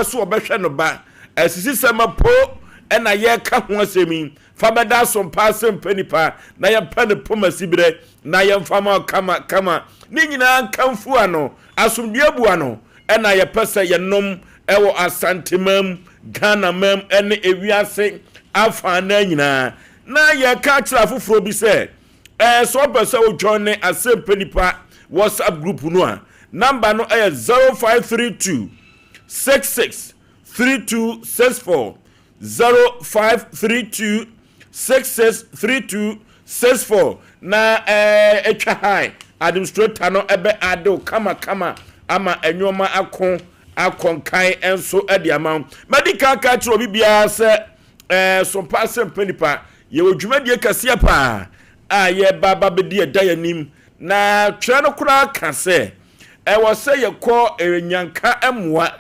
So ɔbɛhwɛ no ba? Asisisɛm apo na yɛreka ho asɛm yi. Fa bɛda asompa ase mpɛ nipa na yɛmpɛ no poma siberɛ na yɛmfa ma kama kama. Ne nyinaa nkamfo ano, asomdwoeɛ bu ano na yɛpɛ sɛ yɛnom wɔ Asanteman, Ghanaman ne ewiase afaanaa nyinaa. Na yɛreka akyerɛ afoforɔ bi sɛ, ɛɛ sɛ ɔpɛ sɛ wo join ne Asɛmpɛ Nipa WhatsApp group no a, number no yɛ 0532 66 32 64, 0532 66 32 64. Na ɛɛ atwa hi, administrator no ɛbɛ adew kama kama ama nneɛma ako akɔnkan nso de ama wo. Mɛdi kan ka kyerɛ obi biara sɛ ɛɛ sompa asɛmpa nipa, yɛwɔ dwumadie kɛseɛ paa a yɛba ba bɛdi ɛda yɛn anim, na twerɛ no koraa ka sɛ ɛwɔ sɛ yɛkɔ nyanka mmoa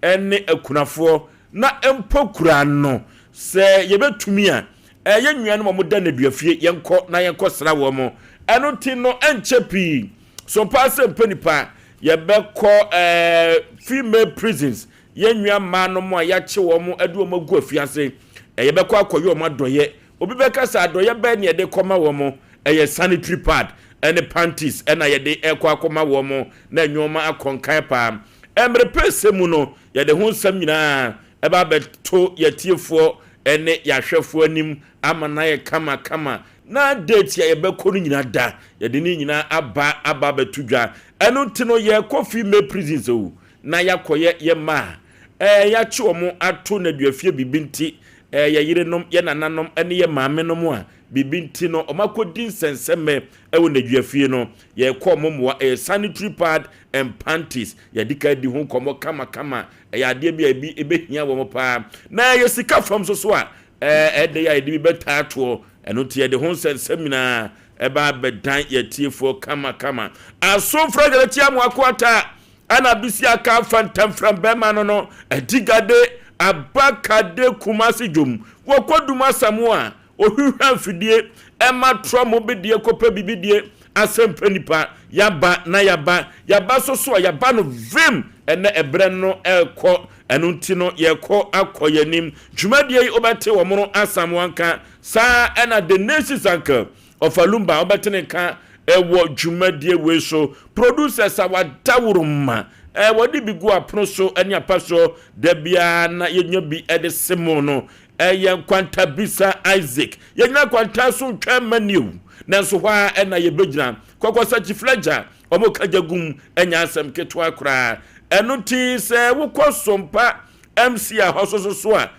ne akunafoɔ, na mpo kura no sɛ yɛbɛtumi a, ɛyɛ nnuanom a wɔda nneduafie, yɛnkɔ na yɛnkɔ sra wɔn mo. Ɛno nti no, ɛnkyɛ pii sompa asɛmpa nipa yɛbɛkɔ female prisons, yɛn nua mmaa no mo a yɛakye wɔn de wɔn agu afiase. Yɛbɛkɔ akɔyɛ wɔn adɔyɛ. Obi bɛka sɛ adɔyɛ bɛɛ ne yɛde kɔma wɔn? Ɛyɛ sanitary pad ɛne panties ɛna yɛde ɛkɔ akɔma wɔn na nneɛma akɔnkan paa. Mmerɛ pɛsɛ mu no, yɛde ho nsɛm nyinaa ɛba abɛto yɛtiefoɔ ɛne yɛahwɛfoɔ anim ama na yɛ kama kama, na date a yɛbɛkɔ no nyinaa da yɛde ne nyinaa aba abɛto dwa. Ɛno nti no, yɛkɔ female prisons o na yɛakɔyɛ yɛ mmaa ɛɛ yɛakye wɔn ato nneduafie bibi nti, yɛ yerenom, yɛ nananom ɛne yɛ maamenom a biribi nti no ɔmo akɔdi nsɛnsɛmɛ ɛwɔ nneduafie no, yɛkɔ ɔmo mmoa. Ɛyɛ sanitary pad and panties. Yɛde ka di ho nkɔmɔ kamakama. Ɛyɛ adeɛ bi a ebi ebɛhia wɔn paa, na ɛyɛ sika fam so so a ɛde yɛ a yɛde bi bɛtaa toɔ. Ɛno nti yɛde ho nsɛnsɛm nyinaa ɛba abɛdan yɛtiefoɔ kamakama. Asomfra gyerɛkyia mu akoata ɛna bisi aka afa ntamfram bɛrima no adigade abakade Kumase dwom wɔkɔ dum asam a ohwehwɛ mfidie ɛma trɔ mo bidie kɔpɛ bibidie. Asɛmpa nipa, yaba na yaba yaba so so a yaba no vim. Ɛnɛ ɛbrɛ no ɛrekɔ, ɛno nti no yɛkɔ akɔ yɛnim dwumadie yi. Wobɛte wɔn no asam wanka saa, ɛna the Nations uncle ɔfa lumba wobɛte ne nka ɛwɔ dwumadie wei so. Producers a wadaworo ma wɔde bi gu apono so ɛne apa so da biara na yɛnya bi ɛde semo no, ɛyɛ Nkwantabisa Isaac. Yɛnyina kwanta so ntwɛn ma new, nanso hɔ a ɛna yɛbɛgyina kɔkɔsɛ kyiflagya ɔmo kagya gum. Ɛnya asɛm ketewa koraa. Ɛno nti sɛ wokɔ Sompa MC a hɔ so so so a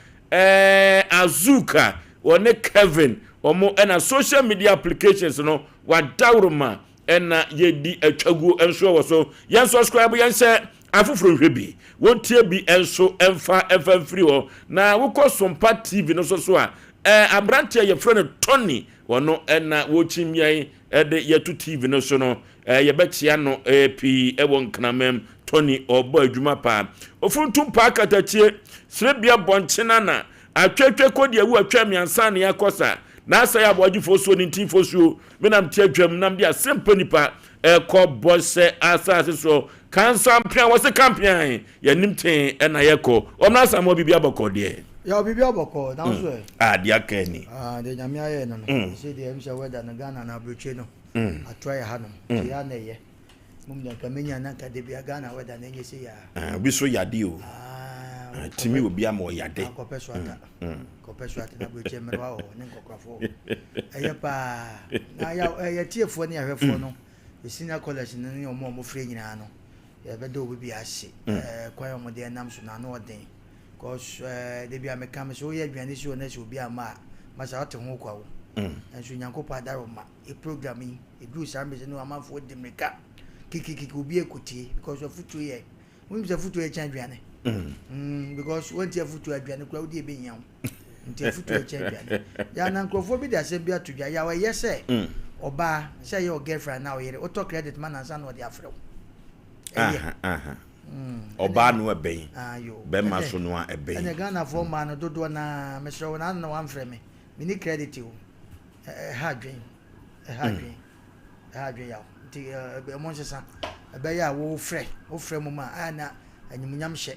Azuka wɔne Kevin ɔmo ɛna social media applications no wadaworo ma ɛna yɛdi atwaguo nso wɔ so. Yɛn subscribe, yɛn sɛ afoforɔ nhwɛ bi, wɔntie bi nso ɛmfa mfiri hɔ. Na wokɔ Sompa TV no so so a, aberanteɛ yɛfrɛ no Tony, wɔno ɛna wɔkyim yɛn ɛde yɛto TV no so no. Yɛbɛkyea no pii ɛwɔ Nkranmam. Tony ɔbɔ adwuma paa. Ofuntum paa katakyie serebea bɔnkyena na atwatwa kɔdi awu atwa mmiɛnsa ne akɔ sa na asɛ yɛ aboagyefoɔ suo ne ntimfoɔ suo menam te adwam nam de asɛmpa nipa ɛkɔ bɔhyɛ asase so kansa mpea wɔ se kampean yɛnim tee ɛna yɛkɔ ɔmna asamoa biribi abɔkɔ deɛ. Yɛ biribi abɔkɔ nanso ɛ. A deɛ aka ni. Ah, deɛ Nyame ayɛ no, sɛ deɛ ɛm sɛ wɛda no Ghana na aburokye no atoa yɛ hanom nti yɛ ana ɛyɛ mom deɛ nka menya na nka de bia Ghana wɛda na ɛnyɛ sɛ yɛ. Ah, obi so yade o. A. Tumi obi ama ɔyade. Kɔpɛ so ata, kɔpɛ so ata na aburokye mmerewa wɔ hɔ ne nkɔkorafoɔ ɛyɛ paa. Na yɛ tiefoɔ ne ahwɛfoɔ no, senior college no ne ɔmo a ɔmo frɛ nyinaa no, yɛbɛda obi bi ase. Kwan a ɔmo de ɛnam so na ano ɔden, cause de bi a meka me sɛ woyɛ aduane si hɔ na sɛ obi ama a masa wote ho kwa wo nso Nyankopɔn adaro ma e program yi ɛduru saa mbɛsɛ no, amanfoɔ di mmirika kikikiki obi ekotie, because afutuo yɛ, wonim sɛ afutuo yɛ kyɛn aduane, because wɔnti afutuo, aduane kora wodi ebɛhia wo, nti afutuo yɛ kyɛn aduane. Yana nkurɔfoɔ bi de asɛm bi ato dwa yaw. Ɛyɛ sɛ ɔbaa sɛ ɛyɛ ɔ girlfriend na ɔyere wotɔ credit ma nansa na ɔde afrɛ wo, ɛyɛ. Ɔbaa no ɛbɛn Ayo. bɛrima so no a ɛbɛn. Ɛnɛ Ghanafoɔ mmaa no dodoɔ naa, mesrɛ wo, naano na wamfrɛ me, meni credit o. Ɛha adwen, ɛha adwen, ɛha adwen yaw. Nti ɛmo nsesa ɛbɛyɛ a wofrɛ mu ma a na animuonyam hyɛ.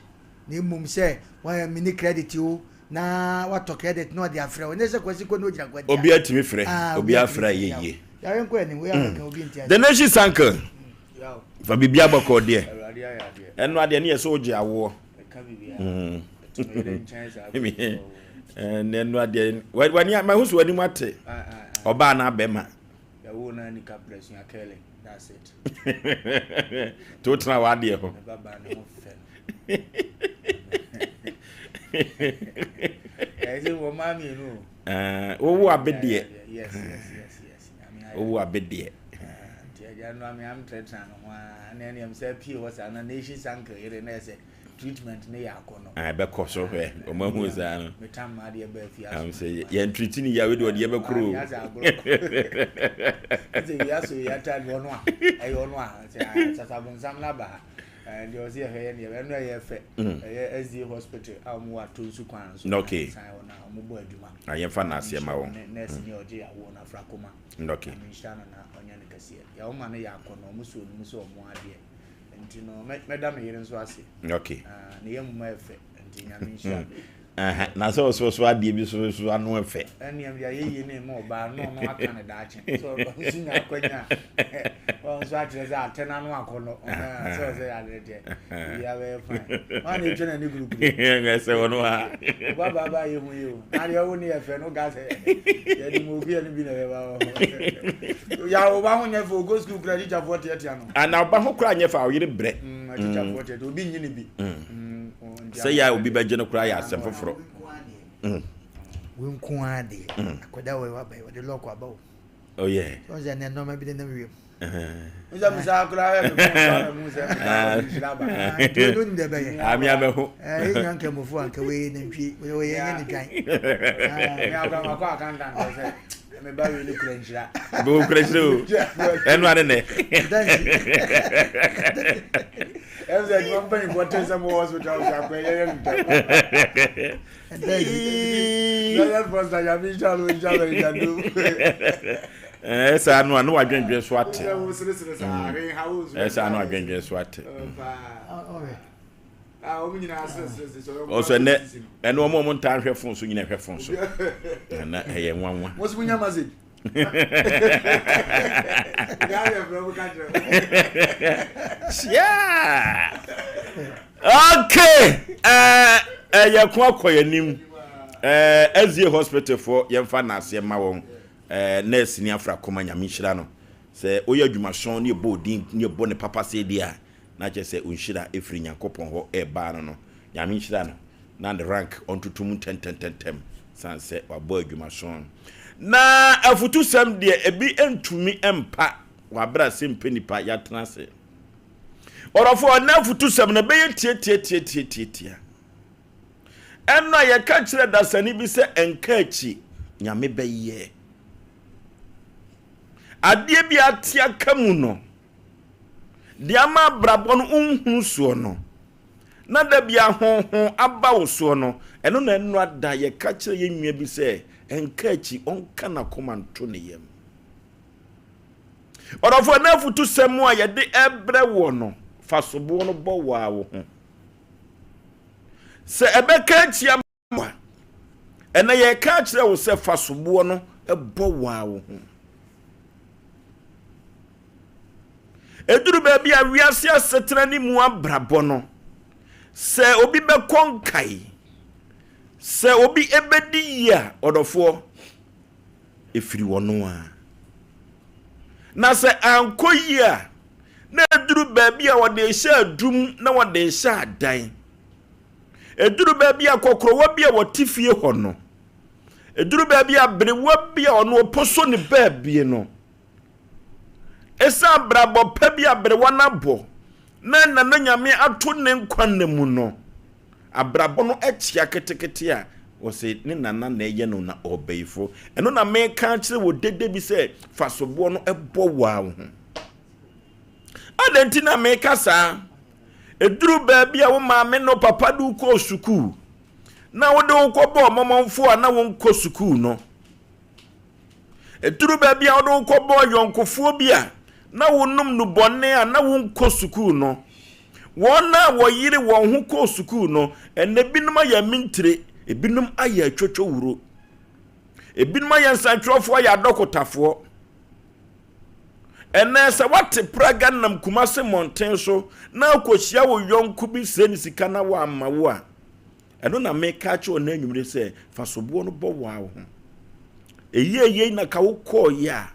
Na mmom sɛ wɔyɛ mini credit o na watɔ credit na ɔde afrɛ wo. Ɛnyɛ sɛ Kwasi kɔ na ogyina Kwasi. Obi atumi frɛ, ah, obi afrɛ yɛ yie. Yàrá nkɔ anim, wei abɛka obi nti ase. The Nation Sankel, fa biribi abɔkɔ deɛ. Ɛno adeɛ ne yɛ sɛ wogye awoɔ. Ɛno adeɛ, wani mahu so w'anim ate. Ɔbaa na abɛma. Yɛwoo no a nika prɛsua kɛlɛ, that's it. Nti wotena w'adeɛ ho. Me ba baa ne ho fɛ no. Ɛyɛ sɛ wɔ maa mmienu o. Wowo abedeɛ. Yes, yes, yes, yes. Wowo abedeɛ. Nti agya no ame am trɛtra no ho a na ɛne ɛm sɛ pie hɔ saa na nation sankel yere na ɛsɛ treatment ne yɛ akɔ no. Ah, ɛbɛkɔ so hwɛ ɔmo ahu saa no. Metam ma adeɛ bɛɛ fi aso. Am sɛ yɛn treat ne yɛ wei de ɔde yɛbɛkoro o. Sɛ wia so wia ta ɔno a ɛyɛ ɔno a sɛ sasabonsam no aba ha deɛ ɔsɛ yɛhwɛ yɛ neɛ ɛno ɛyɛ fɛ ɛyɛ SDA hospital a wɔn wɔ ato nsu kwan so. Okay. San hɔ na wɔn bɔ adwuma. Na yɛmfa n'aseɛ ma wɔn. Nurse ni ɔgye awoɔ no afra koma. Okay. Na menhyira no na ɔnyɛ no kɛseɛ. Yɛ wɔn ma no yɛ akɔ no wɔn so onum sɛ wɔn adeɛ. Nti no mɛda me yere nso ase. Okay. Ah, ne yam mu ɛfɛ nti nyame nhyira. Na sɛ ɔso so adeɛ bi so so ano ɛfɛ. Ɛne ɛm deɛ ayɛ yie ne ma ɔbaa no ɔno aka ne daakye. So ɔno nso nya akwanya. Ɔno nso akyerɛ sɛ atɛ n'ano akɔ no. Sɛ ɔsɛ yɛ adeɛ deɛ. Biribiara bɛyɛ fine. Wọn na etwa n'ani guruguru. Ɛsɛ wɔn a. Ɔba ba ba yɛ hu yi o. Na adeɛ ɔwo ne yɛ fɛ no ga sɛ yɛde mu obi ɛno bi na ɛbɛba hɔ. Ya ɔba ho nyɛ fɛ ogo sukuu kura tikyafoɔ teatea no. Ana ɔba ho kura nyɛ fɛ a ɔyere brɛ. Tikyafoɔ teatea obi nyi ne bi. Sɛ yɛ a obi bɛgye no koraa yɛ asɛm foforɔ. Wo nko ara deɛ akwadaa wɔ waba yi wɔde lɔɔko aba o. Oh yeah. Sɛ ɔsɛ ɛnɛ nneɛma bi nenam wiem. Nsa musa koraa yɛ mi fɔn so mu sɛ nhyira ba. Nti o nim deɛ bɛyɛ. Ami abɛho. Ɛɛ yɛ nyina nkramofo a nka wei nantwie wei yɛ nyɛ ne dwan. Mi akora ma kɔ akantan kɔ sɛ mi ba wei ne kura nhyira. Bɛ wo kura nhyira o. Ɛnu ane nɛ. Ɛmu sɛ adwuma mpanyinfoɔ te sɛ mo wɔ hospital sɛ akɔ ɛyɛ yɛ ntɛm. Ɛɛ saa no a na wadwendwen so ate. Ɛɛ saa no adwendwen so ate. Ɔsɔ ɛnɛ ɛnɛ wɔn a wɔn ntaa nhwɛ fon so nyina hwɛ fon so. Na ɛyɛ nwanwa. Yeah. Okay. Eh, eh, yɛko akɔ yɛn anim. Eh, SDA hospital foɔ yɛmfa naaseɛ ma wɔn. Eh, nurse ni afra kɔma nyame nhyira no. Sɛ woyɛ adwumason ne ɛbɔ odin ne ɛbɔ ne papa sɛ di a, na kyerɛ sɛ onhyira ɛfiri Nyankopɔn hɔ ɛbaa no no. Nyame nhyira no na ne rank ɔntoto mu ntɛntɛntɛntɛm sane sɛ wabɔ adwumason. Na afutusɛm deɛ ebi ntumi mpa wɔ abere a sɛ mpɛ nipa yɛatena ase. Ɔdɔfo, ɛnnɛ afutusɛm no ɛbɛyɛ tiatiatiatiatia. Ɛno a yɛka kyerɛ dasani bi sɛ ɛnka akyi, Nyame bɛyɛ. Adeɛ bi ate aka mu no, deɛ ama abrabɔ no nhunu soɔ no, na da bi ahonhon aba wo soɔ no, ɛno na ɛno ada yɛka kyerɛ yɛn nua bi sɛ ɛnka akyi, ɔnka n'akoma nto ne yam. Ɔdɔfoɔ, na afutusɛm a yɛde rebrɛ woɔ no, fa soboɔ no bɔ wo ara wo ho. Sɛ ɛbɛka atia ma a, ɛnɛ yɛreka akyerɛ wo sɛ fa soboɔ no bɔ wo ara wo ho. Ɛduru baabi a wiase asetena ne mu abrabɔ no, sɛ obi bɛkɔ nkae, sɛ obi ɛbɛdi yie a, ɔdɔfoɔ, ɛfiri ɔno ara. Na sɛ ankɔ yie a, na ɛduru baabi a wɔde rehyɛ adum na wɔde rehyɛ adan. Ɛduru baabi a kɔkorɔwa bi a wɔte fie hɔ no, ɛduru baabi a berewa bi a ɔno ɔposo ne baabie no, ɛsiane abrabɔ pa bi a berewa no abɔ na Nana Nyame ato ne nkwa nna mu no, Abrabɔ no kyea ketekete a, ɔse ne nana na ɛyɛ no na ɔɔbayifo. Ɛno na meka akyerɛ wo dede bi sɛ fa soboɔ no bɔ wo ara wo ho. Adɛn nti na meka saa? Ɛduru baabi a wo maame ne wo papa de wo kɔɔ sukuu na wode wo kɔbɔɔ mɔmɔmfoɔ a na wonkɔ sukuu no. Ɛduru baabi a wode wo kɔbɔɔ yɔnkofoɔ bi a na wonom nnubɔne a na wonkɔ sukuu no. Wɔn a wɔyere wɔn ho kɔɔ sukuu no, ɛnnɛ binom ayɛ amintire, ebinom ayɛ atwotwowuro, ebinom ayɛ nsɛntwerɛfoɔ, ayɛ adɔkotafoɔ. Ɛnnɛ sɛ woate praga nam Kumase mmɔnten so na wokɔhyia wo yɔnko bi srɛ ne sika na wamma wo a, ɛno na meka akyerɛ wo nnɛ anwummere sɛ fa soboɔ no bɔ wo ara wo ho. Ɛyie yei na ka wokɔɔeɛ a,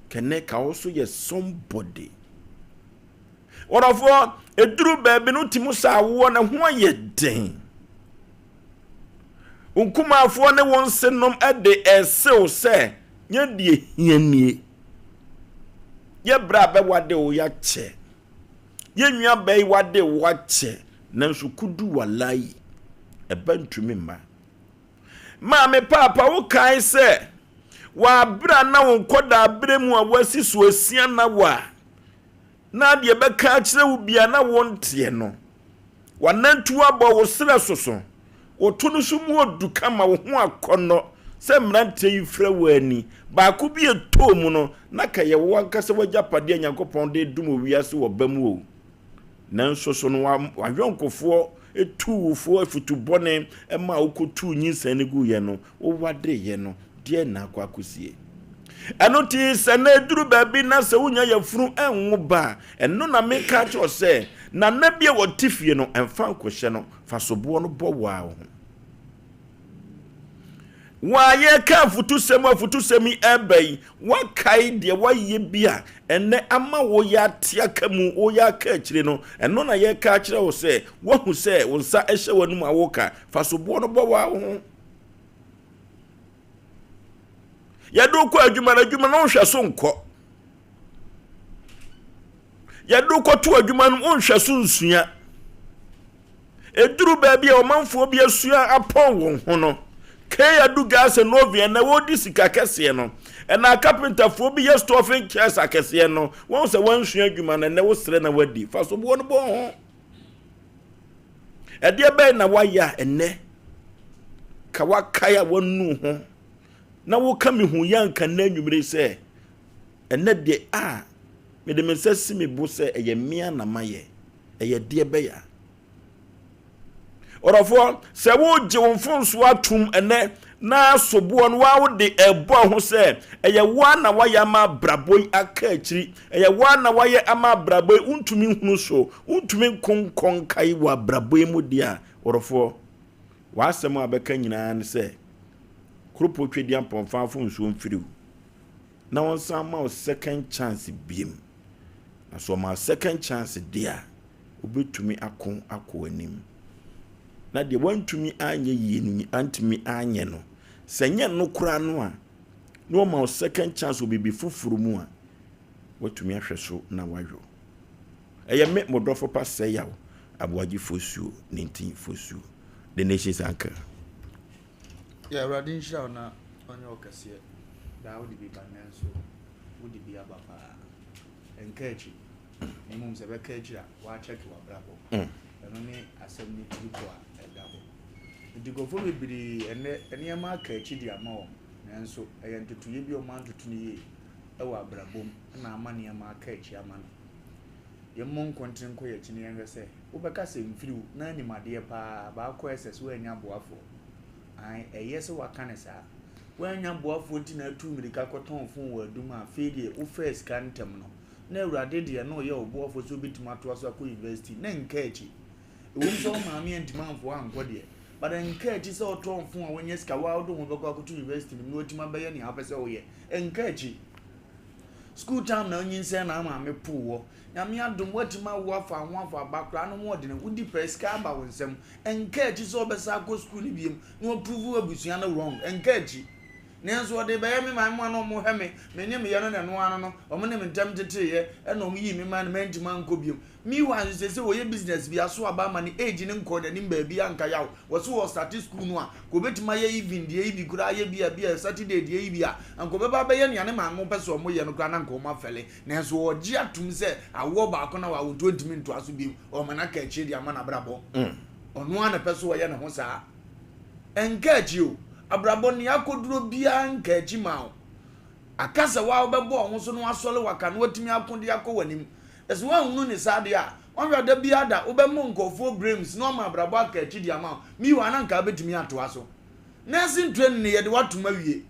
kɛnɛ ka wo so yɛ somebody. Wɔdɔfoɔ, ɛduru baabi no wotumi sɛ awoɔ no ho ayɛ den. Wo nkumaafoɔ ne wo nsenom de ɛsew sɛ nyɛ deɛ hia nie. Yɛ berɛ a bɛwade wo yɛakyɛ. Yɛ nua bɛyi wade wo akyɛ. Nanso kudu walayi, ɛba ntumi mma. Maame paapa wo kae sɛ wɔ abere a na wo nkɔdaa berɛ mu a woasi so asia na wo a na deɛ bɛka akyerɛ wo bia na wonteɛ no, w'anantu abɔ wo serɛ soso, wo to no so mu odu kama, wo ho akɔnnɔ sɛ mmeranteɛ yi frɛ wo ani. Baako bi ɛtɔɔ mu no, na ka yɛ wo ankasa w'agyapadeɛ a Nyankopɔn de dom owiase wɔ ba mu o. Nanso so no w'ayɔnkofoɔ tuu wo fo afutu bɔne ma wokɔtuu nyinsɛn no guiɛ no, wowadeeɛ no, deɛn na akɔ akɔsie? Ɛno nti sɛ na ɛduru baabi na sɛ wonya yafunu nwo ba a, ɛno na meka akyerɛ wo sɛ, nana bi a wɔte fie no, mfa nkɔhyɛ no, fa soboɔ no bɔ wo ara wo ho. Wo a yɛreka afutusɛm afutusɛm yi ɛreba yi, woakae deɛ woayɛ bi a ɛnnɛ ama woyɛ ate aka mu, woyɛ aka akyire no, ɛno na yɛreka akyerɛ wo sɛ, woahu sɛ wo nsa hyɛ w'anum a woka, fa soboɔ no bɔ wo ara wo ho. Yɛde wo kɔ adwuma no, adwuma no wonhwɛ so nkɔ. Yɛde wo kɔto adwuma no, wonhwɛ so nsua. Ɛduru baabi a ɔmanfoɔ bi asua apɔn wɔn ho no, Kay Adu Gas and Oven ɛnɛ wɔredi sika kɛseɛ no, ɛna akapentafoɔ bi yɛ stuffing chairs akɛseɛ no, wɔn sɛ wɔansua adwuma no, ɛnɛ wosrɛ na wadi, fa soboɔ no bɔ ho. Ɛdeɛ bɛn na woayɛ a ɛnɛ ka wakae a wanu ho na woka me hu yɛ anka nnɛ anwummere sɛ ɛnɛ deɛ a mede me nsa si me bo sɛ ɛyɛ mmea na mayɛ. Ɛyɛ deɛ bɛyɛ a. Ɔdɔfoɔ, sɛ wogye wo mfomsoɔ atom ɛnɛ na soboɔ no waa wode ɛbɔ ho sɛ ɛyɛ woa na woayɛ ama abrabɔ yi aka akyiri, ɛyɛ woa na woayɛ ama abrabɔ yi wontumi nhunu so, wontumi nko nkɔ nkae wɔ abrabɔ yi mu deɛ a, ɔdɔfoɔ, w'asɛm a bɛka nyinaa ne sɛ, Kuropɔ Twedeampɔn fa mfomsoɔ mfiri wo na wɔnsan ma wo second chance biem. Na sɛ ɔma second chance deɛ a, wobɛtumi ako akɔ anim. Na deɛ wantumi anyɛ yie no, antumi anyɛ no, sɛ nyɛ no koraa no a, na ɔma wo second chance wɔ biribi foforɔ mu a, watumi ahwɛ so na wayɔ. Ɛyɛ me, mo dɔfo pa Sɛyaw Aboagye Fosuo, Nintin Fosuo, The Nation's Anchor. Yɛ Awurade nhyira wo na ɔnyɛ wo kɛseɛ. Daa wode bi ba nanso wode bi aba paa. Ɛnka akyi. Na mmom sɛ ɛbɛka akyiri a, woakyɛke w'abrabɔ. Ɛno ne asɛm no tiri pɔ a ɛda hɔ. Nti nkurɔfoɔ bebree ɛnnɛ nneɛma aka akyi de ama wɔn, nanso ɛyɛ ntotoeɛ bi a wɔantoto no yie wɔ abrabɔ mu na ama nneɛma aka akyi ama no. Yɛmmɔ nkontene nkɔ yɛn akyi na yɛnhwɛ sɛ wobɛka sɛ mfiri wo na anim adeɛ paa, baakɔ SS woannya aboafoɔ. Ae, ɛyɛ sɛ waka no saa. Woannya boafoɔ nti na atuu mmirika kɔtɔn fon wɔ adum a afei deɛ wofaa sika ntɛm no. Na Awurade deɛ na ɔyɛ wo boafoɔ sɛ wobɛtumi atoa so akɔ university. Na ɛnka akyi. Ɛwom sɛ wo maame antumi amfa wo ankɔ deɛ, but ɛnka akyi sɛ wotɔn fon a woanya sika, wo ara wode wo ho bɛkɔ akɔto university no mu na woatumi abɛyɛ nea wopɛ sɛ woyɛ. Ɛnka akyi. School time na wonyinsɛn na wo maame poo wɔ. Nyame adom woatumi awo afa ho afa aba koraa no ho ɔdene. Wodi pɛ sika aba wo nsam. Ɛnka akyi sɛ ɔbɛsan akɔ sukuu no biom na waprove abusua no wrong. Ɛnka akyi. Nanso ɔde rebɛyɛ me maame mu a na wɔhwɛ me, me ne me yɛ no na ɛno ara no no, wɔn ne me ntam teteeɛ ɛna wɔn yii me maa no mantumi ankɔ biom. Meanwhile nso seesei ɔyɛ business bi aso aba ama ne age no nkɔɔ n'anim baabi a nka yaw. Wɔse wɔ starte school no a, nka ɔbɛtumi ayɛ even deɛ yi bi koraa ayɛ bi a bi a Saturday deɛ yi bi a, anka ɔbɛba abɛyɛ nea ne maame pɛ sɛ wɔyɛ no koraa na anka wɔn afɛle. Nanso ɔgye atom sɛ awoɔ baako na wawo nti ɔntumi ntoa so bio. Ɔma no aka akyire de ama n'abrabɔ. Ɔno ara na ɛpɛ so ɔyɛ ne ho saa. Ɛnka akyi o. Abrabɔ nea akɔduro biara nka akyi ma wo. Aka sɛ wo ara wobɛbɔ wo ho so na woasɔre waka na woatumi ako de akɔ w'anim. Na sɛ woanhunu ne saa deɛ a, Ɔnhwɛ da biara da wobɛmo nkurɔfoɔ brains na ɔma abrabɔ aka akyi de ama wo. Meanwhile na nka wobɛtumi atoa so. Nursing training no yɛde wo atom awie.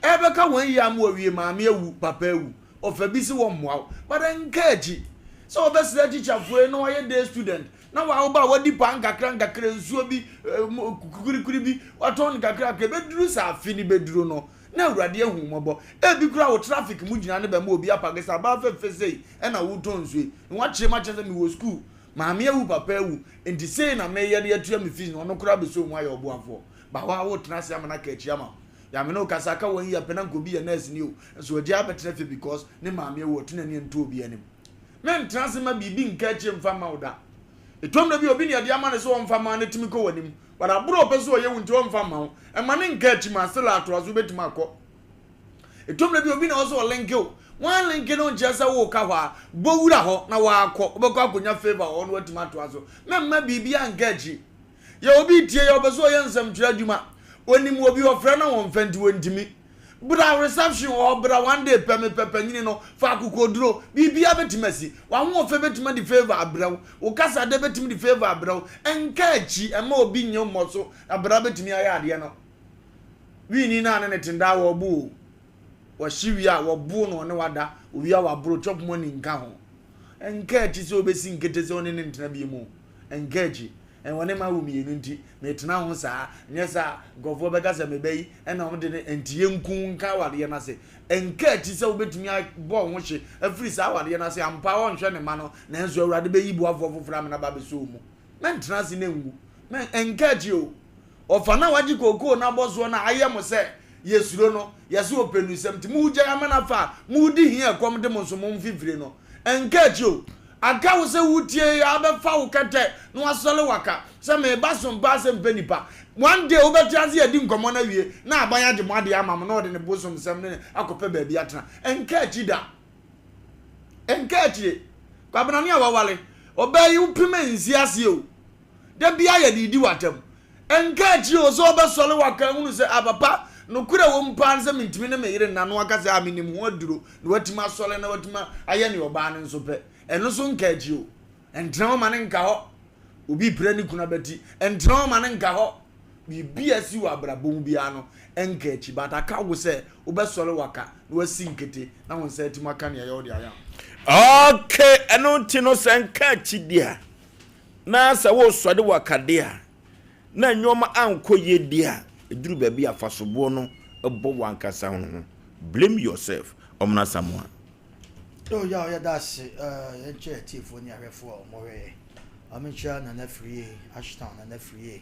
Ɛbɛka wɔn yie ama wawie maame awu papa awu. Ɔfa bi se wɔmmoa wo. But ɛnka akyi. Sɛ wɔbɛsrɛ tikyafoɔ yi na wɔayɛ day student na wawo ba a wadi paa nkakra nkakra nsuo bi kurikuri bi watɔn no kakra kakra ɛbɛduru sɛ afe no bɛduru no na Awurade ahu wo mmɔbɔ. Ebi koraa wo traffic mu gyina no bɛma obi apake sɛ abaa fɛfɛ sei ɛna wotɔn nsuo yi na wakyerɛ mu akyerɛ sɛ mewɔ school maame awu papa awu nti sei na meyɛ de atua me fees na ɔno koraa bɛsɔ mu ayɛ ɔboafoɔ. Ba hɔ a wotena ase ama no aka akyi ama wo. Yame ne wo kasa aka wɔn yi apɛ na nka obi yɛ nurse ni o nso wagyae abɛtena fie because ne maame awu ɔto n'ani nto obi anim. Mentena ase mma biribi nka akyire mfa mma wo da. Ɛtɔ mmerɛ bi a obi na ɛde ama no sɛ ɔmfa mma wo no tumi kɔ w'anim but aboro a ɔpɛ sɛ ɔyɛ wo nti ɔmfa mma wo. Mma no nka akyi ma still atoa so wobɛtumi akɔ. Ɛtɔ mmerɛ bi a obi na ɔwɔ sɛ ɔlinke wo. Woanlinke no nkyerɛ sɛ woreka hɔ a, bɔ wura hɔ na woakɔ. Wobɛkɔ akɔnya favour wɔ hɔ na woatumi atoa so. Memma biribiara nka akyi. Yɛ obi retie yɛ ɔpɛ sɛ ɔyɛ nsɛmtwerɛ adwuma. Ɔnim obi ɔfrɛ na wɔmfa nti wɔntumi. Bra reception wɔ hɔ bra one day pɛ mepɛ panyini no fa akokoduro biribiara bɛtumi asi. W'ahoɔfɛ bɛtumi de favour abrɛ wo. Wo kasadɛ bɛtumi de favour abrɛ wo. Nka akyi mma obi nnye wo mmɔ so na bra bɛtumi ayɛ adeɛ no. Wini no a ne ne tendaa wɔbo o. Wɔhye wie a wɔbo no ɔne wada owie a waboro chop money nka ho. Nka akyi sɛ wobɛsi nkete sɛ ɔne ne ntena biom o. Nka akyi. Ɛwɔ ne mma wo mmienu nti, metena ho saa. Nyɛ saa a, nkurɔfoɔ bɛka sɛ me ba yi na wɔde no, enti yɛnku nka awadeɛ no ase. Ɛnka akyi sɛ wobɛtumi abɔ wo ho hye afiri saa awadeɛ no ase. Ampa, ɔrenhwɛ ne mma no, nanso Awurade bɛyi boafoɔ foforɔ ama no aba abɛsɔ wo mu. Mɛntena ase na ɛnwu. Mɛ, ɛnka akyi o. Ɔfa no a wagye kookoo no abɔsoɔ no a ayɛ mo sɛ yɛsuro no, yɛse ɔpɛ nusɛm nti mogyae ama no afa a modi hia a ɛkɔm de mo nso mo mfifire no. Ɛnka akyi o. Aka wo sɛ wotie yi ara bɛfa wo kɛtɛ na wasɔre waka sɛ meba som paa sɛ mpɛ nipa. One day wobɛte ase adi nkɔmmɔ no awie na aban agye mo adeɛ ama mo na ɔde ne bosomsɛm ne ne akɔpɛ baabi atena. Ɛnka akyi da. Ɛnka akyire. Kwabena ne a waware ɔbaa yi wopem nsi aseɛ o. Da biara yɛde redi w'atam. Ɛnka akyire o sɛ wobɛsɔre waka ahunu sɛ, ah papa, nokorɛ wɔ mu paa ne sɛ mentumi ne me yere nna na waka sɛ, ah menim ho aduro na watumi asɔre na watumi ayɛ nea ɔbaa no nso pɛ. Ɛno nso nka akyi o. Ɛntena hɔ ma no nka hɔ. Obi repira ne kunu abati. Ɛntena hɔ ma no nka hɔ. Biribi a asi wɔ abrabɔ mu biara no, ɛnka akyi. But aka wo sɛ wobɛsɔre waka na wasi nkete na wo nsa atumi aka nea ɛyɛ wo de ayɛ. Okay, ɛno nti no sɛ nka akyi deɛ a, Na sɛ woresɔre wɔ akadeɛ a, na nneɛma ankɔ yie deɛ a, ɛduru baabi a fasoboɔ no bɔ w'ankasa ho ho. Blame yourself. Ɔmena Asamoah. Oh yaw yɛda ase eh, yɛnkyɛ atiefoɔ ne ahwɛfoɔ a wɔhwɛ yɛ. Maame nkyia Nana Firie, Ashtown Nana Firie.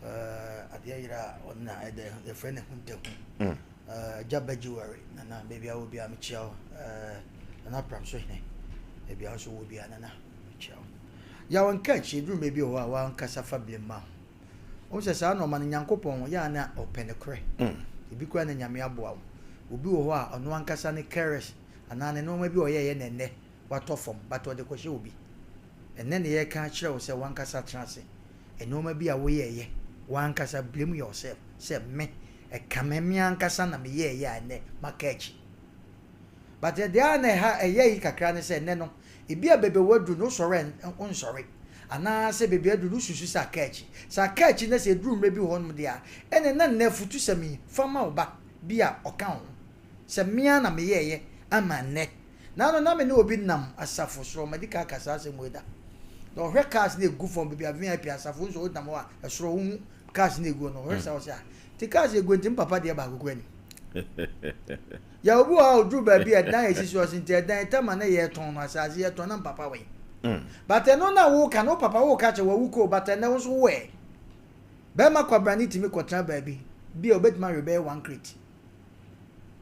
Eh, adeɛ yera a ɔno na ɛdɛ yɛfrɛ no huntahu. Mm. Eh, Agya Bɛgye Nana, baabi a wɔ biara mekyia wo. Eh, Nana Pramso Hene, baabi a nso wɔ biara Nana. Mekyia wo. Yaw nka akyi, ɛduru mmerɛ bi wɔ hɔ a w'ankasa fa blame ma ho. Wohu sɛ saa nnoɔma no Nyankopɔn yɛ a na ɔpɛ nokorɛ. Ebi koraa na Nyame aboa wo. Obi wɔ hɔ a ɔno ankasa ne careless anaa ne nnoɔma bi a ɔyɛeɛ na ɛnnɛ watɔ fam but ɔde kɔhyɛ obi. Ɛnnɛ na yɛreka akyerɛ wo sɛ w'ankasa tena ase. Nnoɔma bi a woyɛeɛ w'ankasa blame yourself sɛ me, ɛkame me ankasa na meyɛeɛ a ɛnnɛ maka akyi. But deɛ a na ɛha ɛyɛ yi kakra ne sɛ nnɛ no ebia baabi a woaduru no wosɔre a wonsɔre anaasɛ baabi a aduru no wosusu sɛ aka akyi. Sɛ aka akyi na sɛ ɛduru mmerɛ bi wɔ hɔnom deɛ a, ɛnneɛ na nnɛ afutusɛm yi fa ma wo ba bi a ɔka wo ho sɛ me ara na meyɛeɛ ama nnɛ. Naano na me ne obi nam asafo soro, madi kan aka saa asɛm wei da. Na ɔhwɛ cars no ɛgu fam baabi a VIP asafo nso wonam hɔ a ɛsoro wohu cars no ɛgu hɔ no ɔhwɛ saa ɔsɛ ah nti cars ɛgu nti me papa deɛ baako koraa ni. Yɛ obi wɔ hɔ a oduru baabi a ɛdan a esisi hɔ so nti ɛdan tama na yɛtɔn no asase yɛtɔn na mpapa wɛn. Mm. But ɛno na woka no papa woka kyɛ wawu kɔ but ɛnɛ wo nso wo ɛ. Bɛrima kwabrane tumi kɔtena baabi bi a obetumi awe bɛyɛ one crate.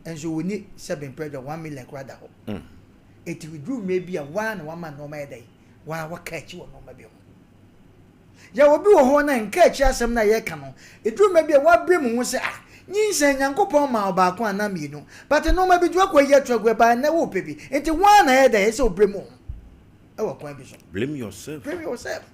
Nso wɔni sɛben pressure 1 million koraa da hɔ. Eti duru mmerɛ bi a waa na wama nneɛma yɛ dɛn waa waka akyi wɔ nneɛma bi ho. Yɛ obi wɔ hɔ na nka akyi asɛm no a yɛka no, ɛduru mmerɛ bi a woabrɛ mu ho sɛ ah, nyinsɛn Nyankopɔn maa wo baako anaa mmienu, but nnoɔma bi nti woakɔ ayi ato agu ɛbaa ɛnnɛ worepɛ bi, nti wo ara na ɛyɛ dɛn ɛsɛ sɛ wobrɛ mu ho ɛwɔ kwan bi so. Blame yourself. Blame yourself.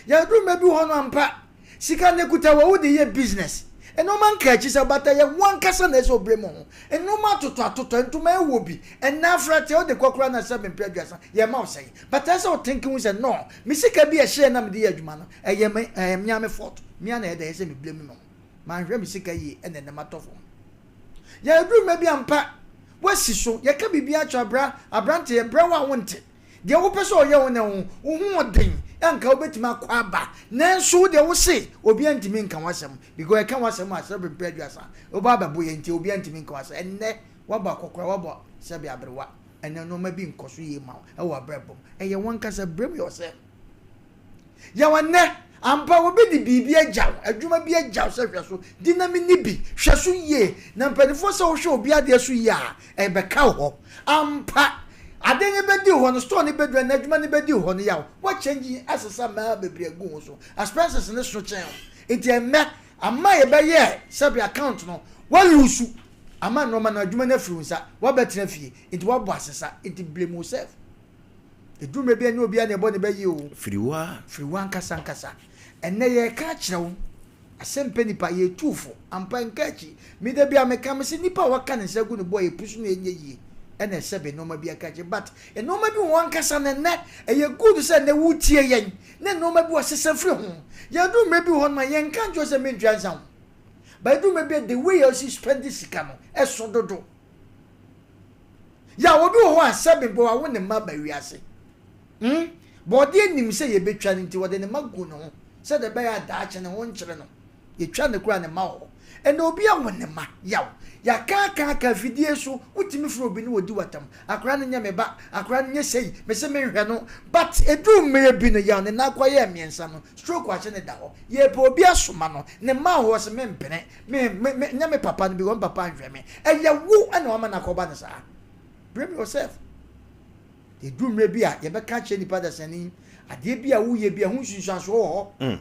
Yɛduru mmerɛ bi wɔ hɔ no ampa, sika no ekuta wɔ wode yɛ business. Nnoɔma nka akyi sɛ but ɛyɛ wo ankasa na ɛsɛ ɔbrɛ mu ho. Nnoɔma atotɔ atotɔ, ntoma ɛwɔ bi, ɛnna afra tea wode kɔ koraa na sɛbe mprɛ 30 yɛma wo sɛn. But ɛsɛ sɛ wo think hu sɛ no, me sika bi a ɛhyeɛ na mede yɛ adwuma no, ɛyɛ me, ɛyɛ me ara me fault. Me ara na ɛyɛ dɛn, ɛsɛ sɛ me blame me ho. Manhwɛ me sika yie ɛna ɛnnɛ matɔ fam. Yɛaduru mmerɛ bi ampa, woasi so, yɛka biribiara kyerɛ abra, aberanteɛ, brɛ wo a wonte. Deɛ wopɛ sɛ ɔyɛ wo ne wo, wo ho ɔden a nka wobɛtumi akɔ aba, nanso wo deɛ wo se obiara ntumi nka w'asɛm because ɛka w'asɛm a sɛbe mprɛ 30 wobɛ abɛbo yɛn nti obiara ntumi nka w'asɛm. Ɛnnɛ woabɔ akɔkora, woabɔ sɛbe aberewa, ɛnnɛ nnoɔma bi nkɔ so yie ma wo wɔ w'abrabɔ mu. Ɛyɛ w'ankasa, blame yourself. Yaw ɛnnɛ, ampa obi de biribi agya wo, adwuma bi agya wo sɛ hwɛ so, di na menni bi, hwɛ so yie. Na mpanimfoɔ sɛ wohwɛ obi adeɛ so yie a, ɛbɛka wo hɔ. Ampa, ade no bɛdi wo hɔ no, store no bɛduru anaa adwuma no bɛdi wo hɔ no, yaw, woakyɛngyi asesa mmaa bebree agu wo so, expenses no so kyɛn wo. Nti ɛnnɛ, ama yɛbɛyɛɛ sɛbe account no, woalusu, ama nnoɔma no, adwuma no afiri wo nsa, woabɛtena fie, nti woabɔ asesa, nti blame yourself. Ɛduru mmerɛ bi a ɛnyɛ obiara na ɛbɔ ne bɛ yie o. Firi wo ara. Firi wo ankasa ankasa. Ɛnnɛ yɛreka akyerɛ wo, asɛm pɛ nipa, yɛretu wo fo. Ampa nka akyi. Me da bi a meka, mese nipa a waka ne nsa agu ne bo a yɛpu so no ɛnyɛ yie ɛna ɛsɛbe nnoɔma bi aka akyi. But nnoɔma bi wɔ hɔ ankasa no ɛnnɛ ɛyɛ good sɛ ɛnnɛ woretie yɛn na nnoɔma bi wɔ sesa firi ho. Yɛduru mmerɛ bi wɔ hɔ nom a yɛnka nkyerɛ wo sɛ mentua nsa ho. But ɛduru mmerɛ bi a the way a wosi spend sika no ɛso dodo. Yaw, obi wɔ hɔ a sɛbe mpo wawo ne mma aba wiase. Hmm? Bɔɔdeɛ nim sɛ yɛbɛtwa no nti wɔde ne mma gu ne ho sɛdeɛ ɛbɛyɛ a daakye ne ho nkyere no. Yɛtwa no koraa ne mma wɔ hɔ. Ɛnna obi awo ne mma. Yaw, yɛaka aka aka afidie so, wotumi frɛ obi ne ɔdi w'atam. Akwadaa no nyɛ me ba, akwadaa no nyɛ sei, mese menhwɛ no. But ɛduru mmerɛ bi no, yaw, ne nan kɔyɛɛ mmiɛnsa no, stroke ahyɛ no da hɔ. Yɛrepɛ obi asoma no, ne mma wɔ hɔ, ɔse mempene. Me me me nyɛ me papa no because me papa nhwɛ me. Ɛyɛ wo na wama no akɔba no saa. Blame yourself. Yɛduru mmerɛ bi a yɛbɛka akyerɛ nipa dasani adeɛ bi a woyɛ bi a ɛho nsunsuansoɔ wɔ hɔ. Mm.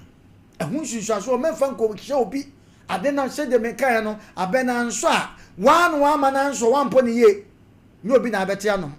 Ɛho nsunsuansoɔ mɛmfa nkɔhyɛ obi ade na sɛdeɛ mekaeɛ no abɛn ansɔ a waa na wama no ansɔ wampɔ ne yie. Nyɛ obi na abɛte anom.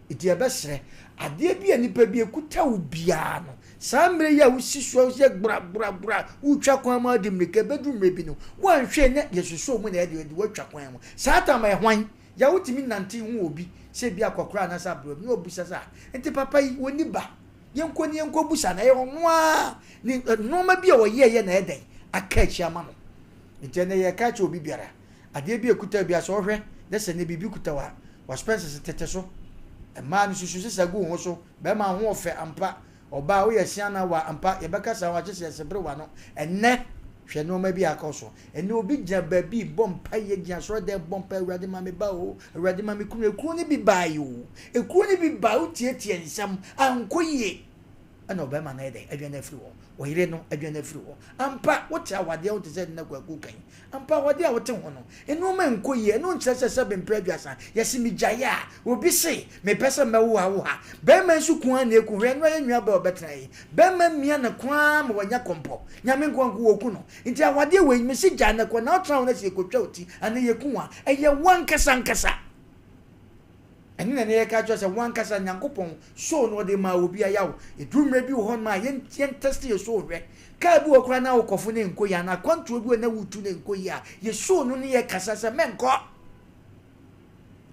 Enti yɛbɛsrɛ, adeɛ bi a nipa bi ɛkuta wo biara no, saa mmerɛ yi a wosi so a woyɛ gbra gbra gbra, wotwa kwan mu a wode mmirika, ɛbɛduru mmerɛ bi no, woanhwɛ na yɛsosɔ mu na yɛde yɛde woatwa kwan mu. Saa tam ɛyɛ hwan? Yɛ wotumi nante hu obi, sɛ ebi akɔkora anaasɛ aberewa bi, na wabisa sɛ, ah, nti papa yi, ɔnni ba? Yɛnkɔ ne yɛnkɔbusa no. Ɛyɛ ɔno ara ne nnoɔma bi a ɔyɛeɛ na ɛyɛ dɛn? Aka akyi ama no. Nti ɛnnɛ yɛreka akyerɛ obi biara, Adeɛ bi a ɛkuta bi a sɛ wohwɛ na sɛ nnɛ biribi kuta wo a, w'aspenses tete so. Mmaa no susu sesa gu wo ho so. Barima ho ɔfɛ ampa. Ɔbaa woyɛ se anaa wa ampa yɛbɛka saa ho agye sɛ yɛsebere w'ano. Ɛnnɛ hwɛ nnoɔma bi a akɔ so. Ɛnnɛ obi gyina baabi rebɔ mpaeɛ gyina asɔredan rebɔ mpaeɛ Awurade ma me ba o, Awurade ma me kunu. Ekuro no bi baeɛ o, ekuro no bi baeɛ wotietie nsɛm ankɔ yie. Ɛna ɔbarima no ayɛ dɛn adwane afiri hɔ? Ɔyere no adwane afiri hɔ. Ampa, wote awadeɛ ho te sɛ nna Kwaku kan. Ampa, awadeɛ a wote ho no, nnoɔma nkɔ yie. Ɛno nkyerɛ sɛ sɛbe mprɛ 30, yɛse megyae a, obi se, mepɛ sɛ mɛwo ha, wo ha. Barima nso ku ara na ɛku. Hwɛ, ɛno ara yɛn nuabaa a ɔbɛtena yi. Barima mia no ko ara ma wanya kɔmpɔ. Nyame nko ara nko, wɔku no. Nti awadeɛ wei, mese gyae no kɔ, na wotena ho na sɛ yɛkɔtwa wo ti anaa yɛku wo a, ɛyɛ wo ankasa ankasa. Ɛno na ɛnnɛ yɛka kyerɛ sɛ wo ankasa Nyankopɔn soul no ɔde maa obi ayaw. Ɛduru mmerɛ bi wɔ hɔ nom a yɛn yɛn test yɛ soul nhwɛ. Car bi wɔ hɔ koraa na wokɔfo no ɛnkɔ yie anaa akwantuo bi wɔ na wotu no ɛnkɔ yie a, yɛ soul no ne yɛ kasa sɛ mɛnkɔ.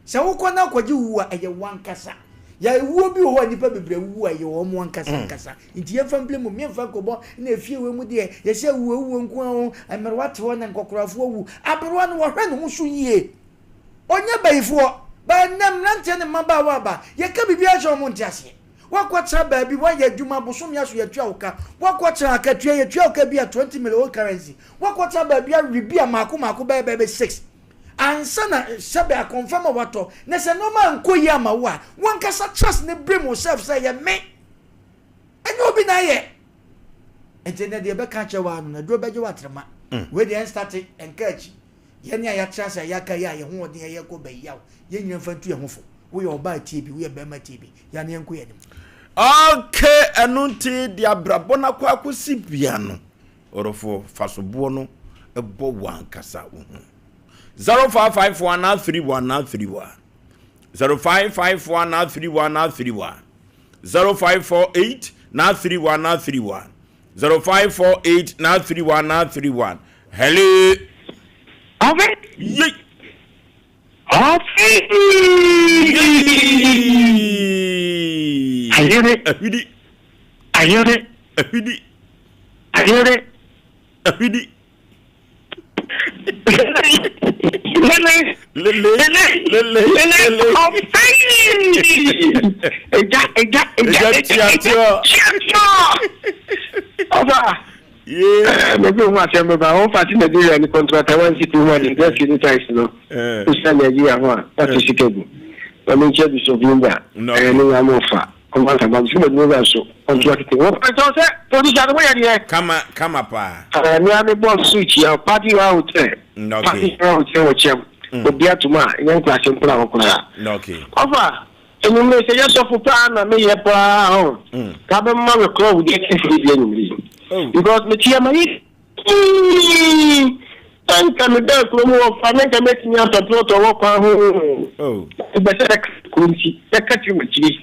Sɛ wokɔ na wokɔgye wuo a ɛyɛ wo ankasa. Yɛ wuo bi wɔ hɔ a nnipa bebree awuwu a ɛyɛ wɔn ankasa ankasa. Nti yɛmfa mble mu, yɛmfa nkɔbɔ na efie wei mu deɛ yɛsɛ awuo awuo nko ara o, mmerewa te hɔ na nkɔkorafoɔ awu. Aberewa no wɔhwɛ ne ho so yie. Ɔnyɛ bayifoɔ. But ɛnnɛ mmeranteɛ ne mmabaawa aba, yɛka biribiara kyerɛ wɔn nte aseɛ. Woakɔtena baabi, woayɛ adwuma, bosome aso yɛtua wo ka. Woakɔtena akatua, yɛtua wo ka bi a 20 million old currency. Woakɔtena baabi awe bi a maako maako bɛyɛ bɛyɛ six. Ansa na sɛbe akɔmfam a woatɔ, na sɛ nneɛma ankɔ yie ama wo a, w'ankasa trust ne blame yourself sɛ ɛyɛ me. Ɛnyɛ obi na ayɛ. Nti ɛnnɛ deɛ yɛbɛka akyerɛ wo ara no, aduro bɛgye wo atrema. Wei deɛ ɛnstate, ɛnka akyi. Yɛn a yɛatra ase a yɛaka yi a yɛn ho ɔden a yɛrekɔ ba yi yaw, yɛn nyinaa mfa ntu yɛn ho fo. Woyɛ ɔbaa tie bi, woyɛ barima tie bi, yɛn ano yɛnkɔ yɛn anim. Okay, ɛno nti deɛ abrabɔ no akɔ akɔsi bia no, ɔdɔfoɔ fa soboɔ no bɔ w'ankasa wo ho. 0554 931 931 0554 931 931 0548 931 931 0548 931 931 Hello. Ɔfe. Yei. Ɔfe. Yei. Ayere. Ahwidi. Ayere. Ahwidi. Ayere. Ahwidi. Lele. Lele. Lele. Lele. Lele. Ɔfe. Ẹja ẹja ẹja Ẹja tiatia. Tiatia. Ɔfa. Yee. Mɛbi ohun asɛm bɛba wɔn fa ti Nigeria ni kɔntrata wɔn si tu wɔn de gɛsi ni tax no. Eh. Osa Nigeria ho a wɔte sika gu. Wɔn nkyɛn Bishop Lumba. No. Ɛyɛ ne nyame ɔfa. Ɔmo asaba sika gu bɛ so. Ɔnto akete. Wɔn pɛtɛ sɛ producer no wɔyɛ deɛ. Kama kama paa. Ɛɛ mi ame bɔ switch ya party wa hotel. Okay. Party wa hotel wɔ kyɛm. Obi atum a ɛnyɛ nkurase nkura hɔ koraa. Okay. Ɔfa enyimire sɛ yɛ sɔfo paa na meyɛ paa hɔ. Ka bɛ ma mi kura wo deɛ kɛse bi enyimire yi. Oh. Because me tia ma yi na nka me da kurom wɔ fa na nka mɛtumi atɔ plɔtɔ wɔ kwan ho. Oh. Bɛsɛ bɛka kuro nti bɛka kyerɛ m'akyiri.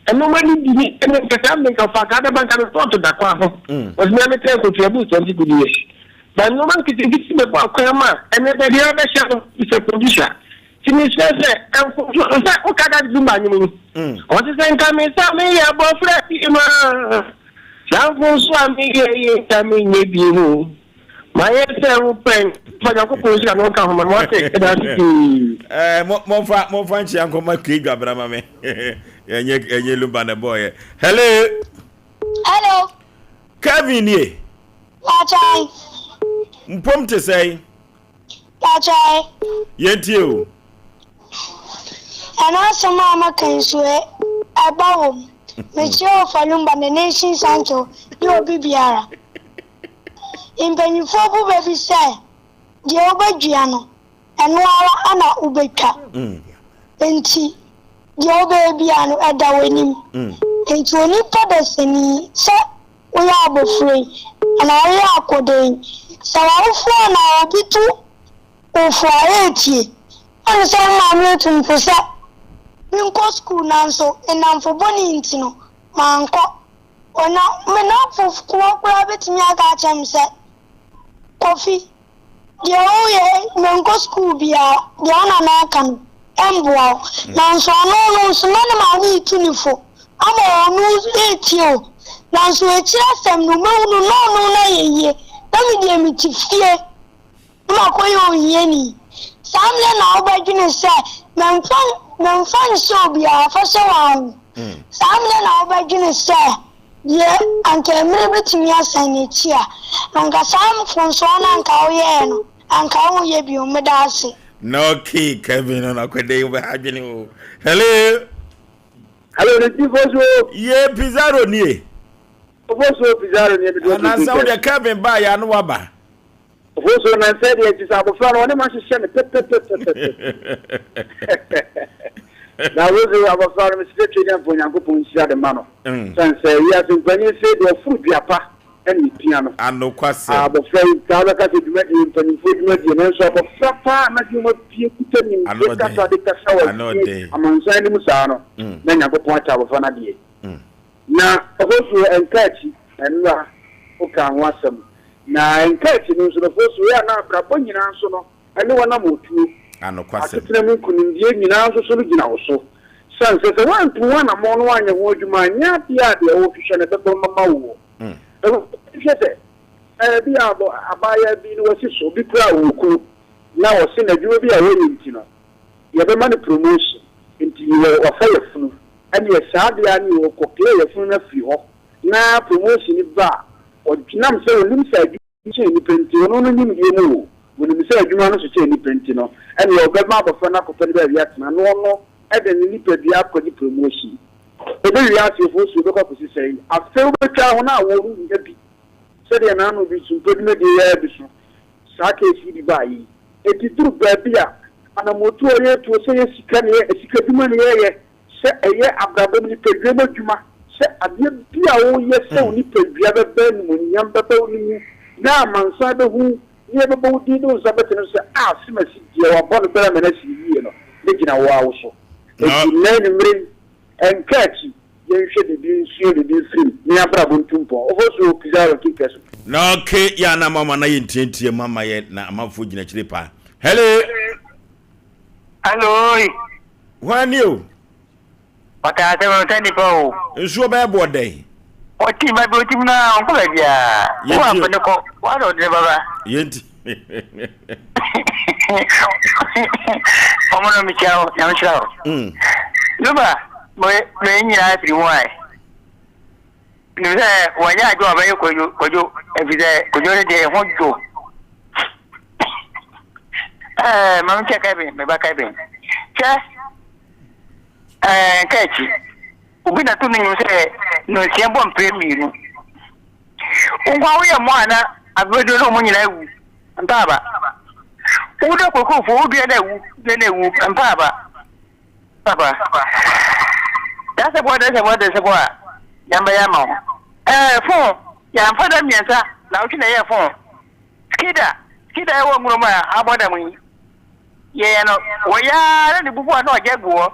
Ɛnoma no di ni ɛne nka saa mmenka fa ka bɛba nka me plɔtɔ da kwan ho. Wɔsi mi ametrɛ nkotua bu 20 good years. Ba nnoma nketenkete bɛbɔ akwan mu a ɛnɛ baabi a bɛhyɛ no sɛ producer. Ti mi sɛ sɛ ɛnfo sɛ woka da zumba anwom yi. Ɔte sɛ nka me nsa meyɛ abɔfra bi ma saa mfomso a meyɛ yɛ nka menyɛ bi mu. Mayɛ sɛ wo pɛn fa Nyankopɔn nhyira na ɔnka ho ma no wate ɛda ase pii. Eh, mo momfa momfa nkyia nkɔma kee dwabra ma me. Ɛnyɛ ɛnyɛ lumba na ɛbɔɔyɛ. Hello. Hello. Kevin nie. Pakyɛw. Mpom te sɛn? Pakyɛw. Yɛntie o. Ɛno asɛm a maka yi nso ɛ, ɛba wɔ mu. Mekyerɛ Ofalumba, the nation Sancho, ne obi biara. Mpanyinfoɔ bu bɛ bi sɛ, deɛ wobɛdua no, ɛno ara na wobɛtwa. Enti, deɛ wobɛyɛ biara no, ɛda w'anim. Enti onipa dasani, sɛ woyɛ abɔfra yi, anaa woyɛ akwadaa yi, sɛ w'awofoɔ anaa obi to wo fo a, ɛretie. Ɛne sɛ wo maame atu mpo sɛ menkɔ sukuu nanso nnamfo bɔne nti no, mankɔ. Ɔna me nnamfo korɔ koraa bɛtumi aka akyerɛ me sɛ, Kofi, deɛ woyɛ menkɔ sukuu biara, deɛ wo nana aka no, ɛmmoa wo. Nanso ɔno no nso na ne maame retu ne fo ama ɔno retie o. Nanso akyire asɛm no, mɛhunu na ɔno no ayɛ yie, na me deɛ mete fie na makɔyɛ ohiani. Saa mmerɛ na wobɛdwene sɛ memfa memfa nhyɛ obiara, fa hyɛ wo ara ho. Saa mmerɛ na wobɛdwene sɛ deɛ anka mmerɛ bɛtumi asan n'akyi a, anka saa mfomsoɔ no a anka woyɛeɛ no, anka wonyɛ bio. Meda ase. Na okay Kevin no na kɔdɛ yi wobɛha adwene o. Hello. Hello, ne ti fosuo. Ye Pizarro nie. Fosuo Pizarro nie bi do. Anansa wo deɛ Kevin baa ya no waba. Fosuo nansa deɛ ti sɛ abɔfra no ɔne ma hyehyɛ no pɛpɛpɛpɛpɛ. Na fosuo abɔfra no mesrɛ twe dɛ mfa Onyankopɔn nhyira de ma no. Sɛn sɛ wiase mpanyin se deɛ ɔforo dua pa ɛna epia no. Anokwasɛm. Abɔfra yi taa bɛka sɛ dwumadie mpanimfoɔ dwumadie nanso abɔfra paa na de pie kuta nimdeɛ kasa de kasa wɔ amansan anim saa no na Nyankopɔn akyɛ abɔfra no adeɛ. Na ɔfasuo ɛnka akyi nnora wokaa ho asɛm. Na ɛnka akyi no nso no ɔfasuo yɛ a na abrabɔ nyinaa nso no ɛne w'anammɔntuo, asetena mu nkunimdie nyinaa nso so no gyina wo so. Sane sɛ sɛ woantu ho anammɔn na woanyɛ ho adwuma a, nyɛ adeɛ a deɛ worehwehwɛ no ɛbɛba mu ama woɔ. Hwɛ sɛ ebia abaayewa bi na wasi so, obi koraa ɔwɔ kunu na ɔse n'adwuma bi a ɔyɛ nti no yɛbɛma no promotion nti wafa yafunu, ɛneɛ saa adeɛ a ne ɔkɔ clear yafunu no afiri hɔ na promotion no ba a, ɔnam sɛ ɔnim sɛ adwuma no kyɛn nnipa nti, ɔno no nimdeɛ mu o, ɔnim sɛ adwuma no so kyɛn nnipa nti no, ɛneɛ ɔbɛma abɔfra no akɔpɛ no baabi atena na ɔno de ne nipadua akɔgye promotion. Ɛbɛwie aseɛ fosuo bɛkɔ akɔsi sɛn? Afei wobɛtwa ho na awoɔ no nnya bi sɛdeɛ n'ano bi so mpa dwumadie yi ara bi so saa case yi bi baeɛ yi. Enti duru baabi a anammɔntuo a yɛretuo sɛ ɛyɛ sika ne yɛ sika dwuma ne yɛreyɛ, sɛ ɛyɛ abrabɔ mu nipadua mu adwuma, sɛ adeɛ bi a woreyɛ sɛ wo nipadua bɛba animuonyam bɛba wo ne mu na amansan bɛhu ne yɛbɛbɔ wo din de wo nsa bɛtene so sɛ ah Simasi deɛ wabɔ no bra ma no asi no yie no ne gyina wo ara wo so. Enti nnɛ anwummerɛ yi Ɛnka akyi, yɛnhwɛ biribi nsua biribi mfiri mu na yɛn abrabɔ ntu mpɔn. Ofosuo Pizarro Kikɛso. Na okay yɛ a na mama na yɛ ntiantia mu ama yɛ na amanfoɔ gyina akyire paa. Hello. Hello. Hwan ni o? Ɔtaa sɛ ɔsɛ nipa o. Nsuo bɛyɛ boɔ dɛn? Ɔti ba bi ɔti mu na ɔnkɔ baabi a. Wo amfa ne kɔ, wa na ɔde ne baba. Yɛnti. Ɔmo no mekyia wo, nyame hyira wo. Luba, mo nyinaa firi mu ae. Nim sɛ wɔnyɛ adwo a ɔbɛyɛ kwadwo kwadwo efisɛ kwadwo no deɛ ɛho dwo. Ɛɛ maame kyɛ Kevin me ba Kevin kyɛ ɛɛ nka akyi obi na to no nim sɛ nonsia bɔ mpere mmienu nkwa woyɛ mmoa na abɛduro na wɔn nyinaa awu mpaaba wodɔ kokofoɔ wodua na awu dua na awu mpaaba. Papa, dasebɔ dasebɔ dasebɔ a Nyame bɛyɛ ama wo. Ɛɛ fon, yɛamfa da mmiɛnsa na wotwe na ɛyɛɛ fon. Skida, skida ɛwɔ nwura mu a abɔ dam yi, yɛyɛ no, wɔyɛ ara na ne bu bu a na ɔgya gu hɔ.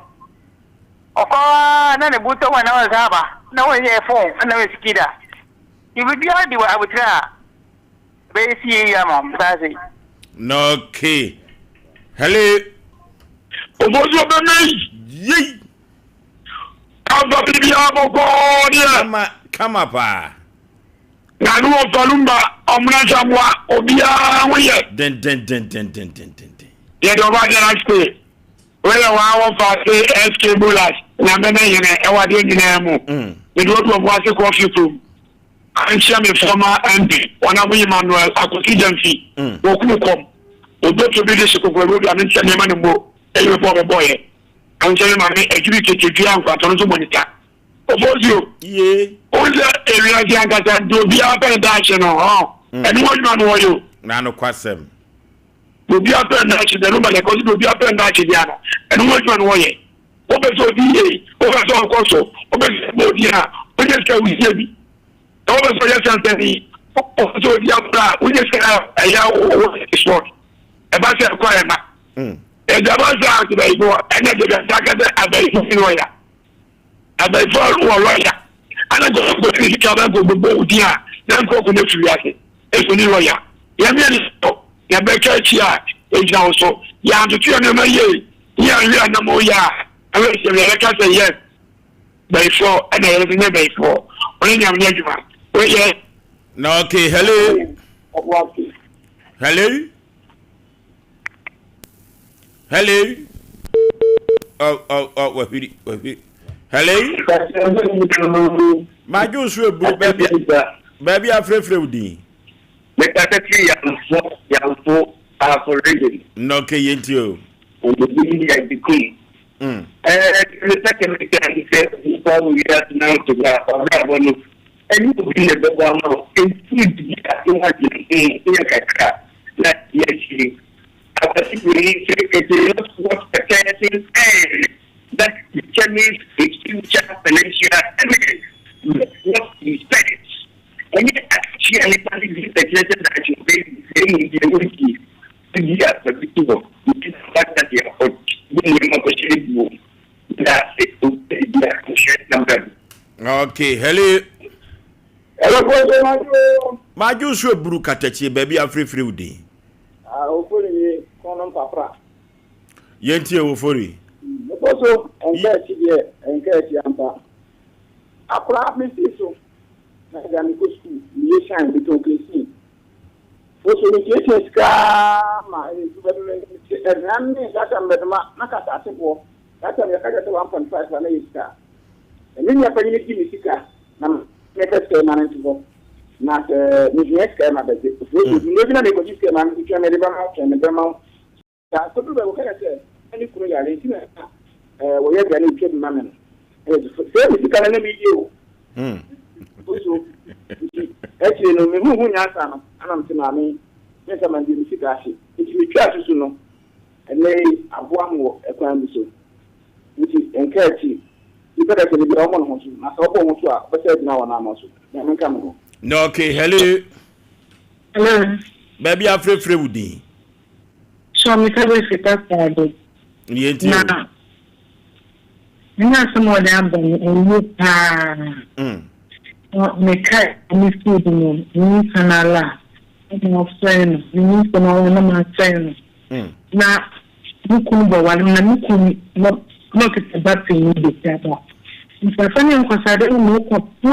Ɔkɔ ara na ne bu tɔ mu a na ɔsan aba, na wɔyɛ fon na wɔyɛ skida. Biribiara di wɔ abotire a. Bɛyɛ si yie ama wo saa sei. Okay. Hello. Obozu obeme yi. Yei. Ava biribiara bɔkɔɔ deɛ. Kama kama paa. Na ne wɔ falumba ɔmuna nsamoa obiara ho yɛ. Dendendendendendenden. Yɛde ɔba deɛ ase. Wei yɛ waa wɔ fa ase SK Bolas nyame ne hene ɛwɔ adeɛ nyinaa mu. Mede odu ɔbo ase kɔɔfi kurom. Ankyia me former MP, Honourable Emmanuel Akwasi Gyamfi, wɔ kunu kɔm. Obeto bi de hye kokorabi obi a menkyɛ nneɛma no mbo eyi me bɔɔ me bɔɔyɛ. Ankyɛ me maame adwiri keke dua nkwatɔ no nso bɔ ne ta. Ofosuo, wohu sɛ ewiase ankasa deɛ obiara pɛ ne daakye no, hɔn, ɛno ho adwuma no wɔyɛ o. Na nokwasɛm. Deɛ obiara pɛ ne daakye deɛ no ba deɛ kɔsi deɛ obiara pɛ ne daakye deɛ no, ɛno ho adwuma no wɔyɛ. Wopɛ sɛ odi yie, wopɛ sɛ ɔkɔ so, wopɛ sɛ ɛbɔ odin a, wonyɛ sika wosie bi. Na wopɛ sɛ ɔyɛ sɛnsɛnni, wopɛ sɛ odi agorɔ a, wonyɛ sika a ɛyɛ wo sport. Ɛba sɛ ɛkɔ a ɛma. Ɛdaba sɛ abayifo ɛna de bɛsa aka sɛ abayifo ne lɔya. Abayifo wɔ lɔya. Ana nkurɔfoɔ kɔ ne sika bɛ nkɔ bɛbɔ wo din a na nkurɔfoɔ no afiri wiase. Ɛso ne lɔya. Yɛmeɛ ne sɛ yɛbɛka akyi a ɛgyina wo so. Yɛantoto yɛn nneɛma yie. Ní ahwɛ a na mo yɛ a ɛwɛ sɛ yɛ bɛka sɛ yes bɛyifoɔ ɛna yɛ sɛ nyɛ bɛyifoɔ ɔne nyame nyɛ adwuma wei yɛ. Na okay hello hello hello oh oh oh wahwiri wahwiri hello madwo nso eburu baabi baabi afrɛfrɛ wo din. Mekasa firi Yamfo, Yamfo, Ahafo region. Na okay yɛn ti o. Wɔn din de Agyekum. Ɛɛ mepɛ sɛ meka ne sɛ nipa wɔ wiase na nso na ɔbrabɔ no ɛnyɛ obi na ɛbɛbɔ ama wo nti di ase ho adwene ho yɛ kakra na yɛakyiri. Akwasi Broni sɛ it is not what a person earns that determines his future financial eminence but what he spends. Ɛnyɛ akatua a nnipa de di na ɛkyerɛ sɛ daakye ɔbɛyɛ biribi, na mmom deɛ ɔdie. Ɔdi a, fa bi to hɔ. Obi na waka deɛ ɔde nneɛma kɔhyɛ ne buo mu. Meda ase, obi a bi a nhwɛ na bra bi. Okay, hello. Hello, Kɔsɛ Madwo. Madwo nso eburu katakyie baabi afirifiri wo din. Ah, ofori nie, kɔn no mpapra. Yɛntie Ofori. Mekɔ so, ɛnka akyi deɛ, ɛnka akyi ampa. Akora mesii so. Na agya mekɔ sukuu, meyɛ shine, metɔn kerosene. Foso metiatia sika ara ma ɛdu baabi mete ɛdan ne that time bɛdoma na ka asase boɔ. That time yɛka kyerɛ sɛ 1.5 a na yɛ sika. Na me nua panyin gye me sika na mepɛ sika yi ma no nto hɔ. Na sɛ mehia sika yi ma bɛgye. Foso mmerɛ bi na mekɔgye sika yi ma no nso twɛn mede bɛma wo, twɛn mede bɛma wo. Na kodu baabi wɔka sɛ na ne kunu yare nti na wɔyɛ aduane retwa bi ma me no. Sɛ me sika no na medi o. Oso nti akyire no mehu ho nyansa no ana mete maame me nsa ma deɛ me sika ahye. Nti metwaa susu no ɛnɛ yi aboa me wɔ ɛkwan bi so. Nti nka akyi nipa da sɛ ne bia ɔmmɔ ne ho so na sɛ ɔbɔ ho so a ɔbɛsɛ agyina wɔ n'ano so. Nyame nka me ho. Na okay, hello. Hello. Baabi afrɛfrɛ wo din. So me ka bɛ sika saa de. Yɛ nti o. Na ɛnyɛ asɛm a ɔde aba no ɛyɛ paa. Na me ka ne food no ne nsa no ala a ɛna ɔsɛe no ne nsa no ala na ma sɛe no. Na mo kun bɔwar me na mo kun no na ɔkitsa ba panyin basiaba. Ntsi afa ne nkɔsado no ma ɔkɔ po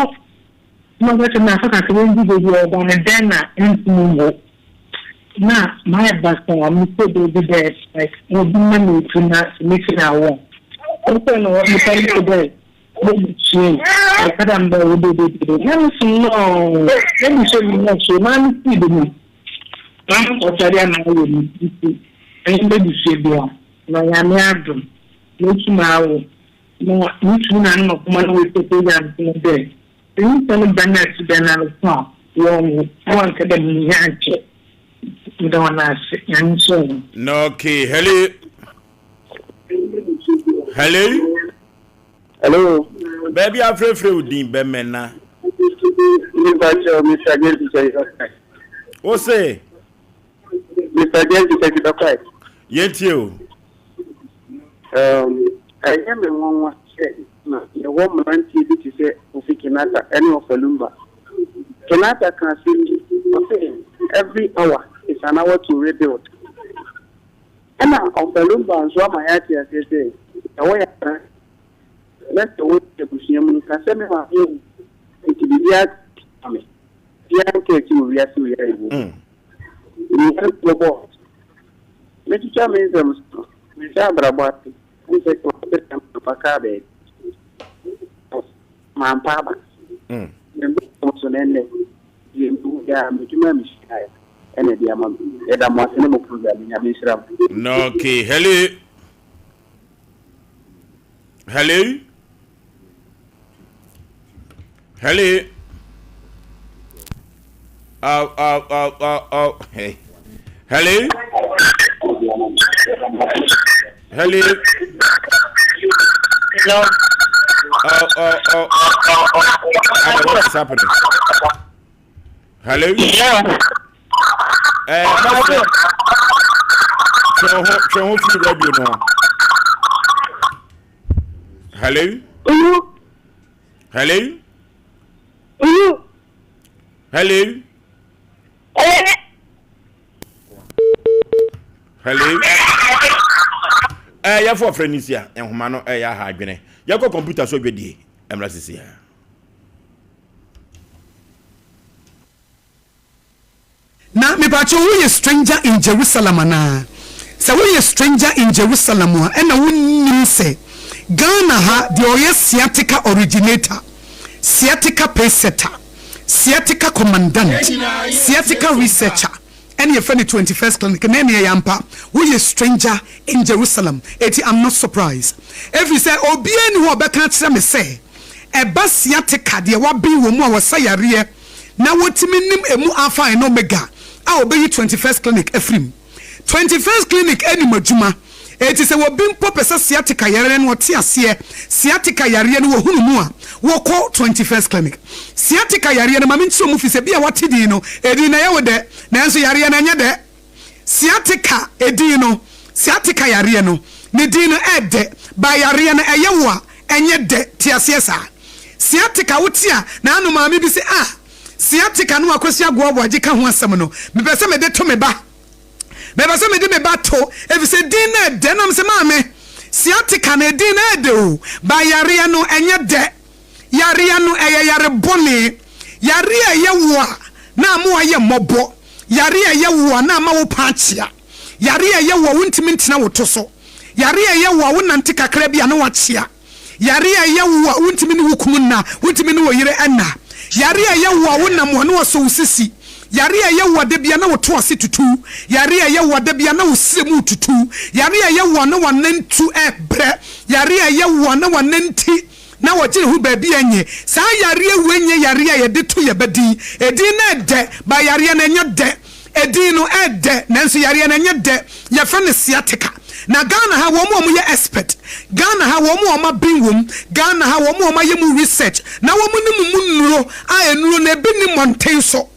na ɔka kyerɛ me dɛ afa kakra ndzi beebi a ɔba no dɛn na enntum nnwo. Na mayɛ basaa mepɛ beebi dɛ like obi mma me edur na sɛ mefi no awo a. Ɔkɔe no nyimpa no se dɛ mebusua yi ɔka dɛ mebɛwo dededede na me so no mebusua mu nyɛ hwee maa me sii do no. Maa ɔsɔre a mayɛ no ntsi, ɔnye m'ebusua biara, na Nyame adom, metum awo. Na mutum na no makoma no oetsie Nyankopɔn dɛ, sɛ nyimpa no ba na si dan ano so a, wɔnwo, na wɔnnkɛ dɛ mennyɛ ankyɛ. Ntsi meda hɔn ase. Nyame nhyira hɔn. Na okay, hello. Hello. Hello. Baabi afrɛfrɛ wo din bɛmɛna. Mepa kyɛw Mr. James Sɛkyibɛkwae. Wo se? Mr. James Sɛkyibɛkwae. Yɛntie o. Um, ɛyɛ me nwanwa sɛ na yɛwɔ mmeranteɛ bi te sɛ Kofi Kinata ne Ɔfalumba. Kinata ka asɛm bi, ɔse every hour is an hour to rebuild. Ɛna Ɔfalumba nso ama yɛate aseɛ sɛ ɛwɔ yɛ Na sɛ wote abusua mu no, ka sɛ, 'Me maame awu, enti biribiara ma me. Obiara nka akyi wɔ wiase wei a yɛwɔ mu. Nnua no bɛbɔ Metwitwa me nsɛm so no, menhyɛ abrabɔ ase. Ɛnsɛ sɛ wɔsesa me papa kaa baabi. Mampa aba. Mebɔ mo so na ɛnnɛ, deɛ mehu yi ara, m'adwuma a mesuaeɛ ɛna ɛde ama me. Yɛda mo ase ne mo program yi. Nyame nhyira mo. Okay, hello. Hello? Hello? Oh, oh, oh, oh, oh. Hey. Hello? Hello? Hello? Oh, oh, oh, oh, oh, oh. I don't know what is happening. Hello? Hello? Eh, mɛsrɛ twe wo ho twe ho firi radio no ho. Hello? Hello? Hello? Hello? Eh, yɛfo ɔfrɛ no si a nhoma no ɛyɛ aha adwene. Yɛkɔ kɔmputa so dwadie mmra sisi a. Na mepakyɛw woyɛ stranger in Jerusalem anaa? Sɛ woyɛ stranger in Jerusalem a ɛna wonnim sɛ Ghana ha deɛ ɔyɛ sciatica originator, sciatica pacesetter, sciatica commandant, sciatica researcher ɛne yɛfrɛ no 21st clinic na ɛneɛ ɛyɛ ampa woyɛ stranger in Jerusalem eti I'm not surprised ɛfiri sɛ obiara nni hɔ a ɔbɛka akyerɛ me sɛ ɛba sciatica deɛ waben wɔ mu a wɔsa yareɛ na wotumi nim emu Alpha and Omega a obeyi Twenty First Clinic afiri mu. Twenty First Clinic nim adwuma, enti sɛ obi mpo pɛ sɛ sciatica yareɛ no ɔte aseɛ, sciatica yareɛ no wɔhunu mu a, wɔkɔ Twenty First Clinic. Sciatica yareɛ no, ma menkyerɛ mu firi sɛ bi a woate din no, edin no ɛyɛ wo dɛ, nanso yareɛ no ɛnyɛ dɛ. Sciatica edin no, sciatica yareɛ no, ne din no ɛɛdɛ, but yareɛ no ɛyɛ wo a, ɛnyɛ dɛ, te aseɛ saa. Sciatica wote a, na ano maame bi se ah, sciatica no a Kwasi Agoa Aboagye ka ho asɛm no, mepɛ sɛ mede to me ba. Mepɛ sɛ mede me ba to, efisɛ din no ɛdɛ. Na mese maame, sciatica no edin no ɛɛdɛ o, but yareɛ no ɛnyɛ dɛ. Yareɛ no ɛyɛ yare bɔne. Yareɛ a ɛyɛ wo a na ama woayɛ mmɔbɔ. Yareɛ a ɛyɛ wo a na ama wo paa akyea. Yareɛ a ɛyɛ wo a wontumi ntena wo to so. Yareɛ a ɛyɛ wo a wonante kakra bi a na woakyea. Yare a ɛyɛ wo a wontumi ne wo kunu nna, wontumi ne wo yere nna. Yare a ɛyɛ wo a wonam a na wɔsɔ wo sisi. Yare a ɛyɛ wo a da biara na wo to ase tutu. Yare a ɛyɛ wo a da biara na wo srɛ mu retutu. Yare a ɛyɛ wo a na w'anantu rebrɛ. Yare a ɛyɛ wo a na w'ananti na wɔgye ne ho baabi a ɛnyɛ. Saa yareɛ wei nyɛ yareɛ a yɛde to yɛn ba din. Edin no ɛdɛ, but yareɛ no ɛnyɛ dɛ. Edin no ɛdɛ nanso yareɛ no ɛnyɛ dɛ, yɛfrɛ no sciatica. Na Ghana ha wɔn a wɔyɛ expert, Ghana ha wɔn a wɔaben wɔ mu, Ghana ha wɔn a wɔayɛ mu research na wɔn nim mu nnuro a nnuro no ebi nni mmɔnten so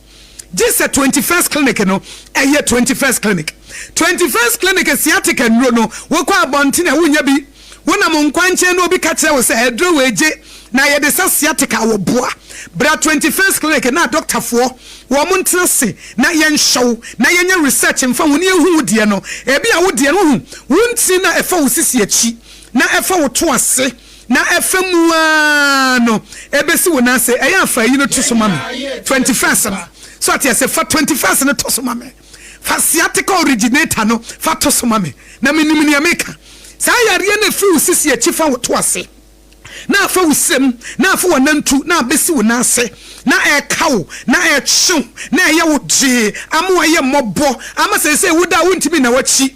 gye sɛ 21st clinic no, ɛyɛ 21st clinic. 21st clinic sciatica nnuro no wokɔ abɔnten a wonnya bi, wonam nkwankyɛn na obi ka kyerɛ wo sɛ aduro wei gye. Na yɛde sa sciatica a wɔboa. Bra 21st Clinic na adɔktafoɔ wɔn ntena ase na yɛnhwɛ wo na yɛnyɛ research mfa ho na yɛnhu wo deɛ no. Ebia wo deɛ no wohu wo ntini no a ɛfa wo sisi akyi na ɛfa wo to ase na ɛfa mu ara no ɛbɛsi wo nan ase. Ɛyɛ a fa ayi no to so ma me. 21st no. So ate aseɛ? Fa 21st no to so ma me. Fa sciatica originator no fa to so ma me. Na menim nea meka. Saa yareɛ no ɛfiri wo sisi akyi fa wo to ase. na afa wo srem, na afa w'anantu, na abesi wo nan ase, na ɛreka wo, na ɛretwe wo, na ɛyɛ wo gyee, ama woayɛ mmɔbɔ, ama seesei woda a wuntumi nna w'akyi,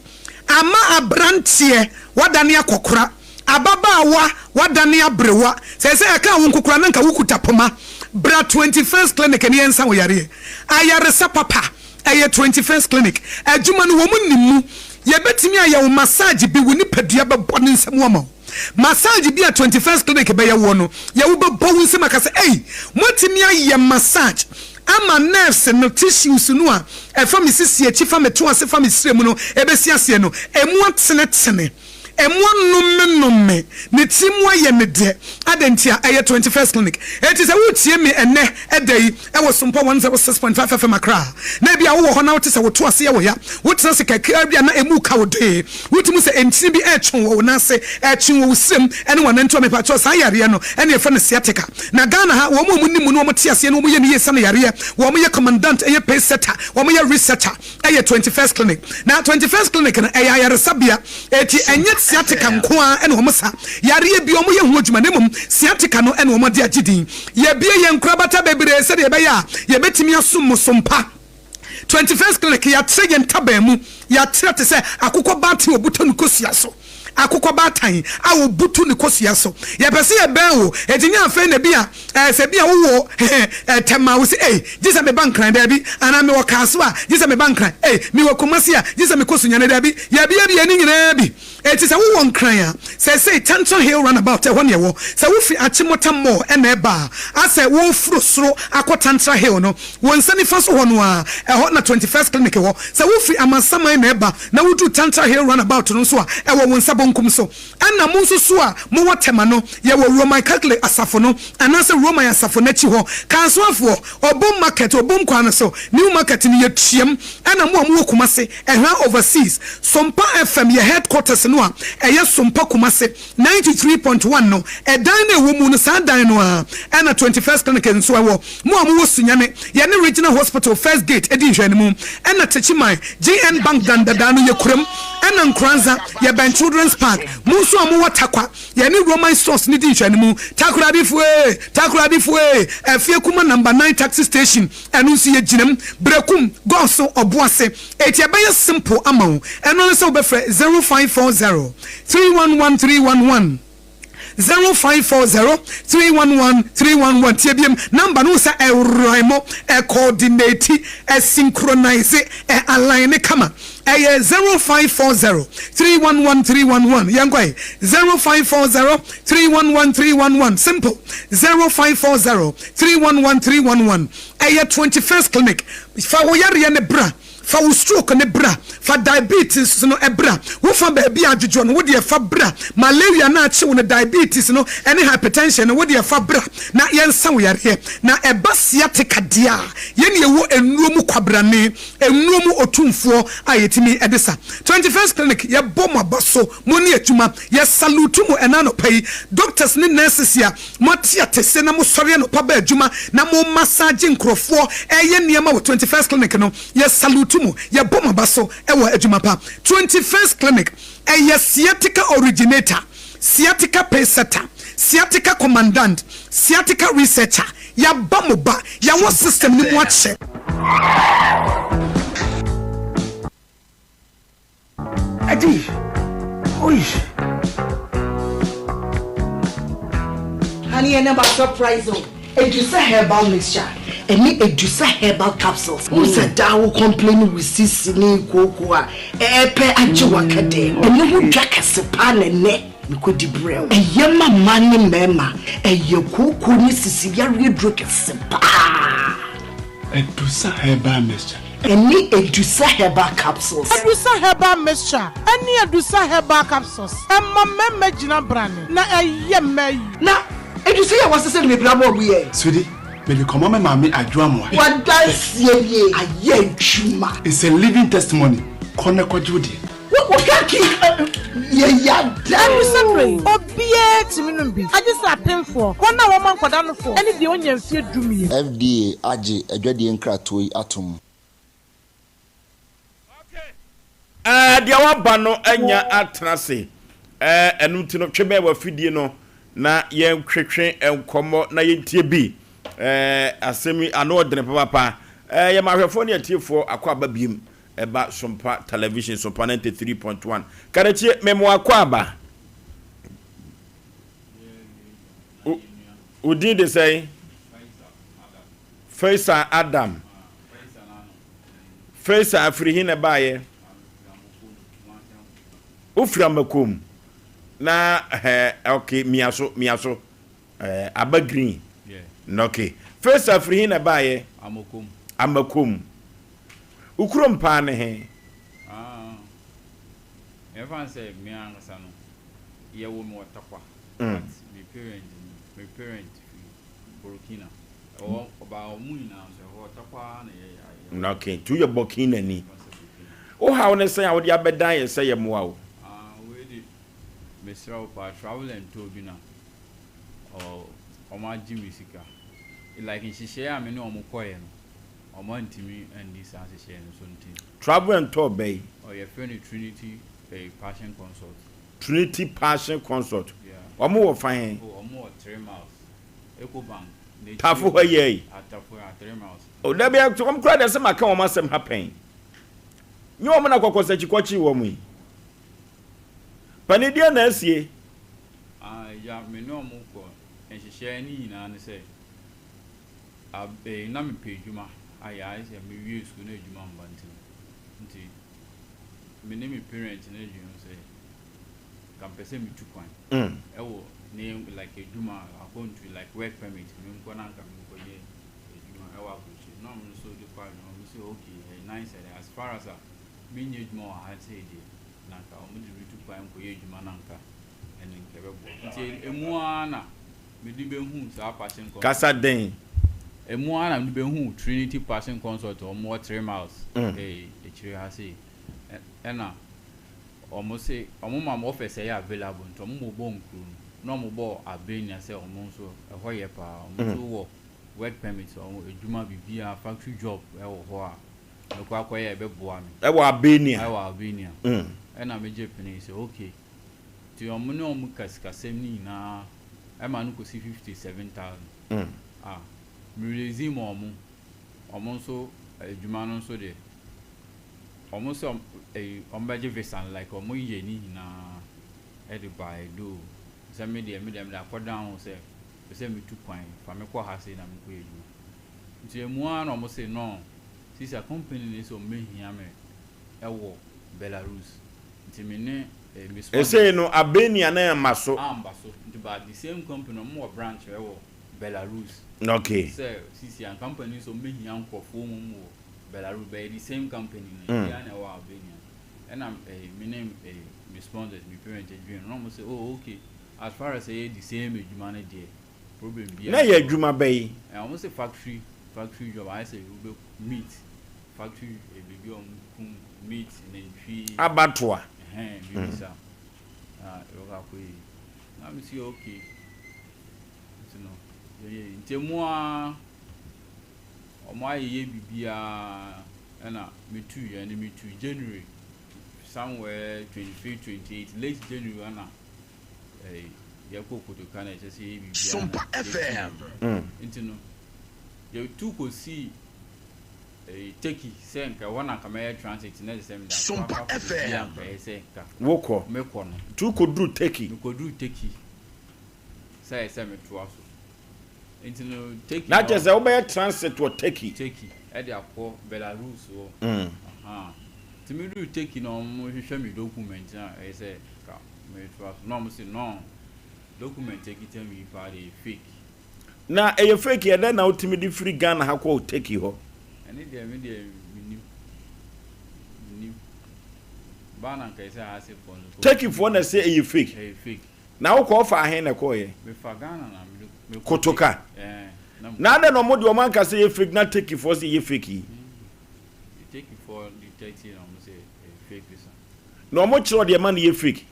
ama aberanteɛ woadane akɔkora, ababaawa woadane aberewa, seesei ɛkaa wo nko koraa na anka wokuta poma. Bra 21st Clinic na yɛnsa wo yareɛ. Ayaresa papa, ɛyɛ 21st Clinic. Adwuma no wɔn nim mu. Yɛbɛtumi ayɛ wo massage bi, wo nipadua bɛbɔ ne nsam ama wo. Massage bi a 21st Clinic bɛyɛ woɔ no, yɛ wobɛbɔ wo nsam aka sɛ, Ei, moatumi ayɛ massage ama nerves no, tissues no a ɛfa me sisi akyi, fa me to ase, fa me srɛ mu no ɛbɛsi aseɛ no, ɛmu atenetene, ɛmu anomenome, ne tiri mu ayɛ no dɛ. Adɛn ntia? Ɛyɛ 21st Clinic. Enti sɛ woretie me ɛnnɛ da yi wɔ Sompa 106.5 FM Accra a, na ebia wowɔ hɔ na wote sɛ wo to ase yɛ wo ya, wotena ase kakraa bi a na ɛmu reka wo dee, Wotumi hu sɛ ntini bi retwe wɔ wo nan ase, ɛretwe wɔ wo srem ne w'anantu a mepakyɛw saa yareɛ no ɛna yɛfrɛ no sciatica. Na Ghana ha wɔn a wɔnim mu na wɔn te aseɛ na wɔn yɛ no yie sane yareɛ, wɔn yɛ commandant, ɛyɛ pace setter, wɔn yɛ researcher, ɛyɛ 21st clinic. Na 21st clinic no ɛyɛ ayaresabea, eti ɛnyɛ sciatica nko ara ɛna wɔn sa yareɛ bi, wɔn yɛ ho adwuma na mmom sciatica no ɛna wɔn ade agye din. Yɛabue yɛn nkorabata bebree sɛdeɛ ɛbɛyɛ a yɛbɛtumi asom mo som pa. 21st Clinic, Yɛatrɛ yɛn ntaban mu, yɛatrɛ te sɛ akokɔ baatan a ɔbutu ne kosua so, akokɔ baatan a ɔbutu ne kosua so. Yɛpɛ sɛ yɛbɛn wo, enti nyɛ afei na ebia ɛɛ sɛ ebia wowɔ ɛɛ Tɛma a, wo se ei, gye sɛ meba Nkran, daabi, anaa mewɔ Kasoa a, gye sɛ meba Nkran, ei, mewɔ Kumasi a, gye sɛ mekɔ Sunyani, daabi, yɛabiabia ne nyinaa bi. Enti sɛ wowɔ Nkran a, seesei Tantra Hill Runabout, ɛhɔ na ɛwɔ. Sɛ wofi Achimota Mall na ɛreba a, asɛ woreforo soro akɔ Tantra Hill no, wo nsa nifa so hɔ no ara, ɛhɔ na 21st Clinic wɔ. Sɛ wofi Amasaman na ɛreba na wuduru Tantra Hill Runabout no nso a, ɛwɔ wo nsa bonkum so. Ɛnna mo nso so a mowɔ Tema no, yɛwɔ Roman Catholic Asafo no anaasɛ Roman Asafo no akyi hɔ. Kansoafoɔ, Obom Market, Obom kwan no so, New Market no, yɛtuam. Ɛnna mo a mowɔ Kumasi, Ɛha Overseas, Sompa FM yɛ headquarters no a ɛyɛ Sompa Kumasi 93.1 no, ɛdan no a ɛwɔ mu no saa dan no ara ɛna 21st Clinic nso ɛwɔ. Mo a mowɔ Sunyani, yɛne Regional Hospital First Gate di nhwɛanimu, ɛna Techiman, GN Bank dan dadaa no yɛ kuram, ɛna Nkoranza, yɛbɛn Children's Park. Mo nso a mowɔ Tarkwa, yɛne Roman Stores no di nhwɛanimu. Takoradifoɔ ee! Takoradifoɔ ee! Afie Kuma Number 9 Taxi Station, Ɛno nso yɛ gyinam, Berekum, Gɔso, Ɔboase. Enti ɛbɛyɛ simple ama wo. Ɛno ara ne sɛ wobɛfrɛ 0540 311 311, 0540 311 311. Tie biom, number no wohu sɛ ɛrhyme, ɛcoordinate, ɛsynchronise, ɛ-align kama. Ɛyɛ 0540 311 311. Yɛnkɔ ɛ, 0540 311 311. Simple, 0540 311 311. Ɛyɛ 21st Clinic. Fa wo yareɛ no bra. Fa wo stroke no bra. Fa diabetes no bra. Wo fa baabi a adwodwoɔ no, wo deɛ fa bra. Malaria no a akye wo no, diabetes no ne hypertension no, wo deɛ fa bra na yɛnsa wo yareɛ. Na ɛba sciatica deɛ a, yɛn na yɛwɔ nnuro mu kwabrane. Nnuro mu otumfoɔ a yɛtumi de sa. 21st Clinic, yɛbɔ mo aba so, mo ne adwuma. Yɛ salute mo ɛna anɔpa yi. Doctors ne nurses a moate atese na mosɔre anɔpa ba adwuma na mo massage nkorɔfoɔ ɛyɛ nneɛma wɔ 21st Clinic no, yɛ salute mo, yɛbɔ mo aba so wɔ adwuma pa. 21st Clinic, ɛyɛ sciatica originator. Sciatica pacesetter, sciatica commandant, sciatica researcher, yɛaba mo ba, yɛawɔ system no mu akyɛ. Adi! Oi! Honey, ɛnɛ ma surprise o. Edusa herbal mixture ɛne Edusa herbal capsules. Wohu sɛ daa wo complain wo sisi ne kooko a ɛɛpɛ agye w'akɛdɛ. Ɛno ho dwa kɛse paa na ɛnɛ mekɔdi brɛ wo. Ɛyɛ ma mmaa ne mmarima. Ɛyɛ kooko ne sisi yareɛ duro kɛse paa. Edusa herbal mixture. Ɛne Edusa herbal capsules. Edusa herbal mixture ɛne Edusa herbal capsules ɛma mmarima gyina brane na ɛyɛ mmaa yi. Na. Edu sɛ yɛ wɔsesɛ no bebree ama ɔmo yɛ. Sweetie, mede kɔma me maame Adwo Amoah. W'adanseɛ nie, ayɛ adwuma. It's a living testimony, kɔ na kɔgye wo deɛ. Wo wo kaki yɛ ya da Ɛno sɛ oo. berɛ yi, obiara tumi nom bi, agye sɛ apemfoɔ, wɔn a wɔma nkwadaa nofoɔ, ne deɛ ɔnnya mfeɛ dumien. FDA agye adwadie nkratoɔ yi atom. Ɛɛ, deɛ waba no anya atena ase. Ɛɛ, ɛno nti no, twe bɛn w'afidie no na yɛntwetwe nkɔmmɔ na yɛntie bi. Ɛɛ, asɛm yi, ano ɔdene papaapa. Ɛɛ, yɛma ahwɛfoɔ ne atiefoɔ akɔ aba biem ɛba Sompa Television, Sompa 93.1. Karakyie, mema wo akɔ aba. Wo, wo din de sɛn? Faisal Adam. Faisal firi he na ɛbaeɛ? Wofiri Amakom. Na eh, ok, mia so, mia so. Eh, aba green. Yeah. Ok. Faisal firi he na ɛbaeɛ? Amakom. Amakom. Wo kurom paa ne he? Ah, yɛmfa no sɛ me ankasa no, yɛwo me wɔ Tarkwa, mm. but me parent, me parent firi Burkina. Ɛwɔ ɔbaa wɔn nyinaa nso ɛhɔ Tarkwa ara na yɛ yɛ. Okay, nti woyɛ Burkinani. Wo haw ne sɛn a wode abɛdan yɛn sɛ yɛmmoa wo? Ah, wei de mesrɛ wo paa, travel and tour bi na wɔn agye me sika. Like nhyehyɛe a me ne wɔn kɔeɛ no, wɔn antumi anni saa nhyehyɛe no so nti. Travel and tour bɛn? Oh, yɛfrɛ no Trinity eh, Passion Consult. Trinity Passion Consult. Yeah. Wɔn wɔ fa he? Oh, wɔn wɔ 3 Miles. Ecobank. Tafo hɔ yɛ yi. O dabi wɔn kura deɛ sɛ maka wɔn asɛm ha pɛn. Nye wɔn na kɔkɔsakyi kɔkye wɔn yi. Pani deɛ na asie. Ah, ya me ne wɔn kɔ nhyehyɛɛ ne nyinaa ne sɛ ab eh, na mepɛ adwuma ayɛ ayɛ sɛ mewie sukuu na adwuma mba nti no nti me ne me parents no adwene ho sɛ nka mpɛ sɛ metu kwan ɛwɔ ne like adwuma akwantu like work permit menkɔ na nka menkɔyɛ adwuma ɛwɔ aburokyire na ɔmo nso de kɔ adwuma ɔmo sɛ okay ɛyɛ nice ɛdɛ as far as a menyɛ adwuma wɔ ha sei deɛ na nka ɔmo de metu kwan nkɔyɛ adwuma na nka ɛne nka ɛbɛboa nti emu ara na mede bɛhu saa Passion Consult Kasa den. Emu ara na mede bɛhu Trinity Passion Consult ɔmo wɔ 3 Miles ɛɛ akyire ha sei ɛna Ɔmo se ɔmo ma ɔmo office ɛyɛ available nti ɔmo bobɔ nkuro no na ɔmo bɔɔ Albania sɛ ɔmo nso ɛhɔ yɛ paa ɔmo nso wɔ work permit ɔmo adwuma biribiaa factory job ɛwɔ hɔ a mɛkɔ akɔyɛ a ɛbɛboa me. Ɛwɔ Albania. Ɛwɔ Albania ɛna me gye penee sɛ ok nti ɔmo ne ɔmo ka sikasɛm no nyinaa ɛma no kɔsi 57,000 a me release ma ɔmo ɔmo nso adwuma no nso deɛ. Ɔmo sɛ ɛyi ɔmo bɛgye visa no like ɔmo yɛ ne nyinaa ɛde baeɛ though sɛ me deɛ me deɛ mede akɔdan ho sɛ pɛ sɛ metu kwan fa me kɔ ha sei na menkɔ yɛ adwuma nti ɛmu ara na ɔmo se no sisi a company no sɛ ɔmo bɛhia me ɛwɔ Belarus nti me ne eh, me sponsor Ɛsei no Albania no amma so. Amba so nti but the same company ɔmo wɔ branch ɛwɔ Belarus Okay. sɛ sisi a company no sɛ ɔmo bɛhia nkorɔfoɔ mmom wɔ Belarus bɛyɛ the same company no mm. ebiara na ɛwɔ Albania ɛna eh, me ne eh, me sponsors me parents adwene no na wɔn sɛ oh okay as far as ɛyɛ the same adwuma no deɛ problem biara na yɛ adwuma bɛyi ɛ wɔn sɛ factory job ayɛ sɛ wobɛ meat factory eh, biribi a wɔn kum meat nantwi abatoa ɛhɛn biribi sa na ɛwɔ akɔ yi na me si okay nti no yɛyɛ nti emu ara. Ɔmo ayeyɛ biribiaa ɛna me tuu yɛ ɛne me tuu January somewhere 25 28 late January ɛna ɛɛ yɛkɔ Kotoka na ɛkyɛ sɛ yɛyɛ biribiaa na yɛtuu nti no yɛtu kɔsii ɛɛ Turkey sɛ nka ɛhɔ na nka mɛyɛ transit na ɛsɛ sɛ mede akɔ akɔ akɔ baabi a nka ɛyɛ sɛ nka Wokɔ. mekɔ no. Nti wokɔduru Turkey? Mekɔduru Turkey sɛ ɛyɛ sɛ metoa so. Nti no Turkey Na kyerɛ sɛ wobɛyɛ transit wɔ Turkey. Turkey ɛde akɔ Belarus hɔ. Mm. Ahaa. Nti me duru Turkey na wɔn hwehwɛ me document na ɛyɛ sɛ ka me toa so na wɔn se no document ekita mi yi paa deɛ ɛyɛ fake. Na ɛyɛ fake yɛ dɛn na wotumi de firi Ghana ha kɔɔ Turkey hɔ? Ɛne deɛ me deɛ me nim. Me nim. Baa na nka ɛsɛ ha se foɔ nso. Turkey foɔ na ɛsɛ ɛyɛ fake. Ɛyɛ fake. Na wo kɔɔ faa he na ɛkɔɔyɛ? Me fa Ghana na me de me kɔ Kotoka. Ɛɛ na me Na adɛn na ɔmo deɛ ɔmo anka sɛ ɛyɛ fake na Turkey foɔ se ɛyɛ fake yi? Turkey foɔ detect na ɔmo se ɛyɛ fake visa. Na ɔmo kyerɛ wo deɛ ɛma no yɛ fake?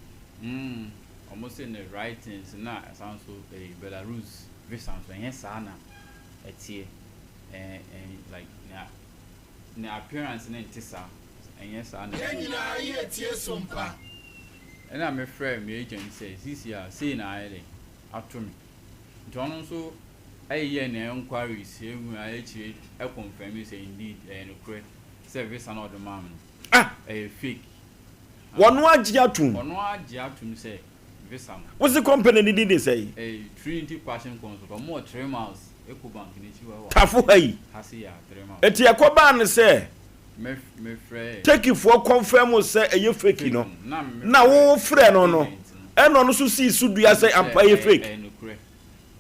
Mm, ɔmo se ne writings na ɛsan so ɛyi Belarus visa nso ɛnyɛ saa na ɛteɛ. Ɛɛ ɛn like nea ne appearance no nte saa, ɛnyɛ saa na Yɛn ɛteɛ. nyinaa yɛ tie so mpa. Ɛna me frɛɛ me agent sɛ seesei a sei na ayɛ dɛn ato me. Nti ɔno nso yɛɛ ne enquiries ehu a akyire ɛ confirm sɛ indeed ɛyɛ nokorɛ sɛ visa no a ɔde maa me no Ah! ɛyɛ fake. Wɔno agye atom? Ɔno agye atom sɛ visa no. Wose company no din de sɛn? Ɛyɛ Trinity Passion Consult, ɔmo wɔ 3 Miles Ecobank n'akyi hɔ ɛwɔ Tafo ha yi. ha sei a, 3 Miles. Nti ɛkɔbaa no sɛ Me me frɛɛ. Turkeyfoɔ confirm sɛ ɛyɛ fake no, Na me na frɛɛ wo frɛ no no, agent no. ɛna ɔno nso sii so dua sɛ Sɛ ampa ɛyɛ ɛyɛ fake. ɛyɛ nokorɛ.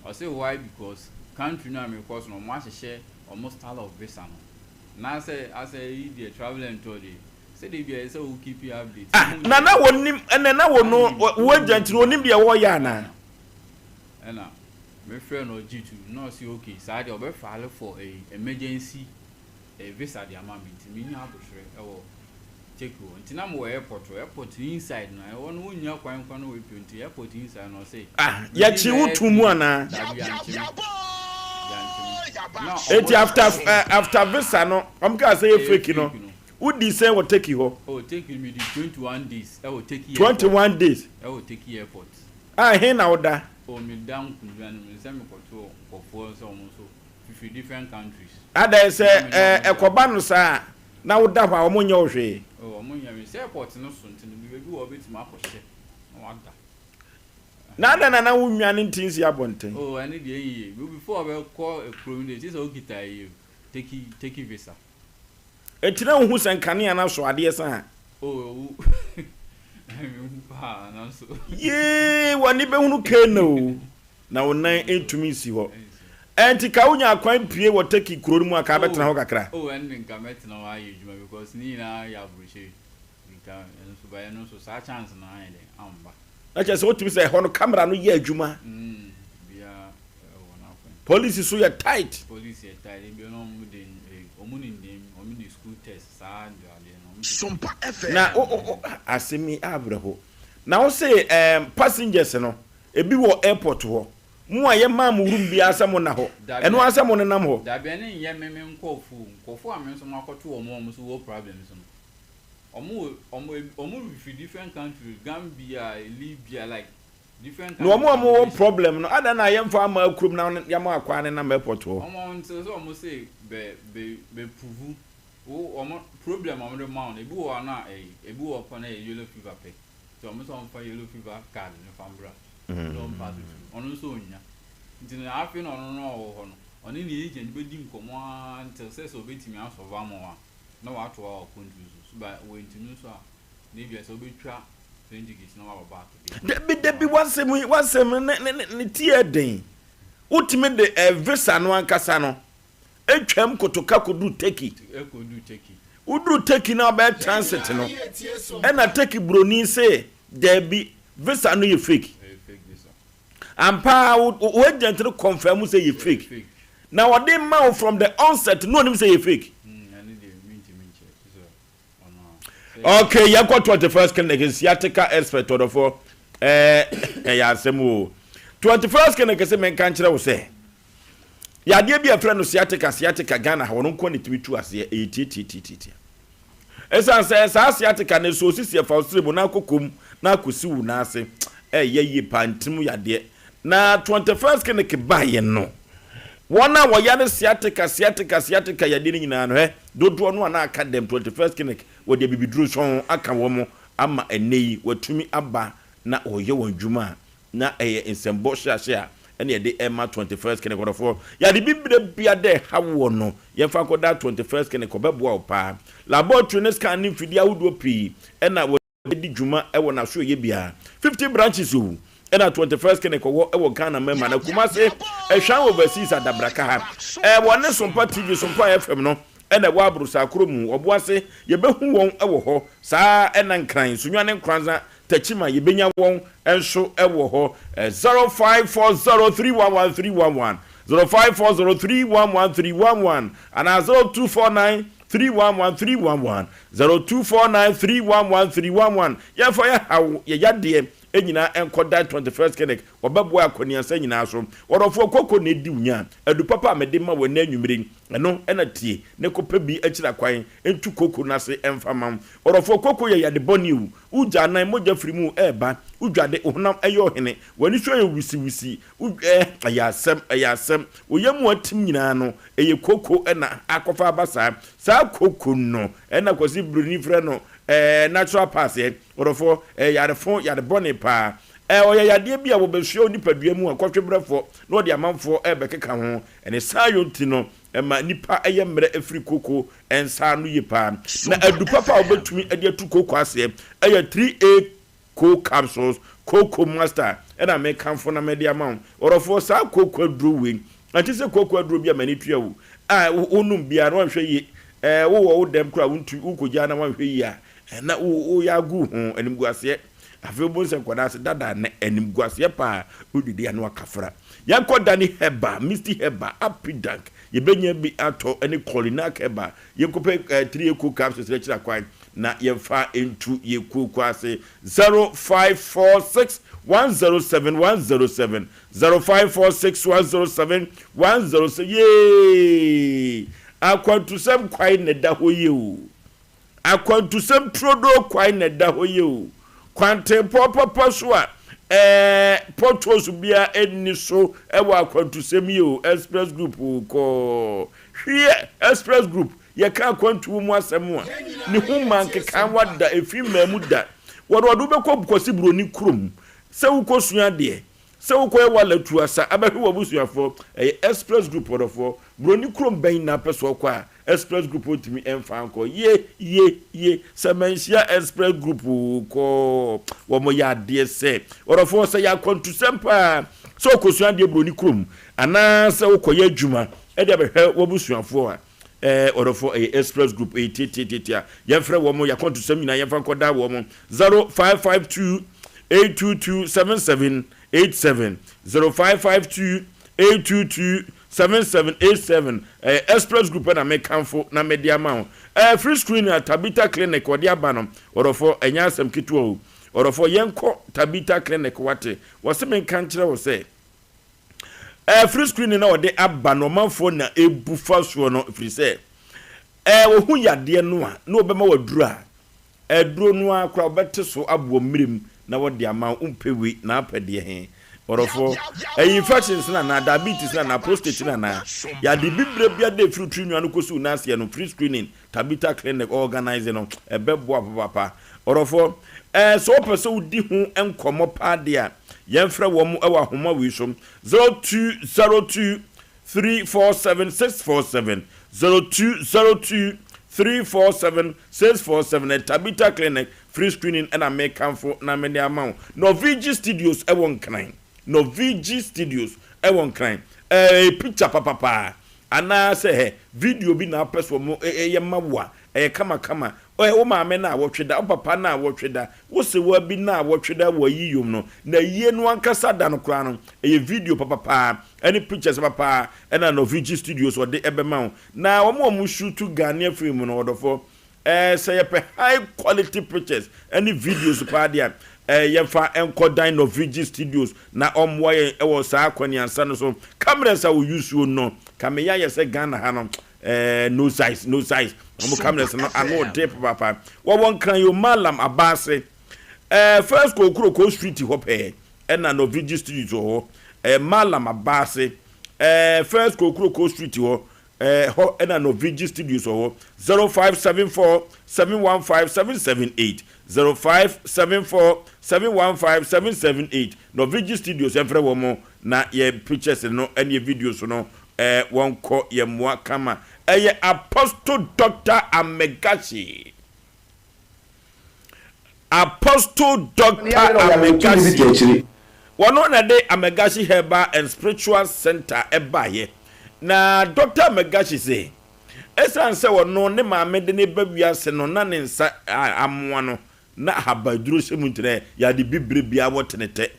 Ɔse why because country no a mekɔ so no ɔmo ahyehyɛ ɔmo style of visa no. Na sɛ asɛ eyi deɛ travel and tour deɛ sɛdeɛ bia ɛsɛ sɛ wo keep update. Ah, na na wɔnim, ɛnɛ na wɔno, wo agent no ɔnim deɛ wɔreyɛ anaa? Ɛna me frɛ no ɔgye to na ɔse okay saa deɛ ɔbɛ file for a emergency a visa de ama me nti menya aboterɛ ɛwɔ Turkey hɔ nti na mewɔ airport hɔ airport no inside no ɛhɔ no wonnya kwan kora na wɔapue nti airport inside no ɔse Ah, within yɛkye wo bɛyɛ to mu 3 anaa? dabi yɛankye me yɛankye me na Enti ɔmo after eh, after visa no, wɔn kaa sɛ ɛyɛ ɛyɛ fake no, fake no wodii sɛn wɔ Turkey hɔ? Oh Turkey no medi 21 days ɛwɔ Turkey airport 21 days? ɛwɔ Turkey airport. Ah, he na woda? Oh meda nkonnwa no mu sɛ mekɔtoo nkurɔfoɔ sɛ wɔn nso fifiri different countries. Adɛn, sɛ Na me ne eh, wɔn da. ɛkɔba no saa a, na woda hɔ a, wɔn nyɛ wo hwee? Oh wɔn nyɛ me sɛ airport no so nti no baabi wɔ hɔ wobɛtumi akɔhyɛ na wada. Na adɛn na na wonnwane nte nsi abɔnten? Oh ɛno deɛ ɛnyɛ yie before wobɛkɔ kurom no deɛ gye sɛ wokita ɛyi Turkey Turkey visa. Enti na wuhu sɛ nkanea no asɔ adeɛ sa a? Oh owu mehu paa nanso. Yee, w'ani bɛhunu Kana o, na wo nan ntumi nsi hɔ. Ɛnti ka wonya kwan pue wɔ Turkey kuro no mu a ka bɛtena hɔ kakra? Oh ɛnde nka mɛtena hɔ ayɛ adwuma because ne nyinaa yɛ aburokyire nka ɛno nso but ɛno nso saa chance no anyɛ dɛn amba. Na kyerɛ sɛ wotumi sɛ ɛhɔ no camera no yɛ adwuma. Mm bia ɛwɔ n'akwan. Police so yɛ tight. Police yɛ tight ebi no ɔmo de ɔmo nenam ɔmo de school test saa de adeɛ no ɔmo de. Sompa FM. Na wo wo asɛm yi awerɛho. Na wo se ɛɛm passengers no ebi wɔ airport hɔ. Mo a yɛmaa mo room biara sɛ mo nna hɔ. Dabi Ɛno ara sɛ mo nenam hɔ. dabi ɛno nyɛ me me nkorɔfoɔ o nkorɔfoɔ a me nso makɔto wɔn a wɔn nso wɔ problems no wɔn wɔ wɔn wɔn firi different country Gambia Libya like different Na wɔn countries a wɔwɔ migration. problem no adɛn na yɛmfa amma kurom na yɛama akwaa nenam airport hɔ. Wɔn nti sɛ wɔn se bɛ bɛ bɛ prove wo wɔn problem a wɔn de ma wo no ebi wɔ hɔ a na ɛyi ebi wɔ hɔ pɔ na ɛyɛ yellow fever pɛ nti wɔn sɛ wɔn fa yellow fever card no fa mbra na wɔn pass through ɔno nso onnya nti no afei na ɔno no a ɔwɔ hɔ no ɔne ne agent bɛdi nkɔmɔ ara until sɛ sɛ ɔbɛtumi asɔlve ama wo a na watoa wɔ akwantuo so so ba wantumi nso a na ebia sɛ wobɛtwa plane ticket na waba back deɛ. Dabi dabi w'asɛm yi w'asɛm ne ne ne ne ti yɛ den wotumi de eh, visa no ankasa no atwam kotoka kɔduru Turkey Ɛkɔduru Turkey. woduru Turkey na wobɛyɛ Yɛn transit nyinaa no yɛ tie so ɛna mpa. Turkey buroni se daabi visa no yɛ fake Ɛyɛ fake visa. ampa ara wo wo agent no confirm sɛ yɛ Ɛyɛ fake fake. na ɔde ma wo from the onset na onim sɛ yɛ fake. Mm, ɛno deɛ mentumi nkyerɛ kyerɛ sɛ ɔno a. Sɛ Okay, yɛnkɔ 21st clinic sciatica expert ɔdɔfoɔ ɛɛ ɛyɛ asɛm o. 21st clinic sɛ menka nkyerɛ wo sɛ yadeɛ bi a ɛfrɛ no sciatica sciatica Ghana ha wɔn nko na ɛtumi tu aseɛ ɛyɛ tiatiatiatia. Ɛsiane sɛ saa sciatica no so osisi ɛfa osiri mu na akɔ kom na akɔsi wo nan ase ɛyɛ yie paa ntirim yadeɛ na 21st clinic baeɛ no wɔn a wɔyare sciatica sciatica sciatica yadeɛ no nyinaa no hɛ dodoɔ no a na aka dɛm 21st clinic wɔde abibiduro sɔn aka wɔn ama ɛnnɛ yi wɔatumi aba na wɔyɛ wɔn adwuma a na ɛyɛ nsɛmbɔ hyɛahyɛ a ɛna yɛde ɛma 21st clinic ɔdɔfoɔ yɛade bibire bia dɛ ɛha woɔ no yɛmfa nkɔda 21st clinic ɔbɛboa wo paa laboratory ne scan ne mfidie ahodoɔ pii ɛna wɔde di dwuma ɛwɔ n'asoɛyɛ biara 50 branches o ɛna 21st clinic ɔwɔ ɛwɔ Ghana mɛma na Kumase ɛhwan overseas adabraka ha ɛwɔ ne Sompa TV Sompa FM no ɛna ɛwɔ Abrosakoro mu Ɔboase yɛbɛhu wɔn ɛwɔ hɔ saa ɛna Nkran Sunyani Nkoranza. Techiman yɛbɛnya wɔn nso wɔ hɔ. 0540 311 311, 0540 311 311 anaa 0249 311 311, 0249 311 311. Yɛmfa yɛ haw, yɛ yadeɛ nyinaa nkɔ Dan 21st Clinic, wɔbɛboa akɔneasa nyinaa so. Ɔdɔfoɔ, koko na ɛdi wo nya. Adu papa a mede ma wo ɛnnɛ anwummere yi, ɛno na tie na kɔpɛ bi akyiri akwan ntu koko no ase mfa ma wo. Ɔdɔfoɔ, koko yɛ yade bɔne o. Wogya anan, mogya firi mu reba, wodwade, wo honam yɛ ɔhene, w'ani so yɛ wisiwisi, wo eh, ɛyɛ asɛm, ɛyɛ asɛm. Wo yam atim nyinaa no, ɛyɛ koko na akɔfa aba saa. Saa koko no na Kwasi Broni frɛ no eh, natural pass eh. Ɔdɔfoɔ, ɛyɛ yarefo, yare bɔne paa. Eh, ɔyɛ yadeɛ bi a wɔbɛsua wo nipadua mu a kɔtwebrɛfoɔ na wɔde amanfoɔ rebɛkeka ho. Ɛne saa yɔ nti no, ɛma nnipa yɛ mmerɛ firi koko nsa ano yie paa. Na adu papa a wobɛtumi de atu koko aseɛ yɛ 3A Co Capsules, Koko Master ɛna mekamfo na mede ama wo. Ɔdɔfoɔ, saa koko aduro wei, ɛnte sɛ koko aduro bi a m'ani tua o, a wonom biara na woanhwɛ yie, ɛɛ wowɔ wo dɛm koraa wontu, wokɔgyaa na woanhwɛ yie a, na woyɛ agu wo ho, animguaseɛ. Afei wobɛhu sɛ nkwadaa ase dada na animguaseɛ paa, wodidi a na wakafra. Yɛnkɔ Dani Herbal, Misty Herbal, Apidank, yɛbɛnya bi atɔ ne Colinak Herbal. Yɛnkɔpɛ eh, 3 Eco Capsules no akyiri akwan na yɛmfa ntu yɛ kuoko ase. 0546 107 107, 0546 107 107. Yee! Akwantusɛm kwae na ɛda hɔ yi o. Akwantusɛm turodoo kwan na ɛda hɔ yi o. Kwantempɔn papa so a ɛɛ potholes biara nni so wɔ akwantusɛm yi o. Express Group o kɔɔ. Hwiɛ! Express Group, yɛka akwantuo mu asɛm a, ne ho mma nkekaawa da, efi mmaa mu da. Wɔde wɔde wo bɛkɔ Kwasi Buroni kurom sɛ wokɔsua adeɛ, sɛ wokɔyɛ wala tu asa abɛhwɛ w'abusuafoɔ. Ɛyɛ Express Group ɔdɔfoɔ. Buroni kurom bɛn na apɛ sɛ ɔkɔ a Express Group ntumi mfa nkɔ. Ye ye ye sɛ manhyia Express Group oo kɔɔ. Wɔn yɛ adeɛ sɛ. Ɔdɔfoɔ sɛ yɛ akwantusɛm paa sɛ wokɔsua adeɛ buroni kurom anaa sɛ wokɔyɛ adwuma de abɛhwɛ w'abusuafoɔ a, ɛɛ ɔdɔfoɔ ɛyɛ Express Group ɛyɛ tiatiatiatia. Yɛmfrɛ wɔn yɛ akwantusɛm nyinaa yɛmfa nkɔda wɔn 0552 822 7787 0552 822 7787 ɛyɛ Express Group na mekamfo na mede ama wo. Ɛɛ free screening a Tabitha Clinic wɔde aba no, ɔdɔfoɔ ɛnyɛ asɛm ketewa o. Ɔdɔfoɔ yɛnkɔ Tabitha Clinic wate. Wɔse menka nkyerɛ wo sɛ ɛɛ free screening na wɔde aba no ɔmanfoɔ na ebu fa soɔ no ɛfiri sɛ ɛɛ wɔhu yadeɛ no a na wɔbɛma waduro a Aduro no ara koraa wɔbɛte so aboɔ mmerem na wɔde ama wo, wompɛ wei na apɛ deɛ he? Ɔdɔfoɔ, ɛyɛ infections no anaa, diabetes no anaa, prostate no anaa? Yade bibire biara a ɛfiri wo tiri nwi ano kɔsi wo nan aseɛ no, free screening, Tabitha Clinic organise no, ɛbɛboa papaapa. Ɔdɔfoɔ, ɛɛ sɛ wopɛ sɛ wodi ho nkɔmmɔ paa deɛ a, yɛmfrɛ wɔn wɔ ahoma wei so, 0202 347 647 0202 347 647 ɛ Tabitha Clinic free screening ɛna mekamfo na mede ama wo. Norvigi Studios ɛwɔ Nkran Norvigi Studios ɛwɔ Nkran ɛɛ picture papapaa anaa sɛ hɛ video bi na apɛ so ɔmo ɛyɛ ma wo a ɛyɛ kama kama ɛ wo maame na awɔtwe da wo papa na awɔtwe da wo sewa bi na awɔtwe da wɔ ayiyom no na ayie no ankasa da no koraa no ɛyɛ video papapaa ɛne pictures papapaa ɛna Norvigi Studios ɔde ɛbɛma wo Na wɔn a wɔn shoot Ghanaian film no ɔdɔfoɔ ɛɛ sɛ yɛpɛ high quality pictures ɛne videos paa deɛ a ɛɛ yɛmfa nkɔ dan Norvigi studios na ɔmmoa yɛn ɛwɔ saa akwaniansa no so. Cameras a wɔ use no ka meyɛ ayɛ sɛ Ghana ha no ɛɛ no size no size wɔn cameras no ano ɔden papaapa. Wɔwɔ Nkran yo Mallam Abaase ɛɛ first Kokuroko street hɔ pɛɛ ɛna Norvigi studios wɔ hɔ ɛɛ Mallam Abaase Ɛɛ First Kokuroko Street hɔ, ɛɛ hɔ ɛna Norvigi Studios wɔ hɔ. 0574 715 778, 0574 715 778. Norvigi Studios yɛmfrɛ wɔn na yɛ pictures no ɛne yɛ videos no ɛɛ wɔn kɔ yɛ mmoa kama. Ɛyɛ Apostle Doctor Amegashi. Apostle Doctor Amegashie, wɔno na de Amegashie Herbal and Spiritual Center baeɛ. Na Doctor Amegashie se, ɛsiane sɛ ɔno ne maame de no ba wiase no na ne nsa amoa no, Na ahaban duro hyɛ mu nti yɛade bibire biara wɔ tenetɛ.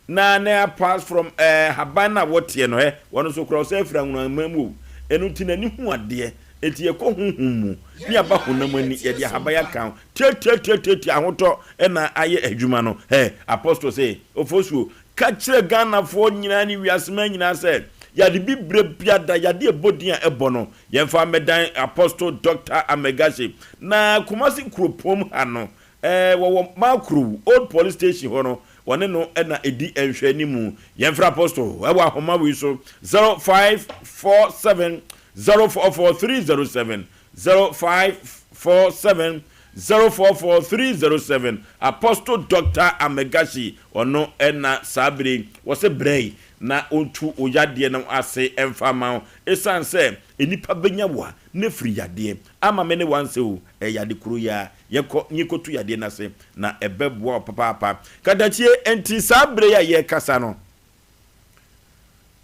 Na na apart from eh, haban no a wɔteɛ no ɛ, wɔn nso koraa ɔsɛ afiri anwonanman mu o. Ɛno nti n'ani hu adeɛ. Enti yɛkɔ honhom mu ne aba honam ani, yɛde ahaban aka ho. Tiatiatiatiatia ahotɔ na ayɛ adwuma no. Hɛ, Apostle se, Ofosuo, ka kyerɛ Ghanafoɔ nyinaa ne wiaseman nyinaa sɛ, yɛade bibire biada, yɛade ɛbɔ din a ɛbɔ no, Yɛmfa mmɛdan Apostle Doctor Amegashe. Na Kumasi kuropɔn ha no, eh, wɔwɔ Makrow, Old Police Station hɔ no, wɔne no na ɛdi nhwɛanimu. Yɛmfrɛ Apostle wɔ ahoma wei so, 0547 044 307, 0547 044 307. Apostle Doctor Amegashe, ɔno na saa bere yi, wɔse brɛ yi na ɔntu wo yadeɛ no ase mfa mma wo. Esiane sɛ nnipa bɛnya wo a, na firi yadeɛ ama me ne wo ansɛ o, ɛyɛ yade koro yi ara, yɛnkɔ na yɛnkɔtu yadeɛ no ase na ɛbɛboa wo papaapa. Katakyie, enti saa berɛ yi a yɛrekasa no,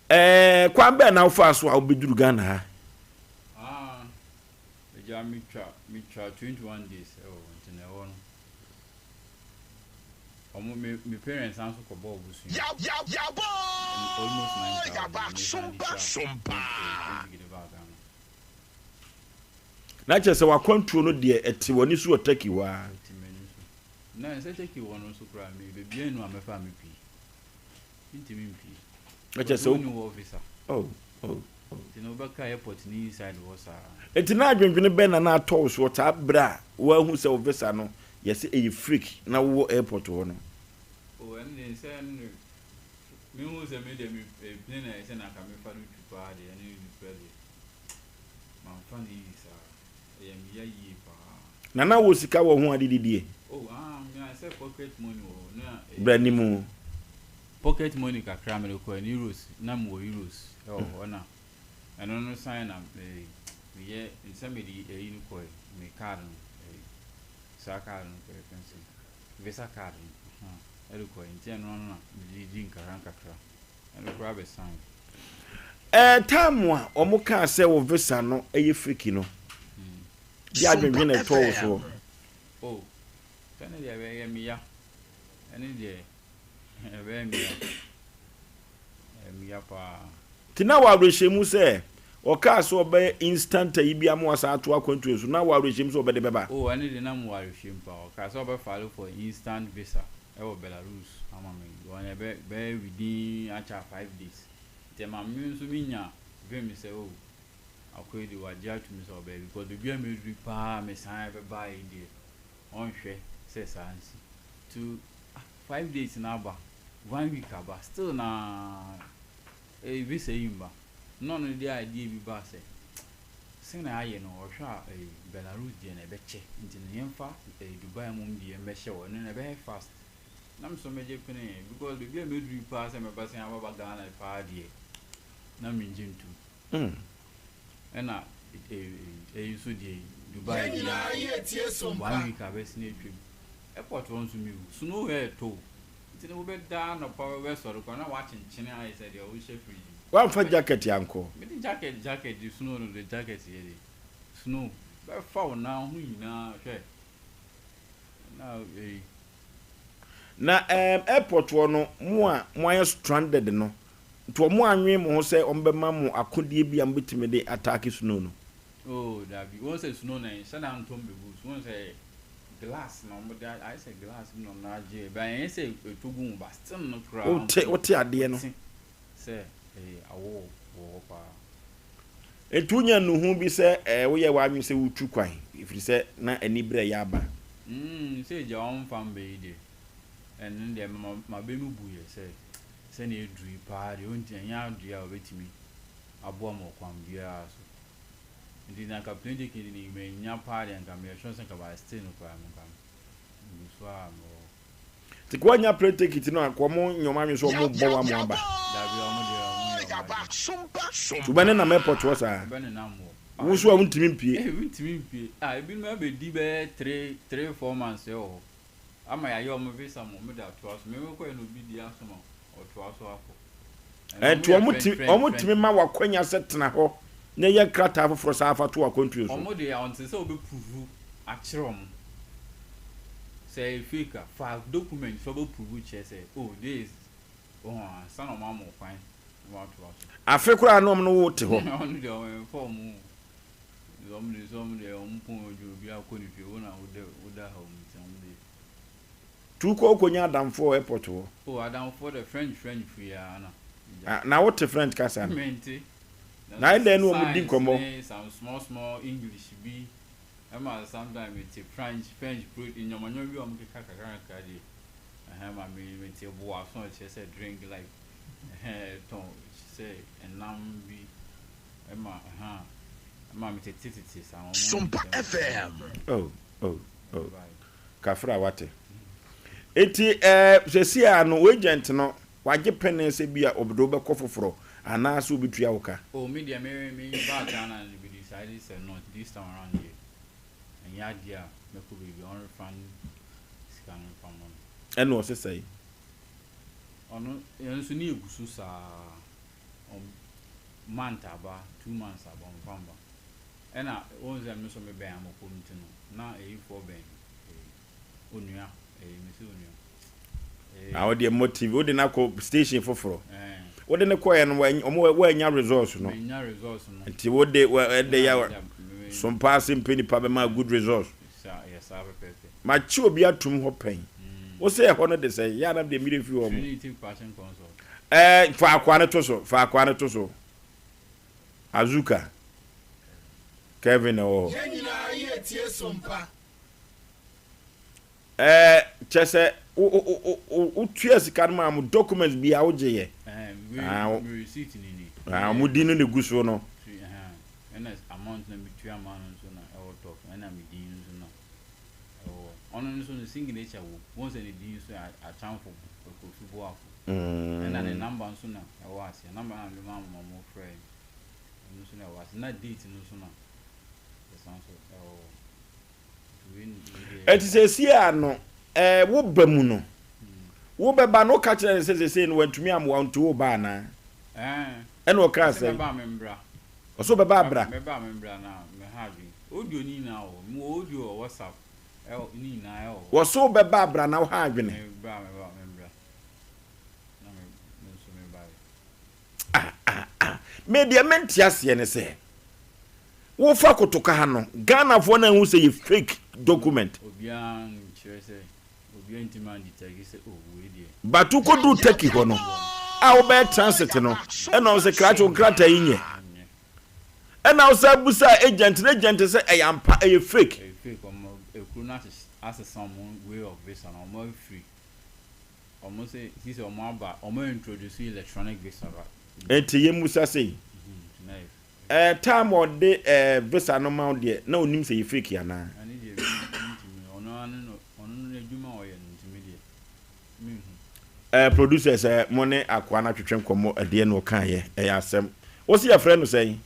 ɛɛ, kwan bɛn na wofaa so a wobɛduru Ghana ha? Ah, agya metwa, metwa 21 days ɛwɔ hɔ, nti na ɛhɔ no. Ɔmo me me parents san so kɔ bɔɔ bosua. Almost 9000 me san de twa plane ticket baa Ghana. Na kyerɛ sɛ w'akwantuo no deɛ ɛte w'ani so wɔ Turkey hɔ ara. Ɛte m'ani so. Na ɛnsɛ Turkey hɔ no nso koraa me baabiara nni hɔ a mɛfa a mɛpue. Mentumi mpue. Na kyerɛ sɛ wo. Wonni hɔ visa. Oh oh oh. Nti no wobɛka airport ne inside hɔ saa. Nti na adwendwene bɛn na na atɔ wo soɔ saa berɛ a woahu sɛ wo visa no yɛse ɛyɛ fake na wowɔ airport hɔ no? Oh ɛno deɛ sɛ ɛno deɛ mehu sɛ me deɛ me plane a ɛsɛ na anka mefa no tu paa deɛ ɛno nokorɛ deɛ mamfa no easy saa ɛyɛ me ya yie paa. Na na wowɔ sika wɔ ho a de didie? Oh ah me a sɛ pocket money wɔ hɔ na ɛyɛ. Bra nimu. Pocket money kakra a mede kɔɛ no euros na mewɔ euros wɔ hɔ na ɛno no san na meyɛ sɛ mede ɛyi no kɔɛ me card no ɛyi saa card no kɔɛ fɛn sɛ visa card no ɛde kɔɛ nti ɛno ano na mede di nkakra nkakra ɛno koraa bɛ san. Ɛɛ time a wɔn kaa sɛ wo visa no ɛyɛ fake no deɛ adwendwen na ɛtɔ wo soɔ. Oh sɛ ne deɛ ɛbɛyɛ me ya ɛne deɛ. Ɛbɛyɛ me ya. Ɛyɛ me ya paa. Nti na wɔ awerɛhyɛmu sɛ ɔkaa sɛ ɔbɛyɛ instant ayi bi ama wasan ato akwantuo so, na wɔ awerɛhyɛmu sɛ ɔbɛde bɛba? Oh ɛno deɛ na mewɔ awerɛhyɛmu paa. Ɔkaa sɛ ɔbɛ file for instant visa ɛwɔ Belarus ama me. Because ɛbɛ bɛyɛ within akyɛ a 5 days. Nti ɛma me nso me nya vim sɛ oh akoa yi deɛ wagye atum sɛ ɔbɛyɛ because baabi a maduru paa a mesan bɛbaeɛ yi deɛ ɔnhwɛ sɛ saa nsi. To ah 5 days no aba, one week aba still na eh visa yi mba. Na ɔno de idea bi baa sɛ sɛnea ayɛ no ɔhwɛ a eh Belarus deɛ no ɛbɛkyɛ nti no yɛmfa eh Dubai mmom deɛ mmɛhyɛ hɔ ɛno no ɛbɛyɛ fast. Na me nso megye penee because baabi a mɛduru yi paa sɛ mɛbɛsan ababa Ghana paa deɛ na mengye ntom. Ɛna eh eh nso deɛ Dubai deɛ one week abɛsen atwam. Airport hɔ nso mewu. Snow ɛɛtɔ o. Nti no wobɛda anɔpa wobɛsɔre koraa na woakyenkyene ayɛ sɛ deɛ wohyɛ fridge mu. Woamfa jacket ankɔ? Mede jacket jacket de snow no de jacket yɛ de snow bɛfa wo nan ho nyinaa hwɛ na eyi. Na ɛɛm airport hɔ no mo a moayɛ stranded no nti wɔn annwen mo ho sɛ wɔbɛma mo akodeɛ bi a mobɛtumi de ataake snow no? Oh dabi, wohu sɛ snow no ɛnhyɛ da ntɔ mbɛgu so, wohu sɛ glass na wɔde ayɛ sɛ glass bi na wɔde agye but ɛnyɛ sɛ ɛtɔ gu ho but still no koraa Wote wote adeɛ no. Wote sɛ ɛyɛ awɔ wɔ hɔ paa. Nti wonya nnuhu bi sɛ ɛɛ woyɛ w'adwene sɛ woretu kwan ɛfiri sɛ na aniberɛ yɛ aba? Mm sɛ gya wɔmfa mba yi deɛ ɛno deɛ m'abam buiɛ sɛ sɛnea ɛduru yi paa deɛ ɔnti ɛnyɛ adeɛ a ɔbɛtumi aboa me wɔ kwan biara so. Nti na nka plane ticket no mannya paa deɛ nka meyɛ sure sɛ nka by still no koraa no nka megu so a mewɔ hɔ. Nti ka woannya plane ticket no a nka ɔmo nyɛ ɔmo adwene sɛ ɔmo bɔ wo ama woaba? Dabi ɔmo deɛ ɔmo nyɛ ɔmo adwene. Nti wobɛnenam airport hɔ saa? Wobɛnenam hɔ. Wo nso a wontumi mpue? Ee mentumi mpue. Ah ebinom abɛdi bɛyɛ 3 3 4 months wɔ hɔ. Ama yɛayɛ wɔn visa ma wɔde atoa so. Me mekɔɛ no obi di aso ma ɔtoa so akɔ. Ɛnti wɔn ti wɔn tumi ma w'akwanya sɛ tena hɔ na yɛ nkrataa foforɔ saa fa to w'akwantuo so. Wɔn deɛ ɔnte sɛ wobɛ puvu akyerɛ wɔn. Sɛ ɛyɛ fake a, fa document fa bɛ prove kyerɛ sɛ oh this is wohu a, ansa na wɔn ama wo kwan na woatoa so. Afe koraa na wɔn ne wo te hɔ. Ɔno deɛ wɔn mfa wɔn ho. Wɔn deɛ sɛ wɔn deɛ wɔn pɔn adwuma obiara kɔ ne fie wo na woda woda ha wɔn nti wɔn deɛ. Tu kɔ kɔ nya adamfoɔ wɔ airport hɔ. Oh adamfoɔ deɛ French French fo yi ara na. Ah na wo te French kasa no. Mente. Na ayɛ dɛn ne wɔn di nkɔmmɔ. Signs ne some small small English bi ɛma sometimes me te French French pro nneɛma nneɛma bi a wɔn keka kakra kakra deɛ ɛhɛn ma me me te boaso a kyerɛ sɛ drink like ɛhɛn ɛtɔn sɛ ɛnam bi. Ɛma ɛha ɛma me tete tete saa wɔn Sompa FM. Oh oh oh Kafra wate. Eti ɛɛ sɛsi a no agent no wagye pene sɛ bi a ɔde wo bɛkɔ foforɔ anaa sɛ obetua wo ka. Oh me deɛ me me baa Ghana no me decide sɛ not this time around deɛ ɛnyɛ adeɛ a mɛkɔ baabi a ɔnrefund sika no mfa mma me. Ɛna ɔse sɛn? Ɔno yɛn nso ne yɛgu so saa. Ɔm month aba, 2 months aba ɔmmfa mmba. Ɛna wohu sɛ me nso me bɛn Amakom nti no na eyifoɔ bɛn me, eyi, onua, eyi, mese onua, eyi. Na wo deɛ motive, wode no akɔ station foforɔ. Ɛɛ. Wode no kɔɛ no ɔmo woannya results no. Mennya results no. Nti wode ɛde Ɛna yɛ agya me. Sompa ase mpɛ nipa bɛma good results. Sa yɛ saa pɛpɛɛpɛ. Makye obi atum hɔ pɛn. Wo sɛ ɛhɔ no de sɛn? Yɛ a na deɛ mire fi hɔ mo. Trinity Passion Consult. Ɛɛ fa akoa no to so, fa akoa no to so. Azuka. Kevin na ɛwɔ hɔ. Yɛn nyinaa yɛ tie sompa. Ɛɛ kyɛ sɛ wo wo wo wo wotua sika no maa mo documents bi a wogye yɛ. Ɛɛ Ah, me me receipt ni ni. Ah, wɔn din no na egu so no. Ɛna amount na metua maa no nso na ɛwɔ top ɛna me din nso na ɛwɔ hɔ. Ɔno nso ne signature wɔ mu. Wohu sɛ ne din nso yɛ Akyamfo Kofi Boafo. Ɛna ne number nso na ɛwɔ aseɛ. Number no a mede maa mo ma mofrɛɛ no, ɛno nso na ɛwɔ aseɛ. Na date no nso na ɛsan so ɛwɔ hɔ. Nti wei wei deɛ. Ɛnti seesei a no ɛɛ wo ba mu no, wo bɛba no woka kyerɛ no sɛ seesei no wantumi ammoa wo nti woreba anaa? Ɛɛ. Ɛna ɔkaa Ɔse sɛn? mɛba a membra. Ɔse wobɛba abra? Mɛba a membra na mɛha adwene. Audio no nyinaa wɔ hɔ. Mewɔ audio wɔ WhatsApp. Ɛwɔ ne nyinaa ɛwɔ hɔ. Wɔse wobɛba abra na woha adwene. Meba a mɛba membra. Na me me nso mebaeɛ. Ah ah ah. Me deɛ mente aseɛ ne sɛ wofa kotoka ha no Ghanafoɔ no anhu sɛ yɛ fake document. Obiara nkyerɛ sɛ obiara ntumi an detect sɛ oh wei deɛ. But wokɔduru Turkey hɔ no a wobɛyɛ transit no ɛna wɔn sɛ krakye wo nkrataa yi nyɛ. Ɛna wosan busaa agent no agent sɛ ɛyɛ ampa ɛyɛ fake. Ɛyɛ fake wɔn ekuro no asesa wɔn way of visa no wɔn afiri wɔn sɛ sisi wɔn aba wɔn introduce electronic visa ba. Nti yɛ musa sei ɛɛ time a ɔde ɛɛ visa no ma wo deɛ na onim sɛ ɛyɛ fake anaa. Ɛne deɛ mi ntumi ɔno ara ne no ɔno no adwuma a ɔyɛ no ntumi deɛ mi nhu. Ɛɛ producers ɛɛ mo ne akoa no atwetwe nkɔmɔ ɛdeɛ na ɔkaeɛ ɛyɛ asɛm wo se yɛfrɛ no sɛn.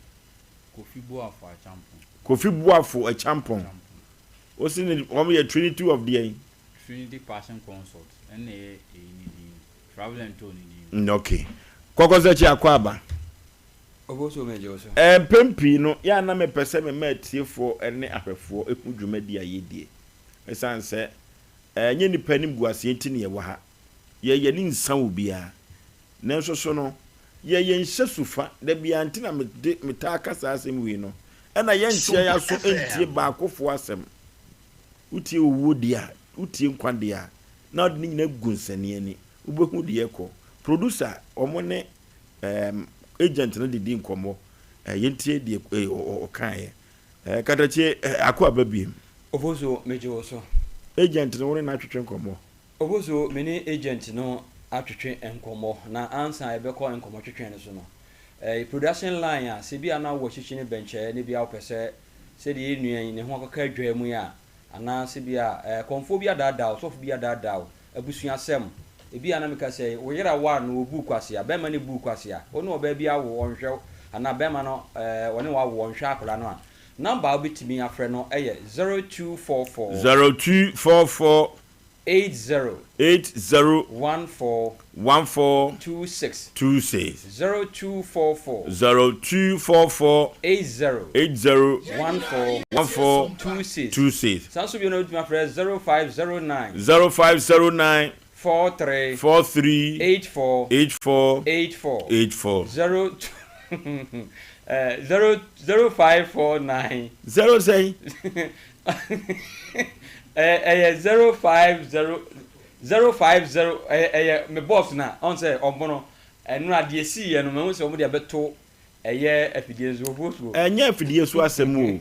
Kofi Boafo Acheampong. Kofi Boafo Acheampong wo se ne wɔn yɛ Trinity of deɛn. Trinity Passion Consult ɛna ɛyɛ ɛyi ne din Travel and Tour ne din. Mm ok Kɔkɔsakyi Akwaaba. Obosuo megye wo so. Mpɛn pii no, yɛ a na mepɛ sɛ mema atiefoɔ ne ahwɛfoɔ hu dwumadi a yɛdie. Ɛsiane sɛ ɛnyɛ nnipa animguaseɛ nti na yɛwɔ ha. Yɛn ani nsa obiara. Nanso so no, yɛyɛ nhyɛso fa. Da biara nti na mede metaa ka saa asɛm wei no. Ɛna yɛnkyea yɛn aso ntie baakofoɔ asɛm. Wotie owuo deɛ a, wotie nkwa deɛ a, na wode ne nyinaa gu nsania ani. Wobɛhu deɛ ɛrekɔ. Producer, wɔn ne ɛɛm agent no didi nkɔmmɔ. Ɛɛ yɛntie deɛ ɔkaeɛ. Ɛɛ Katakyie, ɛɛ Ako aba biem. Ofosuo, megye wo so. Agent no, wo ne no atwetwe nkɔmmɔ. Ofosuo, me ne agent no atwetwe nkɔmmɔ, na ansa yɛbɛkɔ nkɔmmɔtwetwe no so no, ɛɛ production line a, sɛ bi a na wowɔ akyikyi ne bɛnkyɛɛ na bi a wopɛ sɛ sɛdeɛ yɛn nua yi ne ho akɔka adwaa mu yi a, anaa sɛ bi a ɛɛ kɔmfoɔ bi adaadaa wo, sɔfo bi adaadaa wo, abusuasɛm, ebi a na meka sɛ wo yere aware no ɔbuu kwasea, bɛrima no buu kwasea, wo ne ɔbaa bi awo ɔnhwɛ wo, anaa bɛrima no ɛɛ ɔne wo awo ɔnhwɛ akwadaa no a, number a wobɛtumi afrɛ no yɛ 0244. 0244. 80. 80. 14. 14. 26. 26. 0244. 0244. 80. 80. 14. 14. 26. 26. Saa nso bio no wobɛtumi afrɛ 0509. 0509. 43. 43. 84. 84. 84. 84. 0 0 0549. 0 sɛn? Ɛyɛ 050 050 ɛyɛ ɛyɛ me boss na ɔn sɛ ɔmo no ɛno adeɛ sii yɛ no mahu sɛ ɔmo de abɛto ɛyɛ afidie nso ofuofuo. Ɛnyɛ afidie so asɛm o.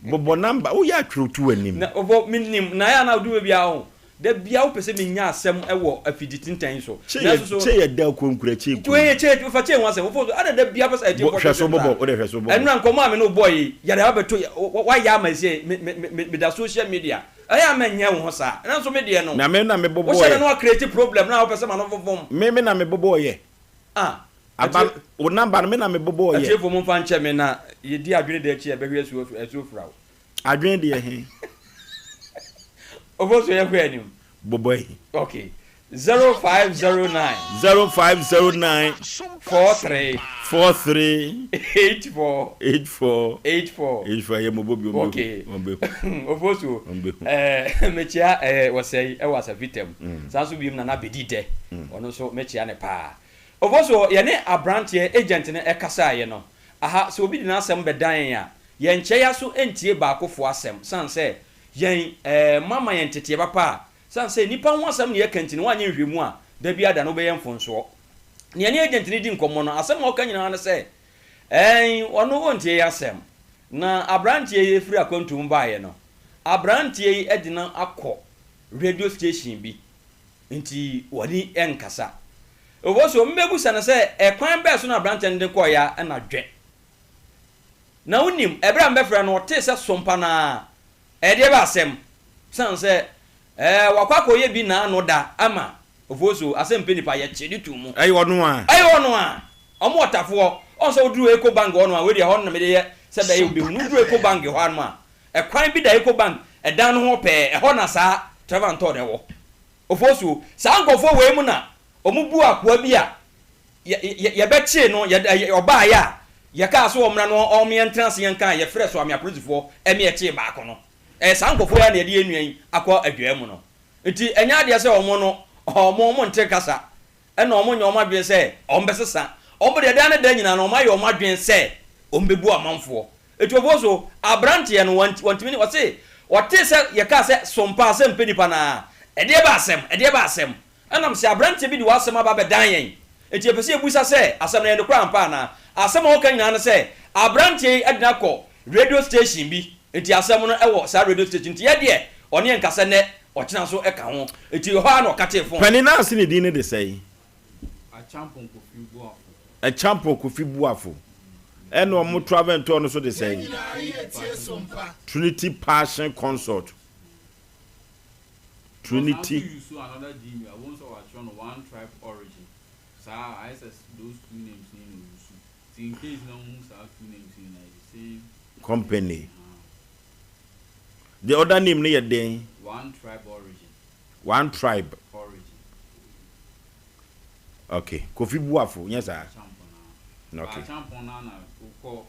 Bobɔ number, woyɛ atwerɛ to w'anim. Na ɔbɔ menim na ɛyɛ a na wode bia ho da bia wopɛ sɛ menya asɛm wɔ afidi tentan yi so. Kye yɛ Nanso so kye yɛ da konkura kye Nti wei yɛ kye fa kye ho asɛm wofo so ada da bia pɛ sɛ Bɔ atiefoɔ hwɛ so hwehwɛ me bobɔ saa. wode hwɛ so bobɔ. Ɛnora nkɔmmɔ a me ne wo bɔɔ yi yɛde abɛto yɛ wayɛ ama ɛsɛ me me me meda social media ɛyɛ a mɛnyɛ wo ho saa nanso me deɛ no Na me na me wohyɛ da bobɔɔyɛ. na wa create problem na wopɛ sɛ ma no fofom. Me me na me bobɔɔyɛ. Ah Aba atie wo number no me na me bobɔɔyɛ. Atiefoɔ momfa nkyɛ me na yɛdi adwene da akyi a ɛbɛhwe asuo asuo fira wo. Adwene deɛ he? Ofosu yɛnkɔ anim. Bobɔ he? Okay. 0509. 0509. 43. 43. 84. 84. 84. 84 ɛyɛ mobɔ bi ɔmbɛhu. Okay. Ɔmbɛhu. Ofosu. Ɔmbɛhu. Ɛɛ mekyia ɛɛ wɔsɛe ɛwɔ Asafitam. Saa nso biom Nana Bedi Dɛ. Ɔno nso mekyia ne paa. Ofosu yɛne abranteɛ agent no ɛkasaeɛ no aha sɛ obi de n'asɛm bɛdan yɛn a yɛnkyɛ yaso ntie baakofoɔ asɛm sane sɛ yɛn ɛɛ mama yɛn nteteɛ papa a sane sɛ nnipa ho asɛm na yɛka nti no woanyɛ nhwɛmu a da biara da no wobɛyɛ mfonsoɔ. Nea yɛne agent no di nkɔmmɔ no asɛm a ɔka nyinaa ne sɛ ɛɛn ɔno ɔntie yɛn asɛm na abranteɛ yi firi akwantu mu baeɛ no abranteɛ yi de no akɔ radio station bi nti wɔne nkasa. Ɛwɔ so mebɛbusa no sɛ ɛkwan bɛɛ so na abranteɛ no de kɔeɛ a ɛna dwɛ. Na wonim, ɛberɛ a mebɛfrɛ no ɔtee sɛ sompa no ara, ɛdeɛ bɛ asɛm? Sane sɛ ɛɛ wakɔ akɔyɛ bi naano da ama Ofosu, asɛm pɛ nipa, yɛkye de too mu. Ɛyɛ ɔno a? Ɛyɛ ɔno a! Ɔmo wɔ tafoɔ. Ɔhu sɛ woduru Eco Bank hɔ nom a, wei deɛ ɛhɔ no na mede yɛ sɛ ɛbɛyɛ wobɛhu no, woduru Eco Bank hɔ anom a, ɛkwan bi da Eco Bank ɛdan no ho pɛɛ, ɛhɔ na saa Trevor Ntɔɔ no wɔ. Ofosu, saa nkorɔfoɔ wei mu na ɔmo bu akoa bi a yɛ, yɛ, yɛbɛkyee no, yɛ, yɛ, ɔbaeɛ a, yɛkaa sɛ ɔmmra na ɔm, yɛntena ase yɛnka a, yɛfrɛɛ Soame apolisifoɔ ɛme yɛkyee baako no. Ɛyɛ saa nkorɔfoɔ yi ara na yɛde yɛn nua yi akɔ adwaa mu no. Nti ɛnyɛ adeɛ sɛ wɔn no, wɔn, wɔn nte kasa, ɛna wɔn nyɛ wɔn adwene sɛ wɔn bɛsesa. Wɔn deɛ daa ne daa nyinaa no, wɔn ayɛ wɔn adwene sɛ wɔn bɛbu amanfoɔ. Eti so, abranteɛ no, wɔnt, wɔntumi ne, ɔse, ɔtee sɛ yɛkaa sɛ, Sompa asɛm mpɛ nipa no ara, ɛdeɛ bɛ asɛm, ɛdeɛ bɛ asɛm. Ɛnam sɛ aberanteɛ bi de w'asɛm aba abɛdan yɛn, enti yɛpɛ sɛ yɛbisa sɛ, asɛm no yɛ nokorɛ ampa anaa? Asɛm a ɔka nyinaa ne sɛ, aberanteɛ yi de no akɔ radio station bi, enti asɛm no wɔ saa radio station, nti yɛ deɛ, ɔne yɛn nkasa nnɛ, ɔkyena nso ka ho. Enti ɛhɔ ara na ɔkatee fon. Panin no ase ne din no de sɛn? Acheampong Kofi Boafo. Acheampong Kofi Boafo. Ɛna wɔn travel and tour no nso de sɛn? Trinity Passion Consort. Trinity. Ɔsan nso use another Gmail a wohu sɛ wɔatwerɛ no one tribe origin saa ayɛ sɛ those two names no na ɔuse nti in case na wohu saa two names no nyinaa it's the same Company. The other name no yɛ dɛn? One tribe origin. One tribe. Origin. Okay, Kofi Buafo, nyɛ saa? Acheampong Okay. Acheampong na na wokɔ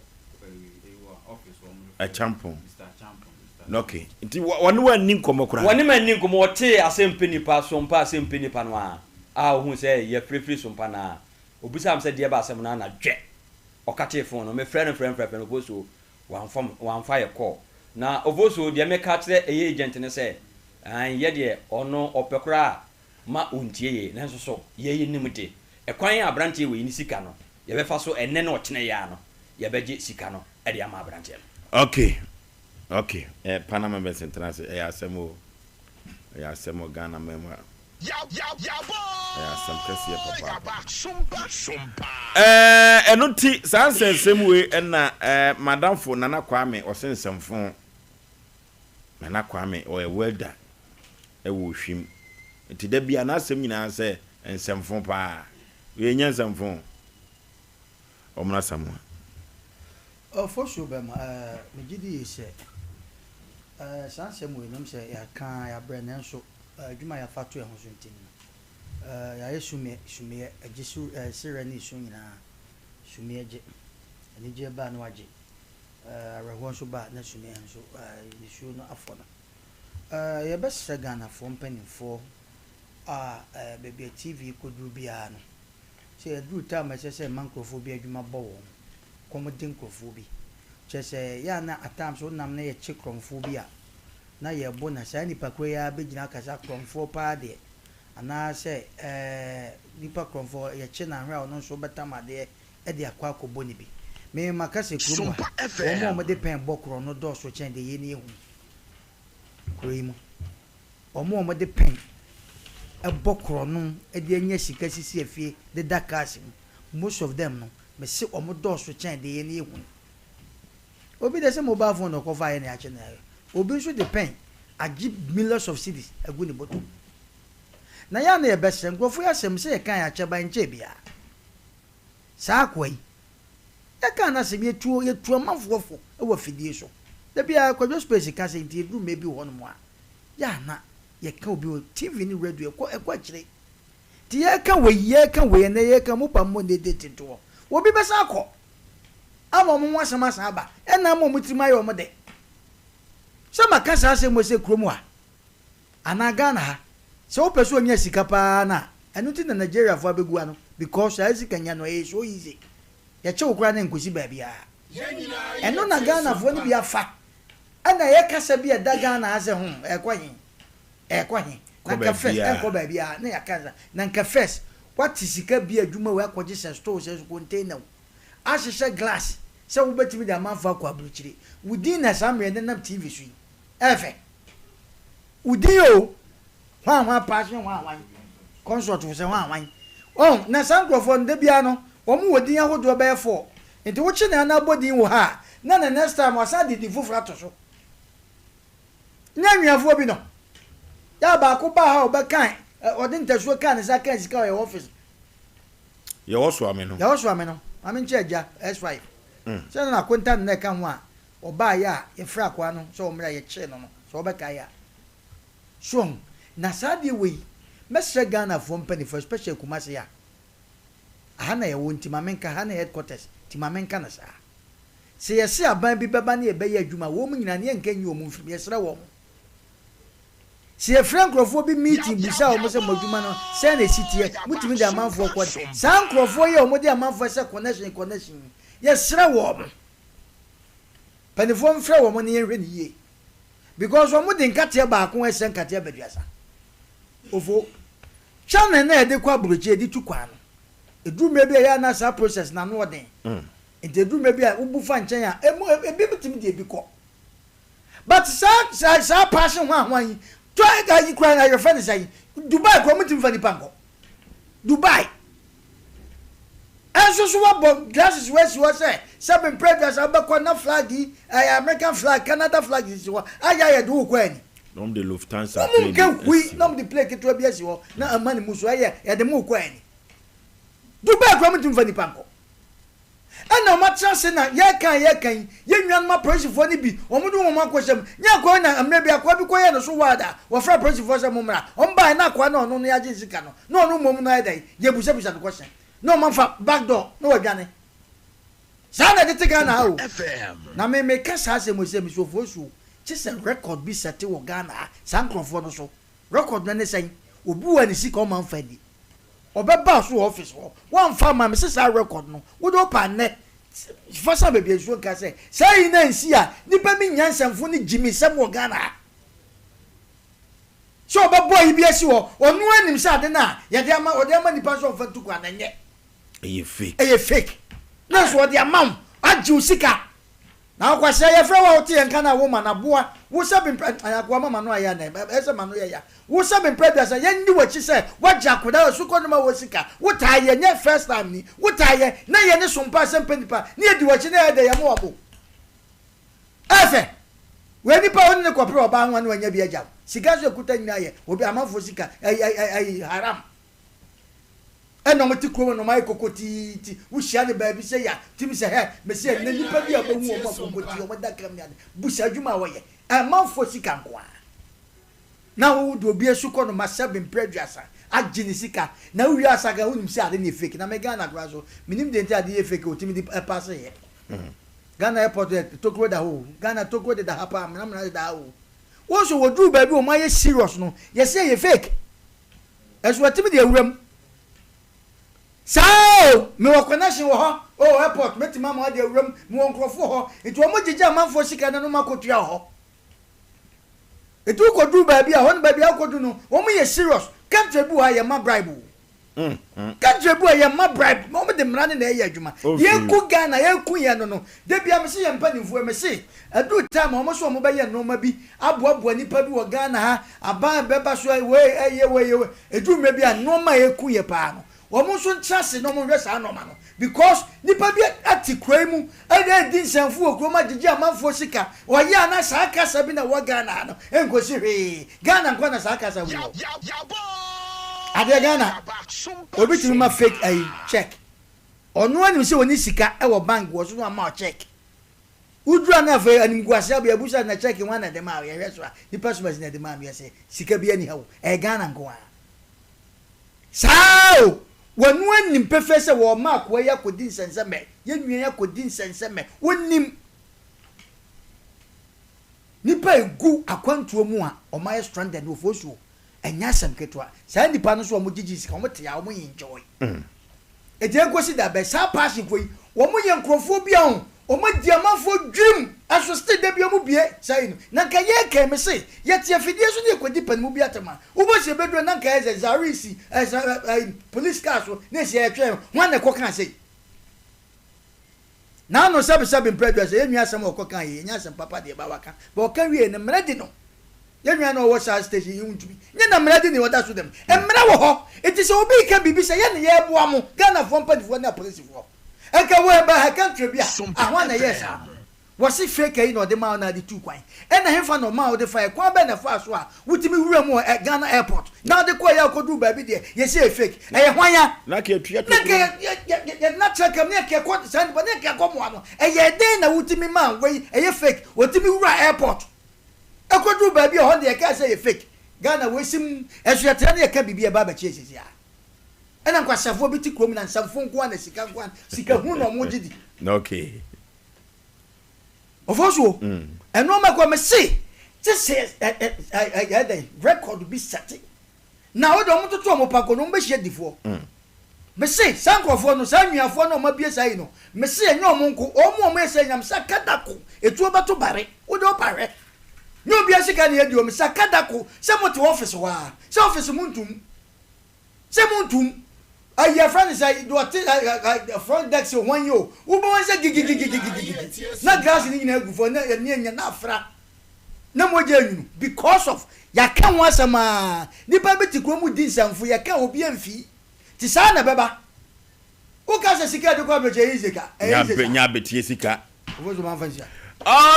office wɔn de frɛ Acheampong. Mr. Acheampong. Mr. Okay. Nti wɔne wo anni nkɔmmɔ koraa? Wɔne me anni nkɔmmɔ. Ɔtee asɛm nipa, sompa asɛm nipa no ara a ɔhuu sɛ yɛafirafiri sompa no ara. Ɔbisaa me sɛ deɛ ɛba asɛm no ara na dwɛ. Ɔkatee fon no. Mefrɛɛ no frɛɛ no frɛɛ no Ofosuo wamfa mu, wamfa yɛ call. Na Ofosuo deɛ meka akyerɛ ɛyɛ agent no sɛ, aane yɛ deɛ ɔno ɔpɛ koraa a ma ɔntie yei. Nanso so yɛ yɛnim de, ɛkwan a aberanteɛ wei ne sika no yɛbɛfa so ɛnnɛ ne ɔkyena yi ara no yɛbɛgye sika no de ama aberanteɛ no. Okay. Ok eh Panama bɛsen tena ase ɛyɛ asɛm o ɛyɛ asɛm o Ghana man mu a ɛyɛ asɛm kɛseɛ papaapa ɛɛ ɛno ti saa nsɛnsɛm wei ɛna ɛɛ madamfo Nana Kwame ɔse nsɛmfo Nana Kwame ɔyɛ welder ɛwɔ Ohwim nti da bia n'asɛm nyinaa sɛ nsɛmfo paa wei nyɛ nsɛmfo Ɔmmra Samoa. Ɔfɔsuo bɛma ɛɛ megye di yie sɛ ɛɛ saa nsɛm wei nom sɛ yɛaka a yɛabrɛ nanso. Adwuma a yɛafa ato yɛn ho so nti no, yɛayɛ sumiiɛ, sumiiɛ, agye su, serɛ ne su nyinaa, sumiiɛ gye. Anigyeɛ ba a na wagye, awerɛhoɔ nso ba a na sumiiɛ nso, nisuo no afɔ no. Yɛbɛsrɛ Ghanafoɔ mpanimfoɔ a baabi a TV kɔduru biara no, sɛ yɛduru time a ɛsɛ sɛ yɛma nkurɔfoɔ bi adwuma bɔ wɔn, kɔm de nkurɔfoɔ bi. Kyerɛ sɛ, yɛ a na at times wonam na yɛkye korɔmfoɔ bi a, na yɛbo na saa nipa korɔ yi ara bɛgyina aka sɛ akorɔmfoɔ paa deɛ, anaa sɛ ɛɛ nipa korɔmfoɔ yɛkye no ahwɛ a ɔno nso bɛtam adeɛ de akɔ akɔbɔ no bi. Me maka sɛ kurom ha, wɔn a wɔde pɛn bɔ korɔn no dɔɔso kyɛn deɛ yɛn yɛhu kuro yi mu. Wɔn a wɔde pɛn bɔ korɔno de anya sika sisi afie de da cars mu, most of them no, mese wɔn dɔɔso kyɛn deɛ yɛn yɛhu no. Obi de sɛ mobile phone na ɔkɔfaeɛ na yɛakye no ayɛ. Obi nso de pɛn agye millions of cedis agu ne bɔtɔ mu. Na yɛn a na yɛbɛsrɛ nkurɔfoɔ yi asɛm sɛ yɛkae akyɛ ba ɛnkyɛɛ biara. Saa akoa yi, yɛkaa n'asɛm, yɛtu yɛtu amanfoɔ fo wɔ afidie so. Da biara Kwadwo Space ka sɛ nti yɛduru mmerɛ bi wɔ hɔnom a, yɛ a na yɛka obi wɔ TV ne radio, ɛkɔ ɛkɔ akyire. Nti yɛreka wei, yɛreka wei, ɛnnɛ yɛreka mo ba mmɔ nnɛ date nto hɔ. Obi bɛsan akɔ. Ama wɔn ho asɛm asan aba. Ɛna ama wɔn tirim ayɛ wɔn dɛ. Sɛ maka saa asɛm wei sɛ kurom ha anaa Ghana ha, sɛ wopɛ sɛ onya sika paa no a, ɛno nti na Nigeriafoɔ abɛgu ha no because saa sika nya no ɛyɛ so easy. Yɛkye wo koraa na ɛnkɔsi baabiara. Ɛno na Ghanafoɔ no bi afa. Ɛna ɛyɛ kasa bi a ɛda Ghana ha sɛ hmm ɛrekɔ he? Ɛrekɔ he? Na Kɔ nka first baabiara. ɛnkɔ baabiara na yɛaka sa. Na nka first woate sika bi adwuma wei akɔgye sɛ store sɛ container o. ahyehyɛ glass sɛ wobɛtumi de amanfoɔ akɔ aburokyire. Wo din na saa mmerɛ nenam TV so yi. Ɛyɛ fɛ. Wo din o. Hwan hwan passion hwan hwan. Consult wo sɛ hwan hwan. Ɔn, na saa nkurɔfoɔ no da biara no, wɔn wɔ din ahodoɔ bɛyɛ four. Nti wokye no anaa bɔ din wɔ ha a, na the next time wasan de din foforɔ ato so. Nyɛ anuafoɔ bi no. Yɛ a baako baa ha a ɔbɛka, ɔde ntasuo kaa ne nsa kaa sika wɔ yɛn office. Yɛwɔ soa me no. Yɛwɔ soa me no. Maame nkyɛ agya S5. Sɛ na akonta no na ɛka ho a ɔbaeɛ a yɛfrɛ akoa no sɛ ɔmmra yɛkyee no no sɛ wobɛkae a. So wahu? Na saa adeɛ wei mɛsrɛ Ghanafoɔ mpaninfoɔ especially Kumasi a aha na yɛwɔ nti ma menka ha ne headquarters nti ma menka no saa. Sɛ yɛse aban bi bɛba ne yɛbɛyɛ adwuma a wɔn nyinaa no yɛnka nyi wɔn mfiri mu yɛsrɛ wɔn. Sɛ yɛfrɛ nkurɔfoɔ bi meeting bisa wɔn sɛ mo adwuma no sɛn na ɛsi teɛ, motumi de amanfoɔ kɔ de. Saa nkurɔfoɔ yi a wɔde amanfoɔ sɛ connection connection yi, yɛsrɛ wɔn, mpaninfoɔ mfrɛ wɔn na yɛnhwɛ no yie. Because wɔn de nkateɛ baako ɛsɛ nkateɛ abaduasa. Ofo, channel no a yɛde kɔ aburokyi yɛde tu kwan no, ɛduru mmerɛ bi a ɛyɛ a na saa process no ano ɔden. Nti ɛduru mmerɛ bi a wobu fa nkyɛn a, emu ebi tumi de ebi kɔ. But saa saa saa paase hwan hwan yi tɔ ayi koraa na yɛfrɛ no sɛn Dubai koraa wɔntumi fa nipa nkɔ Dubai ɛnso so wɔbɔ glasses wɔ asi hɔ sɛ sɛbe mpere aduasa wobɛkɔ na flag yi ɛyɛ American flag Canada flag sisi hɔ ayɛ ayɛ de wokɔ ani Na wɔn de Lufthansa wɔn plane nka hui asi na hɔ. wɔn de plane ketewa bi asi hɔ na ama ne mu so ɛyɛ yɛde mo kɔ ani Dubai koraa wɔntumi fa nipa nkɔ. Ɛna wɔn atena ase na yɛreka a yɛreka yi, yɛn nuanom apolisifoɔ no bi, wɔn de wɔn akɔhyɛ mu. Nyɛ akoa yi na mmerɛ bi akoa bi kɔyɛɛ ne so ward a, wɔfrɛɛ apolisifoɔ sɛ mommra. Wɔn baeɛ na akoa no a ɔno no yɛagye ne sika no, na ɔno mmom no ayɛ dɛn? Yɛbisabisa no question. Na wɔn afa back door na wɔadwane. Saa na ɛde te Ghana ha o. Na me meka saa asɛm wei sɛ Mister Ofosuo, kye sɛ record bi sɛte wɔ Ghana ha, saa nkorɔfoɔ no so. Record no ne sɛn? Obi wɔ ne sika ɔma mfa nni. Ɔbɛba so wɔ office hɔ wamfa amma me se saa record no wode wopɛ a nnɛ fa san baabi a nsuo nka sɛ saa yi na nsi a nipa bi nyansɛmfo ne gyimisɛm wɔ Ghana ha sɛ ɔbɛbɔ ayi bi asi hɔ ɔno anim sɛ ade no a yɛde ama ɔde ama nipa sɛ ɔmfa ntu kwan na ɛnyɛ Ɛyɛ fake. Ɛyɛ fake na nso ɔde ama wo agye wo sika. Na ɔkwasea yɛfrɛ wo a wote yɛn nka no a wo ma no aboa wo sɛ be mpɛ ɛɛ akoa ma m'ano ayɛ anɛ ɛyɛ sɛ m'ano yɛ ya wo sɛ be mpɛ aduasa yɛn nni w'akyi sɛ wagye akoda asukɔ no ma wɔ sika wo taa yɛ nyɛ first time ni wo taa yɛ na yɛ ne sompa sɛ mpɛ nipa ne yɛ di w'akyi na yɛ dɛ yɛ mo abo ɛyɛ fɛ wei nipa wo ne ne kɔpere ɔbaa ho a na wanya bi agya wo sika nso ekuta nyinaa yɛ obi amanfoɔ sika ɛyi ɛyi haram. Ɛna ɔmo te kurom na ɔmo ayɛ kokotiiti. Wo hyia no baabi sɛ ya, tumi sɛ hɛ, mese ɛnɛ nipa bi a ɔbɛhu ɔmo a kokotii, ɔmo da kam ne ade. Busa adwuma a wɔyɛ. Amanfoɔ sika nkoaa. Na wo de obi asu kɔ no ma sɛbe mprɛ aduasa agye ne sika na wo wie asa ka wonim sɛ ade no yɛ fake na me Ghana koraa so menim deɛ nti ade yɛ fake otimi de paase yɛ Ghana airport yɛ tokuro da hɔ o Ghana tokuro deda ha paa mena mena deda ha o wo nso wɔduru baabi wɔn ayɛ serious no yɛsɛ yɛ fake ɛso atimi de awura mu saa o mewɔ connection wɔ hɔ o airport mɛtumi ama ade awura mu mewɔ nkurɔfoɔ hɔ nti wɔn gyegye amanfoɔ sika na no ma kɔtua hɔ Nti wo kɔ duru baabi a, hɔ no baabi a wo kɔ duru no, wɔn yɛ serious. Country bi wɔ ha yɛ ma bribe o. Country bi wɔ yɛ ma bribe, wɔn de mmara no na ɛyɛ adwuma. Yɛ ku Ghana, yɛ ku yɛn no no, da bia me se yɛn mpanimfoɔ, me se ɛduru time a wɔn so wɔn bɛyɛ nnoɔma bi, aboaboa nipa bi wɔ Ghana ha, aban bɛba so, wei ɛyɛ wei ɛyɛ wei, ɛduru mmerɛ bi a nnoɔma a ɛku yɛ paa no, Wɔn nso ntra ase na wɔn nhwɛ saa nnoɔma no because nipa bi ate kuro yi mu redi nsɛmfo wɔ kurom agyegye amanfoɔ sika ɔyɛ a na saa kasa bi na ɛwɔ Ghana ha no nkosi hwee Ghana nkoa na saa kasa wei wɔ adeɛ Ghana obi tumi ma fake ayi check ɔno anim sɛ ɔni sika ɛwɔ bank wɔ so no ama check woduru a na afei animguase abɛ abusa na check wɔn na ɛde maa yɛhwɛ so a nipa so bɛsi na ɛde maa mi ɛsɛ sika bi ani ha o ɛyɛ Ghana nkoa. Saa ara o, wɔn anim pefee sɛ wɔrema akoa yi akɔdi nsɛnsɛmmɛ, yɛn nua yi akɔdi nsɛnsɛmmɛ. Wɔnim. Nnipa a ɛgu akwantuo mu a wɔayɛ stranded no, wɔfoɔ suo. Ɛnyɛ asɛm ketewa. Saa nnipa no nso a wɔgyegye sika, wɔte a wɔn enjoy. Enti ɛnkɔsi da bɛn? Saa passionfoɔ yi, wɔn yɛ nkorɔfoɔ bi a o, wɔn adi amanfoɔ dwirim, ɛso still da biara wɔn bue saa yi no. Na nka yɛreka yi, mese, yɛte afidie so ne yɛkɔdi panimu bi atɛm a, wobɛhu sɛ yɛbɛduru a na nka ayɛ sɛ Zaire si ɛ, ɛ, police car so na ɛsi ɛretwɛn yɛn, hwan na ɛkɔkaa sei? N'ano sɛbesɛbe mprɛ aduasa, yɛn nua asɛm a ɔkɔkaa yi, ɛnyɛ asɛm papa deɛ, but waka, but ɔka wiei no, mmara di no. Yɛn nua no a ɔwɔ saa station yi wontumi nyɛ na mmara di nea ɔda so dɛm. Mmara wɔ hɔ. Nti sɛ obi reka biribi sɛ yɛn na yɛreboa mo, Ghanafoɔ mpanimfoɔ ne apolisifoɔ. Nka wɔ ɛba ha country bi a, ahoa na ɛyɛɛ saa. Wɔse fake ayi na ɔde maa wo na ade tuu kwan. Ɛna hefa na ɔmaa wode faeɛ? Kwan bɛn na ɛfaa so a wotumi wura mu wɔ Ghana airport na wode kɔeɛ a wokɔduruu baabi deɛ yɛse ɛyɛ fake. Ɛyɛ hwan a? Na nka yɛtua Na nka tokuro. yɛde no atra kam na nka yɛkɔ saa nipa na nka yɛkɔmoa no. Ɛyɛɛ dɛn na wotumi maa wei ɛyɛ fake wɔtumi wuraa airport? Ɛkɔduruu baabi a ɛhɔ deɛ yɛkaa sɛ ɛyɛ fake. Ghana wei sim ɛnso yɛtra na yɛka biribi a ɛba abɛkye yɛn seesei ara. Ɛna nkwaseafoɔ bi te kurom na nsɛmfo nko ara na sika nko ara sika hunu na wɔn gye di. Okay. Ɔfɔ so ɛnoɔma ɛkɔ mese gye sɛ ɛyɛ dɛn record bi sɛte Na wo de, wɔtoto wɔn pako no, wɔbɛhyia difoɔ. Mese, saa nkurɔfoɔ no, saa nnuafoɔ no a wɔabue saa yi no, mese, ɛnyɛ wɔn nko, wɔn a wɔyɛ saa nyinaa, mese, akadako, etuo bɛto bare, wo de wopa hwɛ. Nyɛ obiara sika na yɛdi o, mese, akadako, sɛ mote office hɔ ara, sɛ office montum, sɛ montum, ayi yɛfrɛ no sɛ, deɛ ɔte front desk o, hwan yi o, wobɛhu sɛ gigigigigigigi, na glass no nyinaa agu fam, na ani anya, na afra. na mogya nwunu because of yɛaka ho asɛm aa nipa bi te kurom di nsɛmfo yɛka obi amfii te saa na ɛbɛba woka sɛ sika yɛde kɔ abrɛkyɛ ɛyɛ easy ka ɛyɛ easy saa Nya abetie sika. Ɔfo so manfa nsia.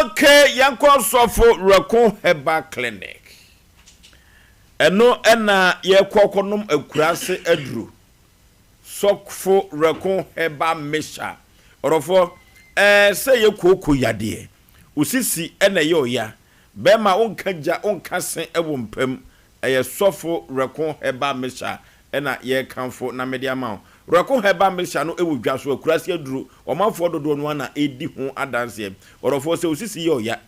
Okay, yɛnkɔ Sɔfo Werɛko Herbal Clinic. Ɛno na yɛkɔ kɔnom akuraase aduro. Sɔfo Werɛko Herbal Mixture. Ɔdɔfoɔ, ɛɛ sɛ yɛ kooko yadeɛ. Wo sisi na ɛyɛ ɔya. Bɛɛma wo nka gya wo nka se wɔ mpa mu. Ɛyɛ sɔfo Werɛko herbal mixture na yɛrekamfo na mede ama wo. Werɛko herbal mixture no wɔ dwa so, akuraase aduro, ɔmanfoɔ dodoɔ no ara na ɛredi ho adanseɛ. Ɔdɔfoɔ sɛ wo sisi yɛ ɔya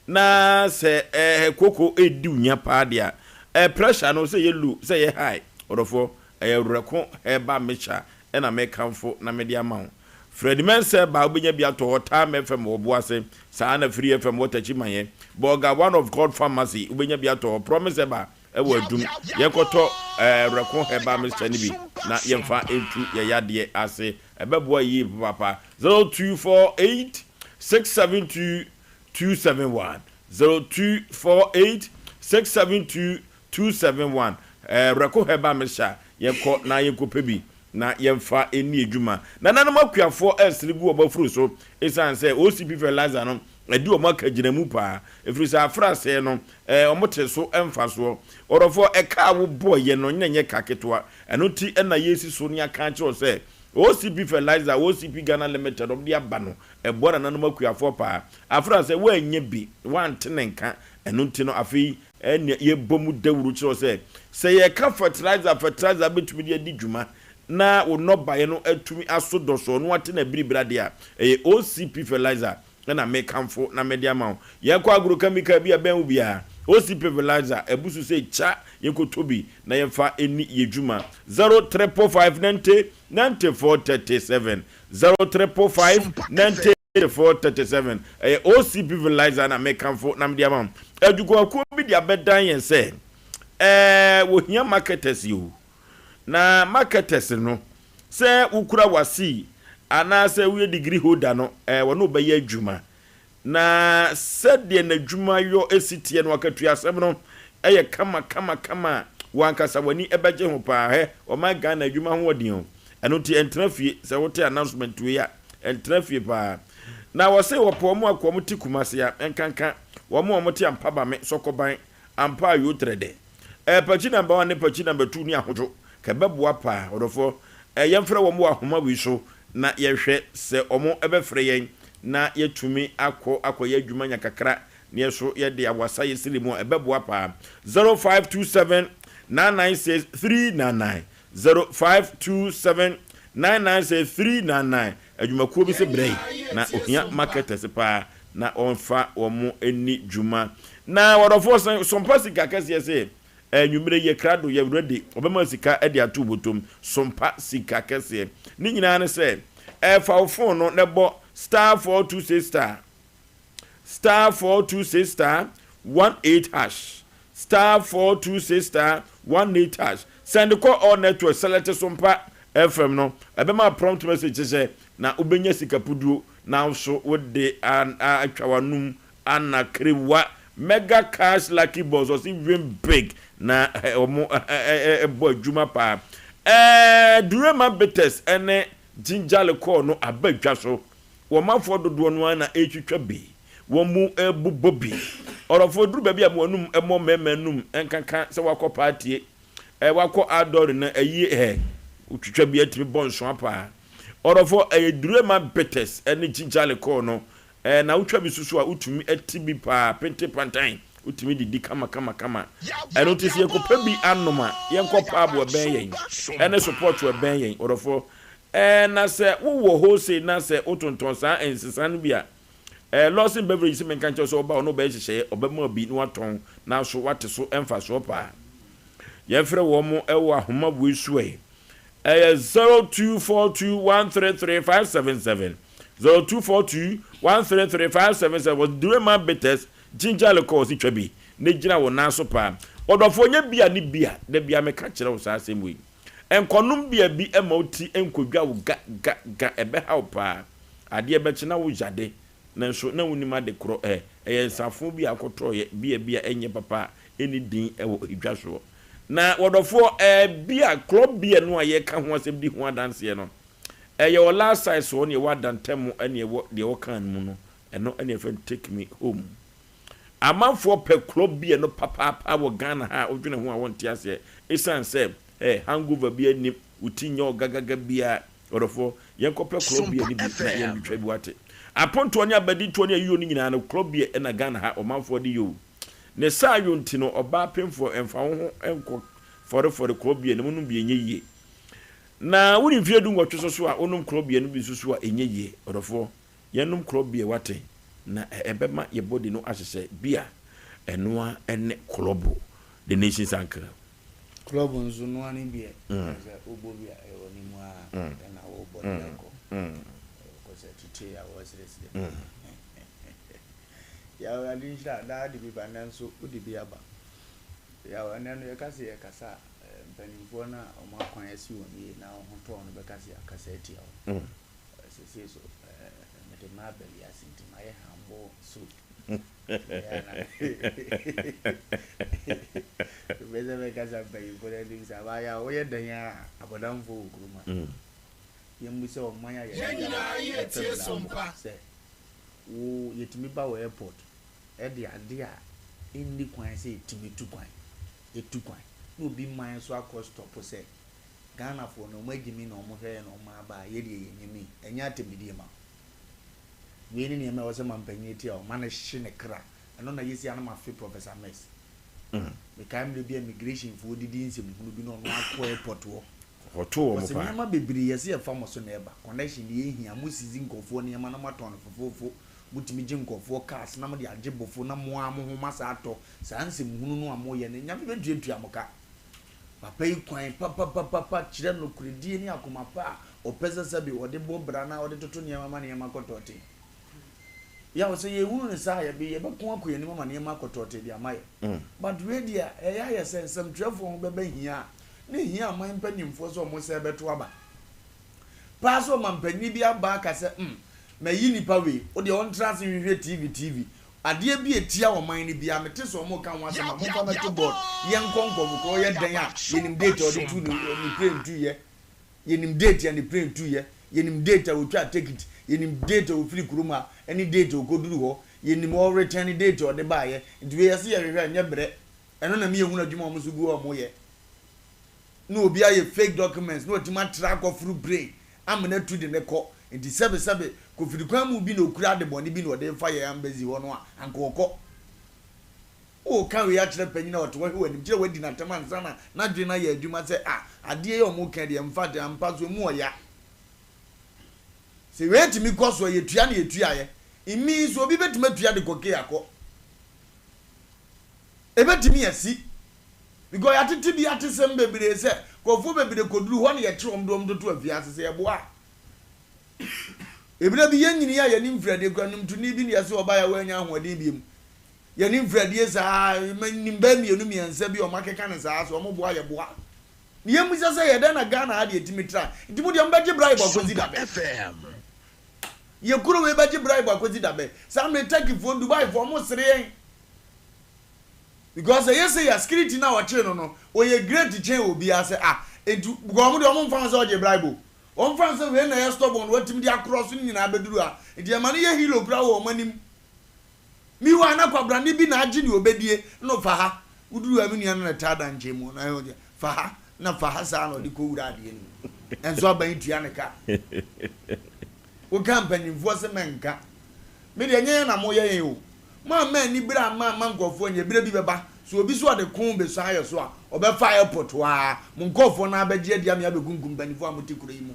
na sɛ ɛɛ kooko redi wo nya paa deɛ a, ɛɛ pressure no sɛ ɛyɛ low sɛ ɛyɛ high, ɔdɔfoɔ ɛyɛ Werɛko herbal mixture na mekamfo na mede ama wo. Fred Mensah ba a wobɛnya bi atɔ hɔ, Time FM wɔ Boase, saa na Free FM wɔ Takyimayɛ, Bolga One of God Pharmacy wobɛnya bi atɔ hɔ, Promise Herbal wɔ Adum. Yɛnkɔtɔ eh, Rɛko Herbal Mixture no bi na yɛmfa ntu yɛn yadeɛ ase. Ɛbɛboa yie papaapa. 0248 672 271 0248 672 271 eh, Rɛko Herbal Mixture yɛnkɔ na yɛnkɔpɛ bi na yɛmfa nni adwuma. Nananom akuafoɔ resere gu wɔn afuru so ɛsiane sɛ OCP fertilizer no adi wɔn akagyinamu paa ɛfiri sɛ afra sɛɛ no wɔte so mfasoɔ. Ɔdɔfoɔ, ɛka a wobɔeɛ no nyɛ nyɛ ka ketewa. Ɛno nti na yɛresi so ne aka akyerɛ wo sɛ OCP fertilizer a OCP Ghana Limited wɔde aba no ɛboa nananom akuafoɔ paa. Afra sɛ woannya bi, woante ne nka, ɛno nti no afei. Ɛnna yɛbɔ mu dawuro kyerɛ wo sɛ, sɛ yɛka fertilizer a, fertilizer bɛtumi de adi dwuma na wo nnɔbaeɛ no atumi aso dɔsɔɔ na wate no abiribiri adeɛ a, ɛyɛ OCP fertilizer na mekamfo na mede ama wo. Yɛnkɔ agrochemical bi a ɛbɛn wo biara, OCP fertilizer abu so sɛ kya, yɛnkɔtɔ bi na yɛmfa nni yɛn dwuma. 0555 90 94 37, 0555 90 437, Ɛyɛ OCP Fertilizer na mekamfo na mede ama wo. Adwukuakuo bi de abɛdan yɛn sɛ ɛɛ wɔhia marketers yi o. Na marketers no, sɛ wokura w'asii anaasɛ woyɛ degree holder no, ɛɛ wɔne wo bɛyɛ adwuma. Na sɛdeɛ n'adwumayɔ si teɛ no, akatuasɛm no yɛ kama kama kama a, wo ankasa w'ani bɛgye ho paa. Hɛ, ɔman Ghana adwuma ho ɔden o. Ɛno nti ɛntena fie, sɛ wote announcement wei a, ɛntena fie paa. Na wɔse wɔpɛ wɔn a wɔn te Kumasi a, ɛnkanka wɔn a wɔte Ampabame, Sɔkɔban, Ampa Ayoo Trɛdɛ. Ɛɛ Pakyi number one ne Pakyi number two ne Ahodwo, ka ɛbɛboa paa. Ɔdɔfoɔ, ɛɛ yɛmfrɛ wɔn wɔ ahoma wei so na yɛnhwɛ sɛ wɔn bɛfrɛ yɛn na yɛatumi akɔ akɔyɛ adwuma anya kakra na yɛn nso yɛde awasa yɛ siri mu a, ɛbɛboa paa. 0527 996 399 0527 996 399 Adwumakuo bi se brɛ yi na ohia marketers paa na wɔmfa wɔn nni dwuma. Na wɔdɔfoɔ sɛ sompa sika kɛseɛ se Anwummere yɛ krado, yɛ ready, wɔbɛma sika de ato wo bɔtɔm. Sompa sika kɛseɛ. Ne nyinaa ne sɛ, fa wo phone no na bɔ star 426 star, star 426 star 18 hash, star 426 star 18 hash. Send kɔ all network, select Sompa FM no, ɛbɛma prompt message sɛ na wobɛnya sika puduo na wo nso wode atwa w'anom Anna Kerewa Mega Cash Lucky Boss ɔse win big na ɔmo bɔ adwuma paa. Ɛɛ Durema Bitters ne Ginger Liqueur no aba dwa so. Wɔn afoɔ dodoɔ no ara na ɛretwitwa bi. Wɔn mu bobɔ bi. Ɔdɔfoɔ duru baabi a mo anum mmɔ mmarima anum nkanka sɛ wakɔ paatie, wakɔ adɔre na ayie ɛ wotwitwa bi atumi bɔ nsoa paa. Ɔdɔfoɔ ɛyɛ Durema Bitters ne Ginger Liqueur no Ɛɛ na wotwa bi soso a wotumi te bi paa pente pantan wotumi didi kama kama kama ɛno nti sɛ yɛkɔpɛ bi anom a yɛnkɔ pub ɛbɛn yɛn ɛne support ɛbɛn yɛn ɔdɔfoɔ ɛɛ na sɛ wowɔ wholesale na sɛ wotontɔn saa nsesa no bi a ɛɛ Lawson Beverage sɛ menka nkyɛw sɛ woba ɔno ɔbɛyɛ nhyehyɛeɛ ɔbɛma bi na watɔn nanso wate so mfasoɔ paa yɛmfrɛ wɔn ɛwɔ ahoma wei so ɛ Ɛyɛ 0242133577, 0242133577. Wɔde Durema Bitters Ginger Liqueur si twa bi na gyina wo nan so paa. Ɔdɔfoɔ nyɛ bia ne bia, da bia meka kyerɛ wo saa asɛm wei. Nkɔnom bia bi mma wo ti nkɔdwa wo ga ga ga, ɛbɛha wo paa. Adeɛ bɛkye na wo yade nanso na wonnim ade korɔ ɛ. Ɛyɛ nsafo bi a wokɔtɔeɛ, bia bi a ɛnyɛ papa a ɛnni din wɔ dwa soɔ. Na wɔdɔfoɔ, ɛɛ beer, club beer no a yɛreka ho asɛm di ho adanseɛ no, ɛyɛ wɔ last size hɔ ne ɛwɔ adantamu ɛne ɛwɔ deɛ ɛwɔ can mu no, ɛno ɛne yɛfrɛ no take me home. Amanfoɔ pɛ club beer no papaapa wɔ Ghana ha a wodwene ho a wonte aseɛ, ɛsiane sɛ ɛɛ hangover biara nnim, wo ti nyɛ wo gagaga biara. Ɔdɔfoɔ, yɛnkɔpɛ club beer no bi na yɛntwitwa bi wate. Apontoɔ ne abadintoɔ ne ayuo no nyinaa no, club beer ɛna Ghana ha ɔmanfoɔ de yɛ o. Ne saayɔ nti no, ɔbaa pemfoɔ, mfa wo ho nkɔ fɔrefɔre korɔbea no mu nom bi ɛnyɛ yie. Na wode mfeɛ dunwɔtwe so so a, wonom korɔbea no bi nso so a, ɛnyɛ yie. Ɔdɔfoɔ, yɛnnom korɔbea, woate, na ɛbɛma yɛ body no ahyehyɛ bi a ɛno ara ne klɔbo, the nation's uncle. Klɔbo nso, noa ne bi ɛ, sɛ wobɔ bi a, ɛwɔ ne mu ara na wobɔ de akɔ. Kɔ sɛ tete a wɔresresre. Yaw Awurade nhyira wo daa wode bi ba nnɛ nso wode bi aba. Yaw ɛnnɛ no yɛka sɛ yɛkasa a mpanimfoɔ no a wɔn akwan asi wɔn yie na wɔn ho tɔ wɔn no bɛka sɛ yɛakasa atia wɔn. Seesei so mede mma aba wiase nti mayɛ humble so. Mepɛ sɛ mɛkasa mpanyimfoɔ no anim sɛ abaayewa woyɛ dɛn a abɔdamfoɔ wɔ kurom a yɛmmu sɛ ɔman a yɛde da yɛpɛ bra sɛ Wo yɛtumi ba wɔ airport de ade a ɛnni kwan sɛ ɛtumi tu kwan tu kwan na obi man nso akɔ stop sɛ Ghanafoɔ no wɔn agyimi na wɔn hwɛ yɛn na wɔn aba a yɛdeɛ yɛnyimii ɛnyɛ atɛmdidie ma wo. Wei ne nneɛma a ɛwɔ sɛ mampanyin ti a ɔma no hye ne kra ɛno na yɛsi ano mafe Professor Mills. Mekae mmerɛ bi a immigration foɔ didi nsɛmhunu bi na ɔno akɔ airport hɔ. Ɔtoo wɔn Ɔse paa. nneɛma bebree yɛse yɛfa mo so na ɛba. Connection deɛ ɛhia. Mo sisi nkurɔfoɔ nneɛma na moatɔn no fofoofo. Motumi gye nkurɔfoɔ cars na mode agye bofo na mo ara mo ho moasan atɔ. Saa nsɛmhunu no a moyɛ no Nyame bɛtuatua mo ka. Papa yi kwan papapapapa kyerɛ nokorɛdie ne akoma pa a ɔpɛ sɛ sɛbe ɔde bɔ bra na ɔde toto nneɛma ma nneɛma kɔ tɔɔtee. Yaw, sɛ yɛhunu no saa a, yɛbe, yɛbɛko akɔ yɛn anim ama nneɛma akɔ tɔɔtee de ama yɛn. But wei deɛ, ɛyɛ ayɛ sɛ nsɛmtwerɛfoɔ ho bɛba hia a, na ɛhia aman mpanimfoɔ sɛ wɔn sɛ bɛto aba. Paa sɛ ɔmampanin bi aba aka sɛ, hmm, mayi nipa wei, wo deɛ ɔntra ase nhwehwɛ TV, TV, adeɛ bi a ɛtia ɔman no biara, mete sɛ wɔreka ho asɛm a, momfa mɛto board, yɛnkɔ nkɔmfo korɔ, ɔyɛ dɛn a, yɛnim date a ɔde tu ne, ne plane tuiɛ. Yɛnim date a ne plane tuiɛ, yɛnim date a ɔtwaa tekit, yɛnim date a ɔfiri kurom ha ɛne date a ɔkɔduru hɔ, yɛnim ɔretɛne date a ɔde baeɛ. Nti wei yɛse yɛhwehwɛ a ɛnyɛ brɛ. Ɛno na meyɛhunu adwuma a wɔn nso gu hɔ a wɔyɛ. Na obi ayɛ fake documents na watumi atra akɔforo plane amena atu de no kɔ. Nti sɛbe sɛbe kofiri kwan mu bi na ɔkura adebɔne bi na ɔde refa yɛn embassy hɔ no a, anka ɔkɔ. Woreka wei akyerɛ panyin a ɔte hɔ hwɛ w'anim kyerɛ wadi no atɛm ansa na n'adwene no ayɛ adwuma sɛ ah adeɛ yi a wɔreka yi deɛ infact ampa so emu ɔya. Sɛ wei tumi kɔ so a yɛtua na yɛtuaeɛ. It means obi bɛtumi atua de kɔ K akɔ. Ɛbɛtumi asi. Because yɛatete bi atesɛm bebree sɛ nkurɔfoɔ bebree kɔduru hɔ na yɛkyere wɔn de wɔn toto afiase sɛ yɛboa a. Ebire bi yɛn nyini a yɛne mfiri kura nnwomtoni bi na yɛse ɔbaeɛ a wannya ahoɔden biom. Yɛne mfradie saa, menim bɛyɛ mmienu mmiɛnsa bi a wɔn akeka no saa, sɛ wɔn boa yɛ boa. Na yɛn bisa sɛ yɛ dɛn na Ghana ha deɛ tumi tra, nti mo deɛ mo bɛgye bribe akɔsi da bɛn? Yɛ kuro wei bɛgye bribe akɔsi da bɛn? Saa mmerɛ Turkey foɔ, Dubai foɔ, wɔn sere yɛn. Because ɛyɛ sɛ yɛ security no a wɔkyere no no, ɔyɛ great kyɛn obiara sɛ ah, nti because wɔn deɛ wɔn mfa ho sɛ ɔgye bribe o. Wɔn mfa ho sɛ wei na ɛyɛ stubborn watumi de akorɔ so ne nyinaa bɛduru ha, nti ɛma no yɛ hero koraa wɔ wɔn anim. Mi hɔ a na kwabrane bi na agye nea obedie no fa ha woduru ha me nua no na ɛtaa da nkyɛn mu na ɔgye fa ha na fa ha saa na ɔde kɔ wura adeɛ no mu ɛnso aban tua ne ka woka mpanyinfoɔ se mɛnka me deɛ nyɛ yɛn na moyɛ yɛn o mo amma ani bere amma amma nkurɔfoɔ nyɛ bere bi bɛba so obi so ɔde ko bɛsan ayɛ so a ɔbɛfa airport hɔ a mo nkurɔfoɔ no abɛgye adi ame abɛkunkum mpanyinfoɔ a mote kuro yi mu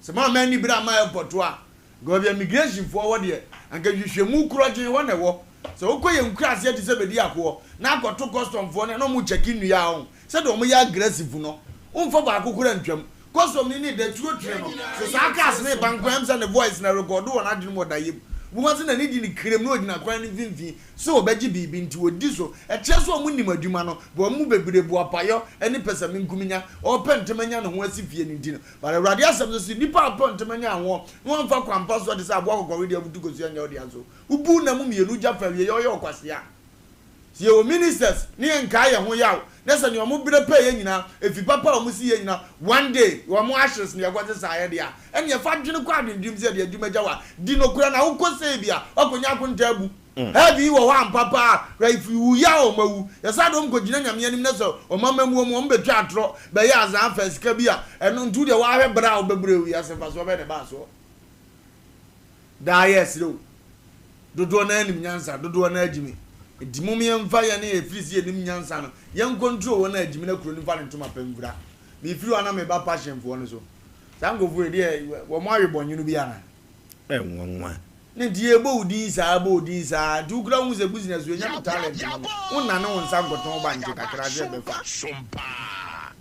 Sɛ moamma ani bere amma airport a, anka baabi a immigration foɔ wɔ deɛ, anka nhwehwɛmu korɔgyen hɔ na ɛwɔ. Sɛ wokɔ yɛn nkuraase te sɛ Bediakoɔ na akɔto custom foɔ no a na wɔn check nnua a ɔho, sɛdeɛ wɔn yɛ aggressive no, womfa baako koraa ntwam. Custom ni ne da tuo twene no, sɛ saa cars no reba nko a, ɛm sɛ ne voice na ɛrekɔɔdo wɔ n'adwene mu wɔ dayɛ mu. Wobɛhu sɛ n'ani di ne krem na ɔgyina kwan no mfimfini sɛ ɔbɛgye biribi nti ɔdi so. Ɛkyerɛ sɛ wɔn nim adwuma no, but wɔn mu bebree boapayɔ ne pɛsɛmenkominya, ɔrepɛ ntɛm anya ne ho asi fie no nti no, But Awurade asɛm no se, Nipa a ɔpɛ ntɛm anya ahoɔ, na wamfa kwan pa so te sɛ aboa kɔkɔwedeɛ a ɔbutu kosua nyɛ ɔdea so. Wobu nna mu mmienu gya fa awieɛ ɔyɛ ɔkwasea. Sɛ yɛwɔ ministers ne yɛn nkae yɛn ho yaw, na sɛ nea wɔn brɛ pɛɛ yɛ nyinaa, efi papa a wɔn si yɛ nyinaa, one day wɔn ashes na yɛkɔ sesa yɛ deɛ a, ɛnneɛ fa adwene kɔ adwendwenem sɛ yɛde adwuma gya wo a, di nokorɛ na wokɔ sei bi a, woakɔnya akontaa abu. Heaven yi wɔ hɔ ampa paa, hwɛ if wu ya a wɔn awu, yɛsan de wɔn kɔ gyina Nyame anim na sɛ wɔn amamuo mu wɔn bɛtwa atorɔ bɛyɛ azaa afa sika bi a, ɛno nti wodeɛ woahwɛ berɛ a wobɛbrɛ wiase mfasoɔ bɛn na ɛbaa soɔ? Daa yɛsrɛ o, dodoɔ no ara nim nyansa, dodoɔ no ara gyimi, nti mom yɛmfa yɛn a ɛfiri sɛ yɛnim nyansa no yɛn control wɔn a agyimi na kuro no mfa ne ntoma pa mfira. Mefiri hɔ a na meba passion foɔ no so, saa nkurɔfoɔ yi deɛ wɔn awe bɔnwono bi anaa? Ɛnwanwa. Ne nti yɛbɔ wo din saa bɔ wo din saa nti wo koraa wohu sɛ business wei nyɛ me talent no no wo nnane wo nsa nkɔtɔn bankye kakra sɛ ɛbɛfa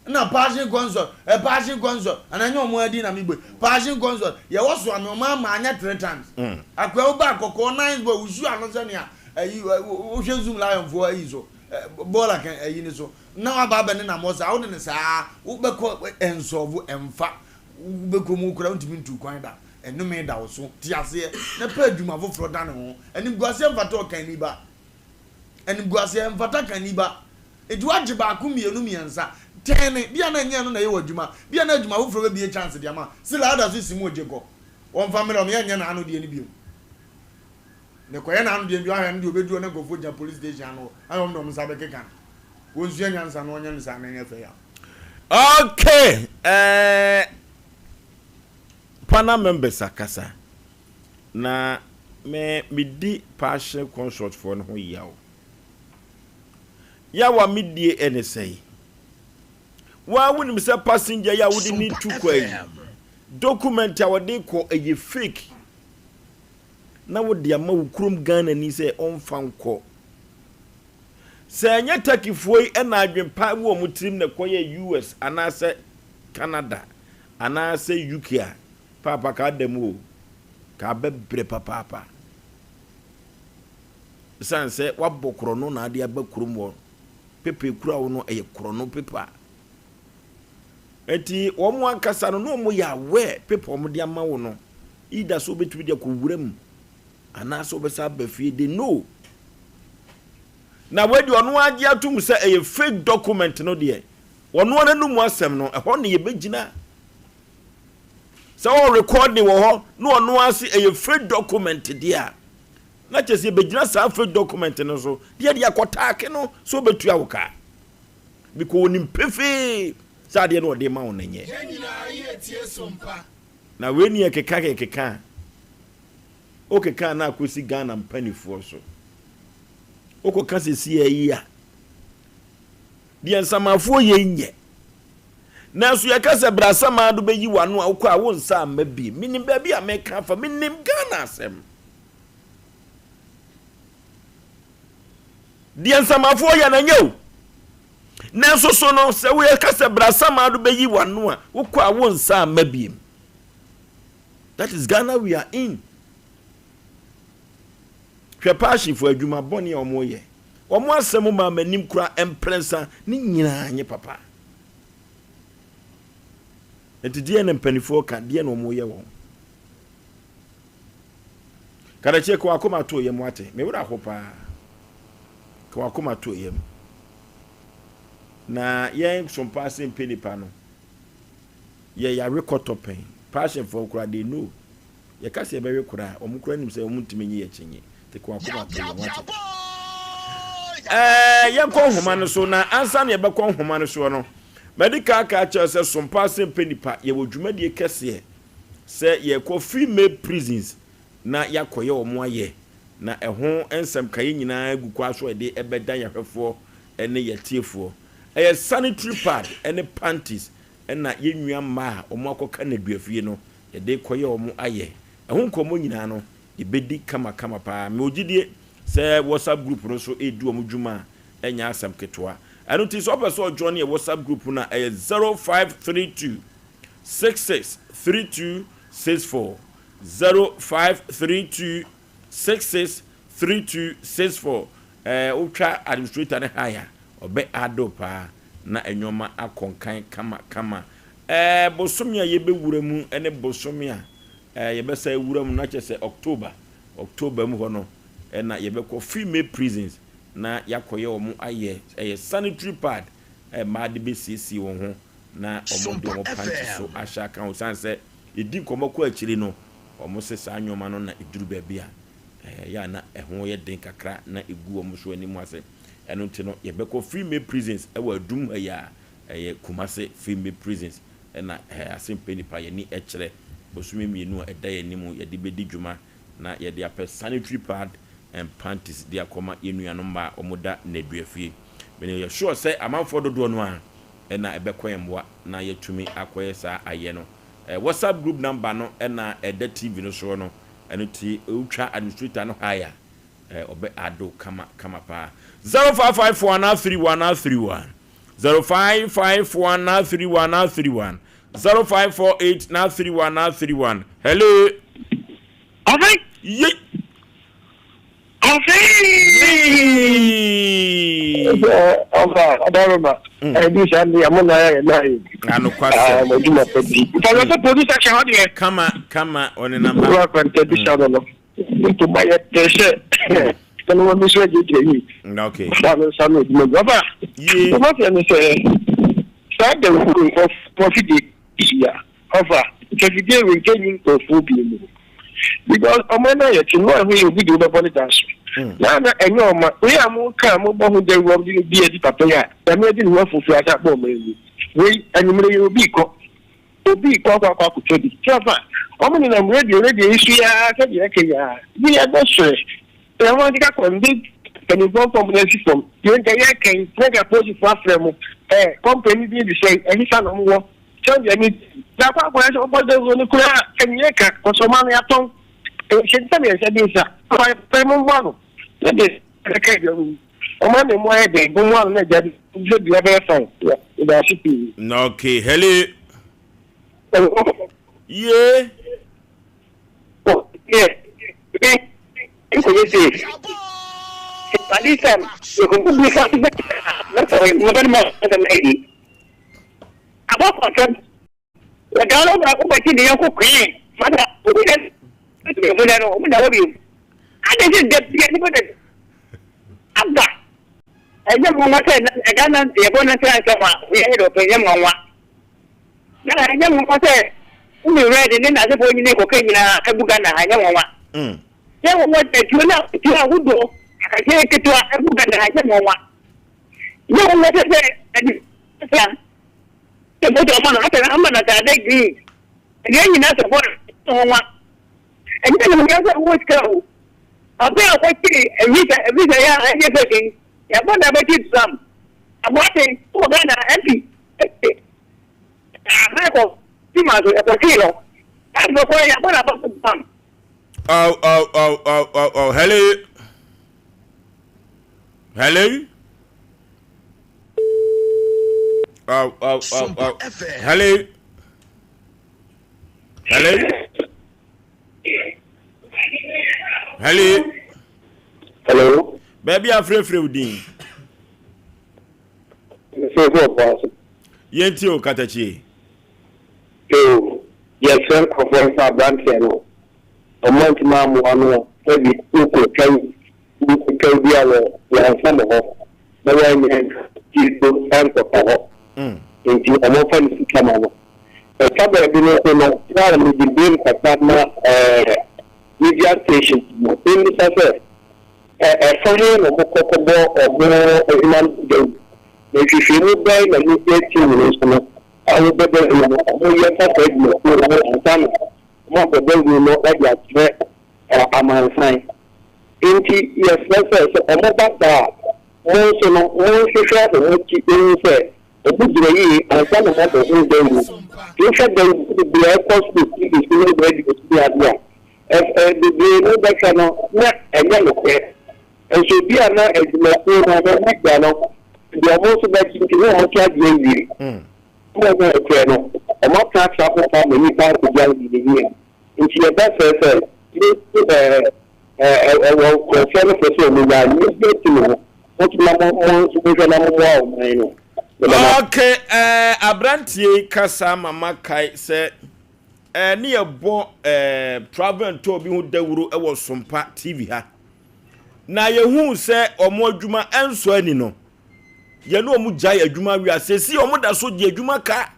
na passion consult ɛ passion consult ana nyɛ ɔmo adi na mebɔ yi passion consult yɛwɔ so ame ɔmo ama anyɛ three times akoa wo ba kɔkɔɔ nice boy wosu ano sɛ nea ayi wohwɛ zoom lion foɔ ayi so bɔɔla kan ayi ne so na waba abɛ ne nam hɔ saa wode ne saa wobɛkɔ ɛnsɔvo ɛmfa Wobɛkɔ mu koraa wontumi ntu kwan da. Nnome da wo so. Te aseɛ na pɛ adwuma foforɔ dane ho. Animguaseɛ mfata ɔkanni ba. Animguaseɛ mfata kanni ba. Enti woagye baako, mmienu, mmiɛnsa. Tɛn ne. Bia na ɛnyɛ ɛno na ɛyɛ w'adwuma. Bia na adwuma foforɔ bɛbue chance de ama wo. Still a woda so si mu ogye kɔ. Wɔmfa mmerɛ wɔn, yɛnyɛ n'ano deɛ no bio. Na ɛkɔyɛ n'ano deɛ no bio, ahwɛ no deɛ ɔbɛduru hɔ na nkurɔfoɔ gyina police station ano hɔ, ayɛ wɔn de wɔn nsa bɛkeka no. Wɔnsua nyansa na wɔnyɛ no saa na ɛnyɛ fɛ yaw. Okay eh, Panel members akasa na me medi passion consult foɔ no ho yaw. Yaw a medie ne sɛn? Wo ara wonim sɛ passenger yi a wode no retu kwan yi, document a ɔde rekɔ ɛyɛ fake na wode ama wo kurom Ghanani sɛ ɔmfa nkɔ. Sɛ ɛnyɛ Turkeyfoɔ yi na adwempa wɔ wɔn tirim na ɛkɔyɛɛ US anaasɛ Canada anaasɛ UK a, paapa ka ada mu o, ka abɛbrɛ papaapa. Esiane sɛ woabɔ korɔno na ade aba kurom hɔ, pepa ekura wo no ɛyɛ korɔno pepa. Enti wɔn ankasa no na wɔn yɛ aware pepa wɔn de ama wo no, either sɛ wobɛtumi de akɔ wura mu anaasɛ wobɛsa aba fie, they know. Na wei deɛ ɔno agye atom sɛ ɛyɛ fake document no deɛ, ɔno ara n'anum asɛm no, ɛhɔ na yɛbɛgyina. Sɛ ɔwɔ recording wɔ hɔ na ɔno ara se ɛyɛ fake document deɛ a, na kyerɛ sɛ yɛbɛgyina saa fake document no so de yɛde akɔtaake no sɛ ɔbɛtua wo ka. Because ɔnim pefee sɛ adeɛ no ɔde ma wo no nyɛ. Yɛn nyinaa yɛ tie so mpa. Na wei ne yɛkeka kɛkeka a, wokeka a na akɔsi Ghana mpanifoɔ so. Wokɔka sɛsi yi a, deɛ nsamafoɔ yɛ nyɛ. Nanso yɛka sɛ bra Asamando bɛyi w'ano a, wokɔ a wo nsa amma bi. Menim baabi a meka afa, menim Ghana asɛm. Deɛ nsamafoɔ yɛ no ɛnyɛ o. Nanso so no, sɛ woyɛka sɛ bra Asamando bɛyi w'ano a, wokɔ a wo nsa amma biem. That is Ghana we are in. Hwɛ paahyefoɔ adwuma bɔne a wɔyɛ. Wɔn asɛm maa m'anim kura mprɛnsa ne nyinaa nye papa. Nti deɛ na mpanimfoɔ ka, deɛ na wɔyɛ wɔn. Kadakyie ka wakoma to yam wate. Me werɛ aho paa. Ka wakoma to yam. Na yɛn sompa ase mpɛ nipa no. Yɛ yare kɔtɔ pɛn. Passionfoɔ koraa they know. Yɛka sɛ yɛbɛwe koraa a, wɔn koraa nim sɛ wɔn ntumi nye yɛn akyinnye. Te ko akoma to yɛn wate. Ɛɛ yɛnkɔ nhoma no so na ansa na yɛbɛkɔ nhoma no soɔ no, madi kan aka akyerɛ sɛ sompa ase mpɛ nipa yɛwɔ dwumadie kɛseɛ sɛ yɛkɔ female prisons na yɛakɔyɛ wɔn ayɛ na ɛho nsɛm ka yɛn nyinaa gu kwa so a yɛde ɛbɛdan yɛn ahwɛfoɔ ne yɛn atiefoɔ. Ɛyɛ sanitary pad ne panties na yɛn nua mmaa a wɔn akɔka nnaduafie no yɛde rekɔyɛ wɔn ayɛ. Ɛho nkɔmmɔ nyinaa no, yɛbɛdi kamakama paa. Mewɔ gyidie sɛ WhatsApp group no nso redi wɔn dwuma a, ɛnyɛ asɛm ketewa. Ɛno nti, sɛ wopɛ sɛ ɔjoine yɛn WhatsApp group no a, ɛyɛ 0532 66 32 64. 0532 66 32 64. Ɛɛ, wotwa administrator no hi a, ɔbɛ add wo paa na nneɛma akɔ nkan kamakama. Ɛɛ bosome a yɛbɛwura mu ne bosome a ɛɛ yɛbɛsan awura mu no, na kyerɛ sɛ October, October mu hɔ no na yɛbɛkɔ female prisons na yɛakɔyɛ wɔn ayɛ, ɛyɛ sanitary pad a mmaa de bɛsiesie wɔn ho na wɔde wɔn panty so ahyɛ aka ho. Ɛsiane sɛ yɛdi nkɔmmɔ kɔ akyiri no, wɔn se saa nneɛma no na ɛduru baabi a ɛyɛ a na ɛho yɛ den kakra na ɛgu wɔn so anim ase. Ɛno nti no, yɛbɛkɔ female prisons wɔ Adum ha yi a Ɛyɛ Kumase Female Prisons na ase mpɛ nipa yɛn ani kyerɛ bosome mmienu a ɛda yɛn anim yɛde bɛdi dwuma na yɛde apɛ sanitary pad and panties de akɔma yɛn nuanom mmaa a wɔda nnaduafie. Mene yɛ sure sɛ amanfoɔ dodoɔ no ara na ɛbɛkɔ yɛn mmoa na yɛatumi akɔyɛ saa ayɛ no. WhatsApp group number no na ɛda TV no soɔ no, ɛno nti wotwa administrator no hi a, ɔbɛ add wo kama kama paa. 0554 anaa 31 anaa 31. 0551 931 931 0548 931 931 Hello. Ɔfɛ. Ye. Ɔfɛ. Ɔfɛ ɔdɔrɔma. Ɛdi saa ni amu na yɛ na yi. Anokwasɛ. Ɔdwuma pɛ bi. Ntɔlɔ sɛ producer hyɛ hɔ deɛ. Kama kama ɔnenam ha. Wura kwantɛ bi sa no no. Ntoma yɛ tɛ sɛ ɛna wɔn nso agyinagyina yie. Okay. Ɔfa ne nsa no adwuma bi. Ɔfa. Yie. Ɔfa sɛ ne sɛ saa dawuro nkurɔfoɔ fidie yi a ɔfa sɛ fidie wei nka nyi nkurɔfoɔ bi mu because ɔmo na yɛ te no ɛho yɛ obi de wobɛbɔ ne dan so. Na na ɛnyɛ ɔma wei a mo ka mo bɔ ho dawuro ɔmo de bi adi papa yi a nyame adi ne ho afufuo asa bɔ ɔmo ani wei anwummerɛ yɛ obi kɔ. Obi rekɔ akɔ akɔ akɔtɔ bi. Kyerɛ fa, wɔn nenam radio radio yi so yi ara sɛdeɛ ɛka yi ara. Bi yɛbɛsrɛ. Sɛ wɔn akeka kɔ no, bi Mpanimfoɔ mfa wɔn nan nsi fam. Deɛ nka yɛreka yi, na nka apolisifoɔ afrɛ mo. Ɛɛ, kɔmpani din de sɛn? Ɛhefa na wɔwɔ? Sɛdeɛ ne ti. Na akɔ akɔyɛ sɛ wɔbɔ dawuro no koraa a, ɛnyɛ ka, kɔsɛ ɔman no yɛatɔn. Ɛhyɛ nsa mmiɛnsa bi nsa. Papa, papa mommoa no. Na deɛ ɛka deɛ ɔno ɔman na emu ayɛ den. Mommoa no na agya bi sɛ dua bɛyɛ fine. Yɛda ase pii. Okay, hello. Ye. Ɛnyɛ nwanwa sɛ ɛda na yɛbɔ no sɛ asɛm a yɛyɛ dɛ ɔpɛ ɛnyɛ nwanwa. Na ɛnyɛ nwanwa sɛ wone red ne n'asefoɔ nyina kɔka nyinaa agu Ghana ha ɛnyɛ nwanwa. Sɛ wɔwɔ atuo na tuo ahodoɔ akɛseɛ ketewa agu Ghana ha ɛnyɛ nwanwa. Nyɛ nwanwa sɛ sɛ ɛde sɛ sɛ moto ama no asɛ ama no ataade green ɛdeɛ nyinaa sɛ bɔ nwanwa. Ɛnyɛ nwanwa sɛ wowɔ sika o. Ɔbɛ a wɔkyere visa visa yɛ a ɛnyɛ fake yi yɛbɔ na bɛkyi drum aboaten wɔ Ghana MP high court ti ma so ɛkɔkyee no ɛna bɛkɔ yɛbɔ na bɛkɔ drum. Oh, oh, oh, oh, oh, oh, hello. Hello. Oh, oh, oh, oh. Hello. Hello. Hello. Hello. Baabi a frɛfrɛ wo din. Mefrɛfrɛ ɔbɔ ase. Yɛntie o katakyie. Yoo, yɛsrɛ nkurɔfoɔ no sɛ aberanteɛ no, ɔmo antumi ammoa no a, sɛbi wokɔtwa wokɔtwa bi a wɔ wɔn fam hɔ na wɔannya ntie so ɛnkɔtɔ hɔ. Nti ɔmo mfa ne sika ma no. Ɛfa baabi no nso no, na mede blame kakra ma ɛɛ media stations no. Memmisa sɛ, ɛ ɛfa he na wɔkɔ kɔbɔ wɔn adwuma no dawuru? Na nhwehwɛmu bɛn na media team no nso no a wɔbɔ dawuru no wɔyɛ fa saa dwumakuo no ho ansa na wɔabɔ dawuru no de akyerɛ amansan? Enti yɛsrɛ sɛ, sɛ wɔba saa a, mo nso no monhwehwɛ wɔn akyi nhu sɛ wɔgyina yie ansa na moabɔ ho dawuru. Wohwɛ dawuru bebree a ɛkɔ so wɔ TV so ne radio so ne ade a, ɛ ɛ bebree no wobɛhwɛ no na ɛnyɛ nokorɛ. Nso ebi a na adwumakuo no anaa media no deɛ wɔn nso bɛgye nti na wɔn nso agye awie. Na ɛnyɛ nokorɛ no, wɔatratra ho pa ma nnipa akɔgya ne yie. Nti yɛbɛsrɛ sɛ mo ɛɛ ɛwɔ nkurɔfoɔ no pɛ sɛ wɔn nya media team no mo nso na mo mo nso monhwɛ na mommoa ɔman no. Meda mo ase. Okay, eh, aberanteɛ yi kasa ma makae sɛ eh, ne yɛbɔ eh, travel and tour bi ho dawuro wɔ Sompa TV ha. Na yɛhuu sɛ wɔn adwuma ɛnsɔ ani no, yɛne wɔn gyae adwuma wie a, seesei wɔn da so gye adwuma ka.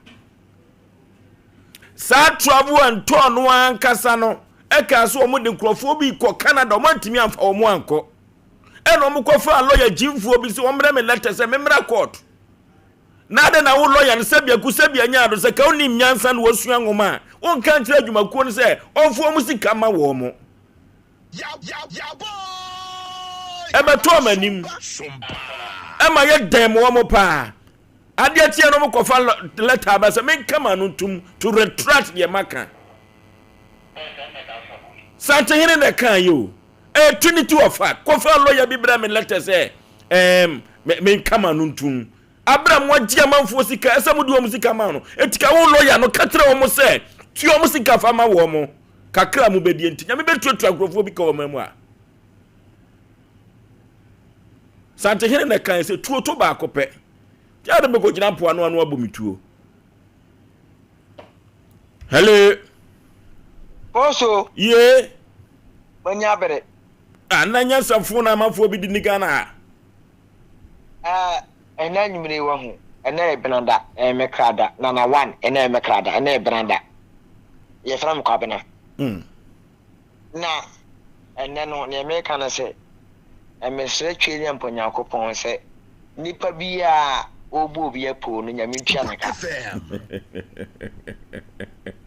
Saa travel and tour no ankasa no ɛkaa sɛ wɔn de nkurɔfoɔ bi kɔ Canada, wɔn antumi amfa wɔn ankɔ. Ɛna wɔn kɔfaa lɔya gyimfoɔ bi sɛ wɔn mmrɛ me lɛtɛ sɛ memmra court. Na adɛn na wo lɔya no sɛ biako sɛ bia nya ado sɛ ka wonim nyansa na wasua nwoma a wonka nkyerɛ adwumakuo no sɛ ɔmfa wɔn sika ma wɔn mo. Ɛbɛtɔɔ m'anim ɛma yɛ dɛm wɔn paa. Adeɛ kyeɛ no wɔkɔfa lɛta aba sɛ menka m'ano ntom to retract deɛ maka. Santehene na ɛkaa yi o. Ɛyɛ Trinity of fact. Kɔfa lɔya bi brɛ me lɛtɛ sɛ ɛɛm menka m'ano ntom. Abere a moagye amanfoɔ sika ɛsɛ mode wɔn sika ma no. Eti ka wo lɔya no ka kyerɛ wɔn sɛ tua wɔn sika fa ma wɔn. Kakra a mobɛdie nti Nyame bɛtuatua nkurɔfoɔ bi ka wɔn mu a. Santehene na ɛkae sɛ tuo to baako pɛ. Nti ade mekɔgyina mpoano ano abɔ me tuo. Hello. Boso. Ye. Mani abere. Ah, na nyansafo na amanfoɔ bi di ni Ghana ha. Ah, ɛnɛ anwummere wɔ ho. Ɛnɛ yɛ benada, ɛyɛ me kra da. Nana one, ɛnɛ yɛ me kra da, ɛnɛ yɛ benada. Yɛfrɛ me Kwabena. Mm. Na ɛnnɛ no, nea mereka ne sɛ, mesrɛ Tweaduampɔ Nyankopɔn sɛ, nipa biara a ɔrebu obi apoo no, Nyame ntua ne ka.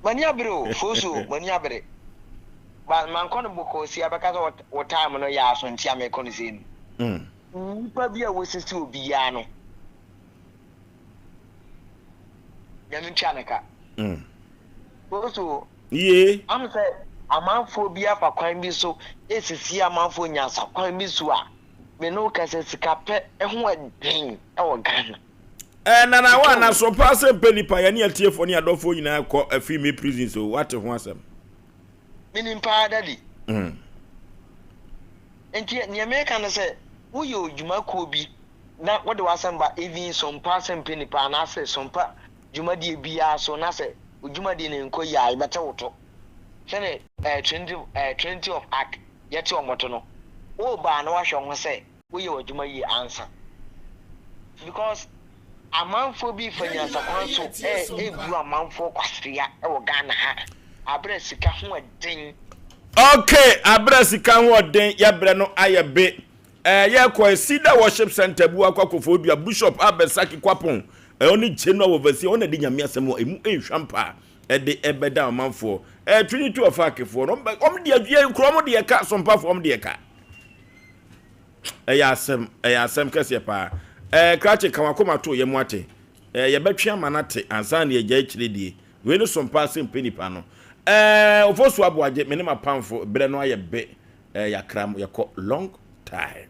M'ani abere o, Fosu o, m'ani abere. But mankɔ no bɔkɔɔ sei abɛka sɛ wo time no yɛ aso nti a mekɔ no sei no. Nnipa bi a wɔsisi obiara no, Nyame ntua ne ka. Mm. So, Yie. Am sɛ amanfoɔ bi afa kwan bi so esisi amanfoɔ nyansa kwan bi so a, me ne wo kasa sika pɛ ho ɛden wɔ Ghana. Eh, nana wa na so paa sɛ mpɛ nipa yɛne atiefoɔ ne adɔfoɔ nyinaa kɔ afiri me prison so wate ho asɛm. Menim paa daddy. Mm. Nti nea meka ne sɛ woyɛ odwuma kuo bi na wode w'asɛm ba even sompa asɛm pɛ nipa anaasɛ sompa dwumadie biara so na sɛ wo dwumadie no nkɔ yie a yɛbɛte wo to sɛdeɛ eh, Trinity, eh, Trinity of Ark yɛte wɔn to no woba a na wahwɛ wo ho sɛ woyɛ w'adwuma yie ansa because amanfoɔ bi fa nyansakwan so ɛɛbu amanfoɔ kwasea wɔ Ghana ha aberɛ sika ho ɛden. Okay, aberɛ sika ho ɔden yɛbrɛ no ayɛ be ɛɛ yɛkɔ Cedar Worship Center bu akɔ akɔfo dua Bishop Abɛsaki Kwapon ɛɛ ɔne General Overseer ɔna de nyame asɛm wɔ emu nhwam paa ɛde ɛbɛda ɔmanfoɔ ɛɛ Trinity of Akefoɔ no ɔm de adwuma nkura ɔm de ɛka sompafoɔ ɔm de ɛka Ɛyɛ asɛm, ɛyɛ asɛm kɛseɛ paa. Ɛɛ krakye ka wakoma to yɛ mu ate. Ɛɛ yɛbɛtwe ama no ate ansa na yɛgya akyire die. Wei no som paa sɛ mpɛ nipa no. Ɛɛ Ofosu Aboagye, me ne m'apamfo, berɛ no ayɛ be. Ɛɛ yɛakra mo, yɛkɔ long time.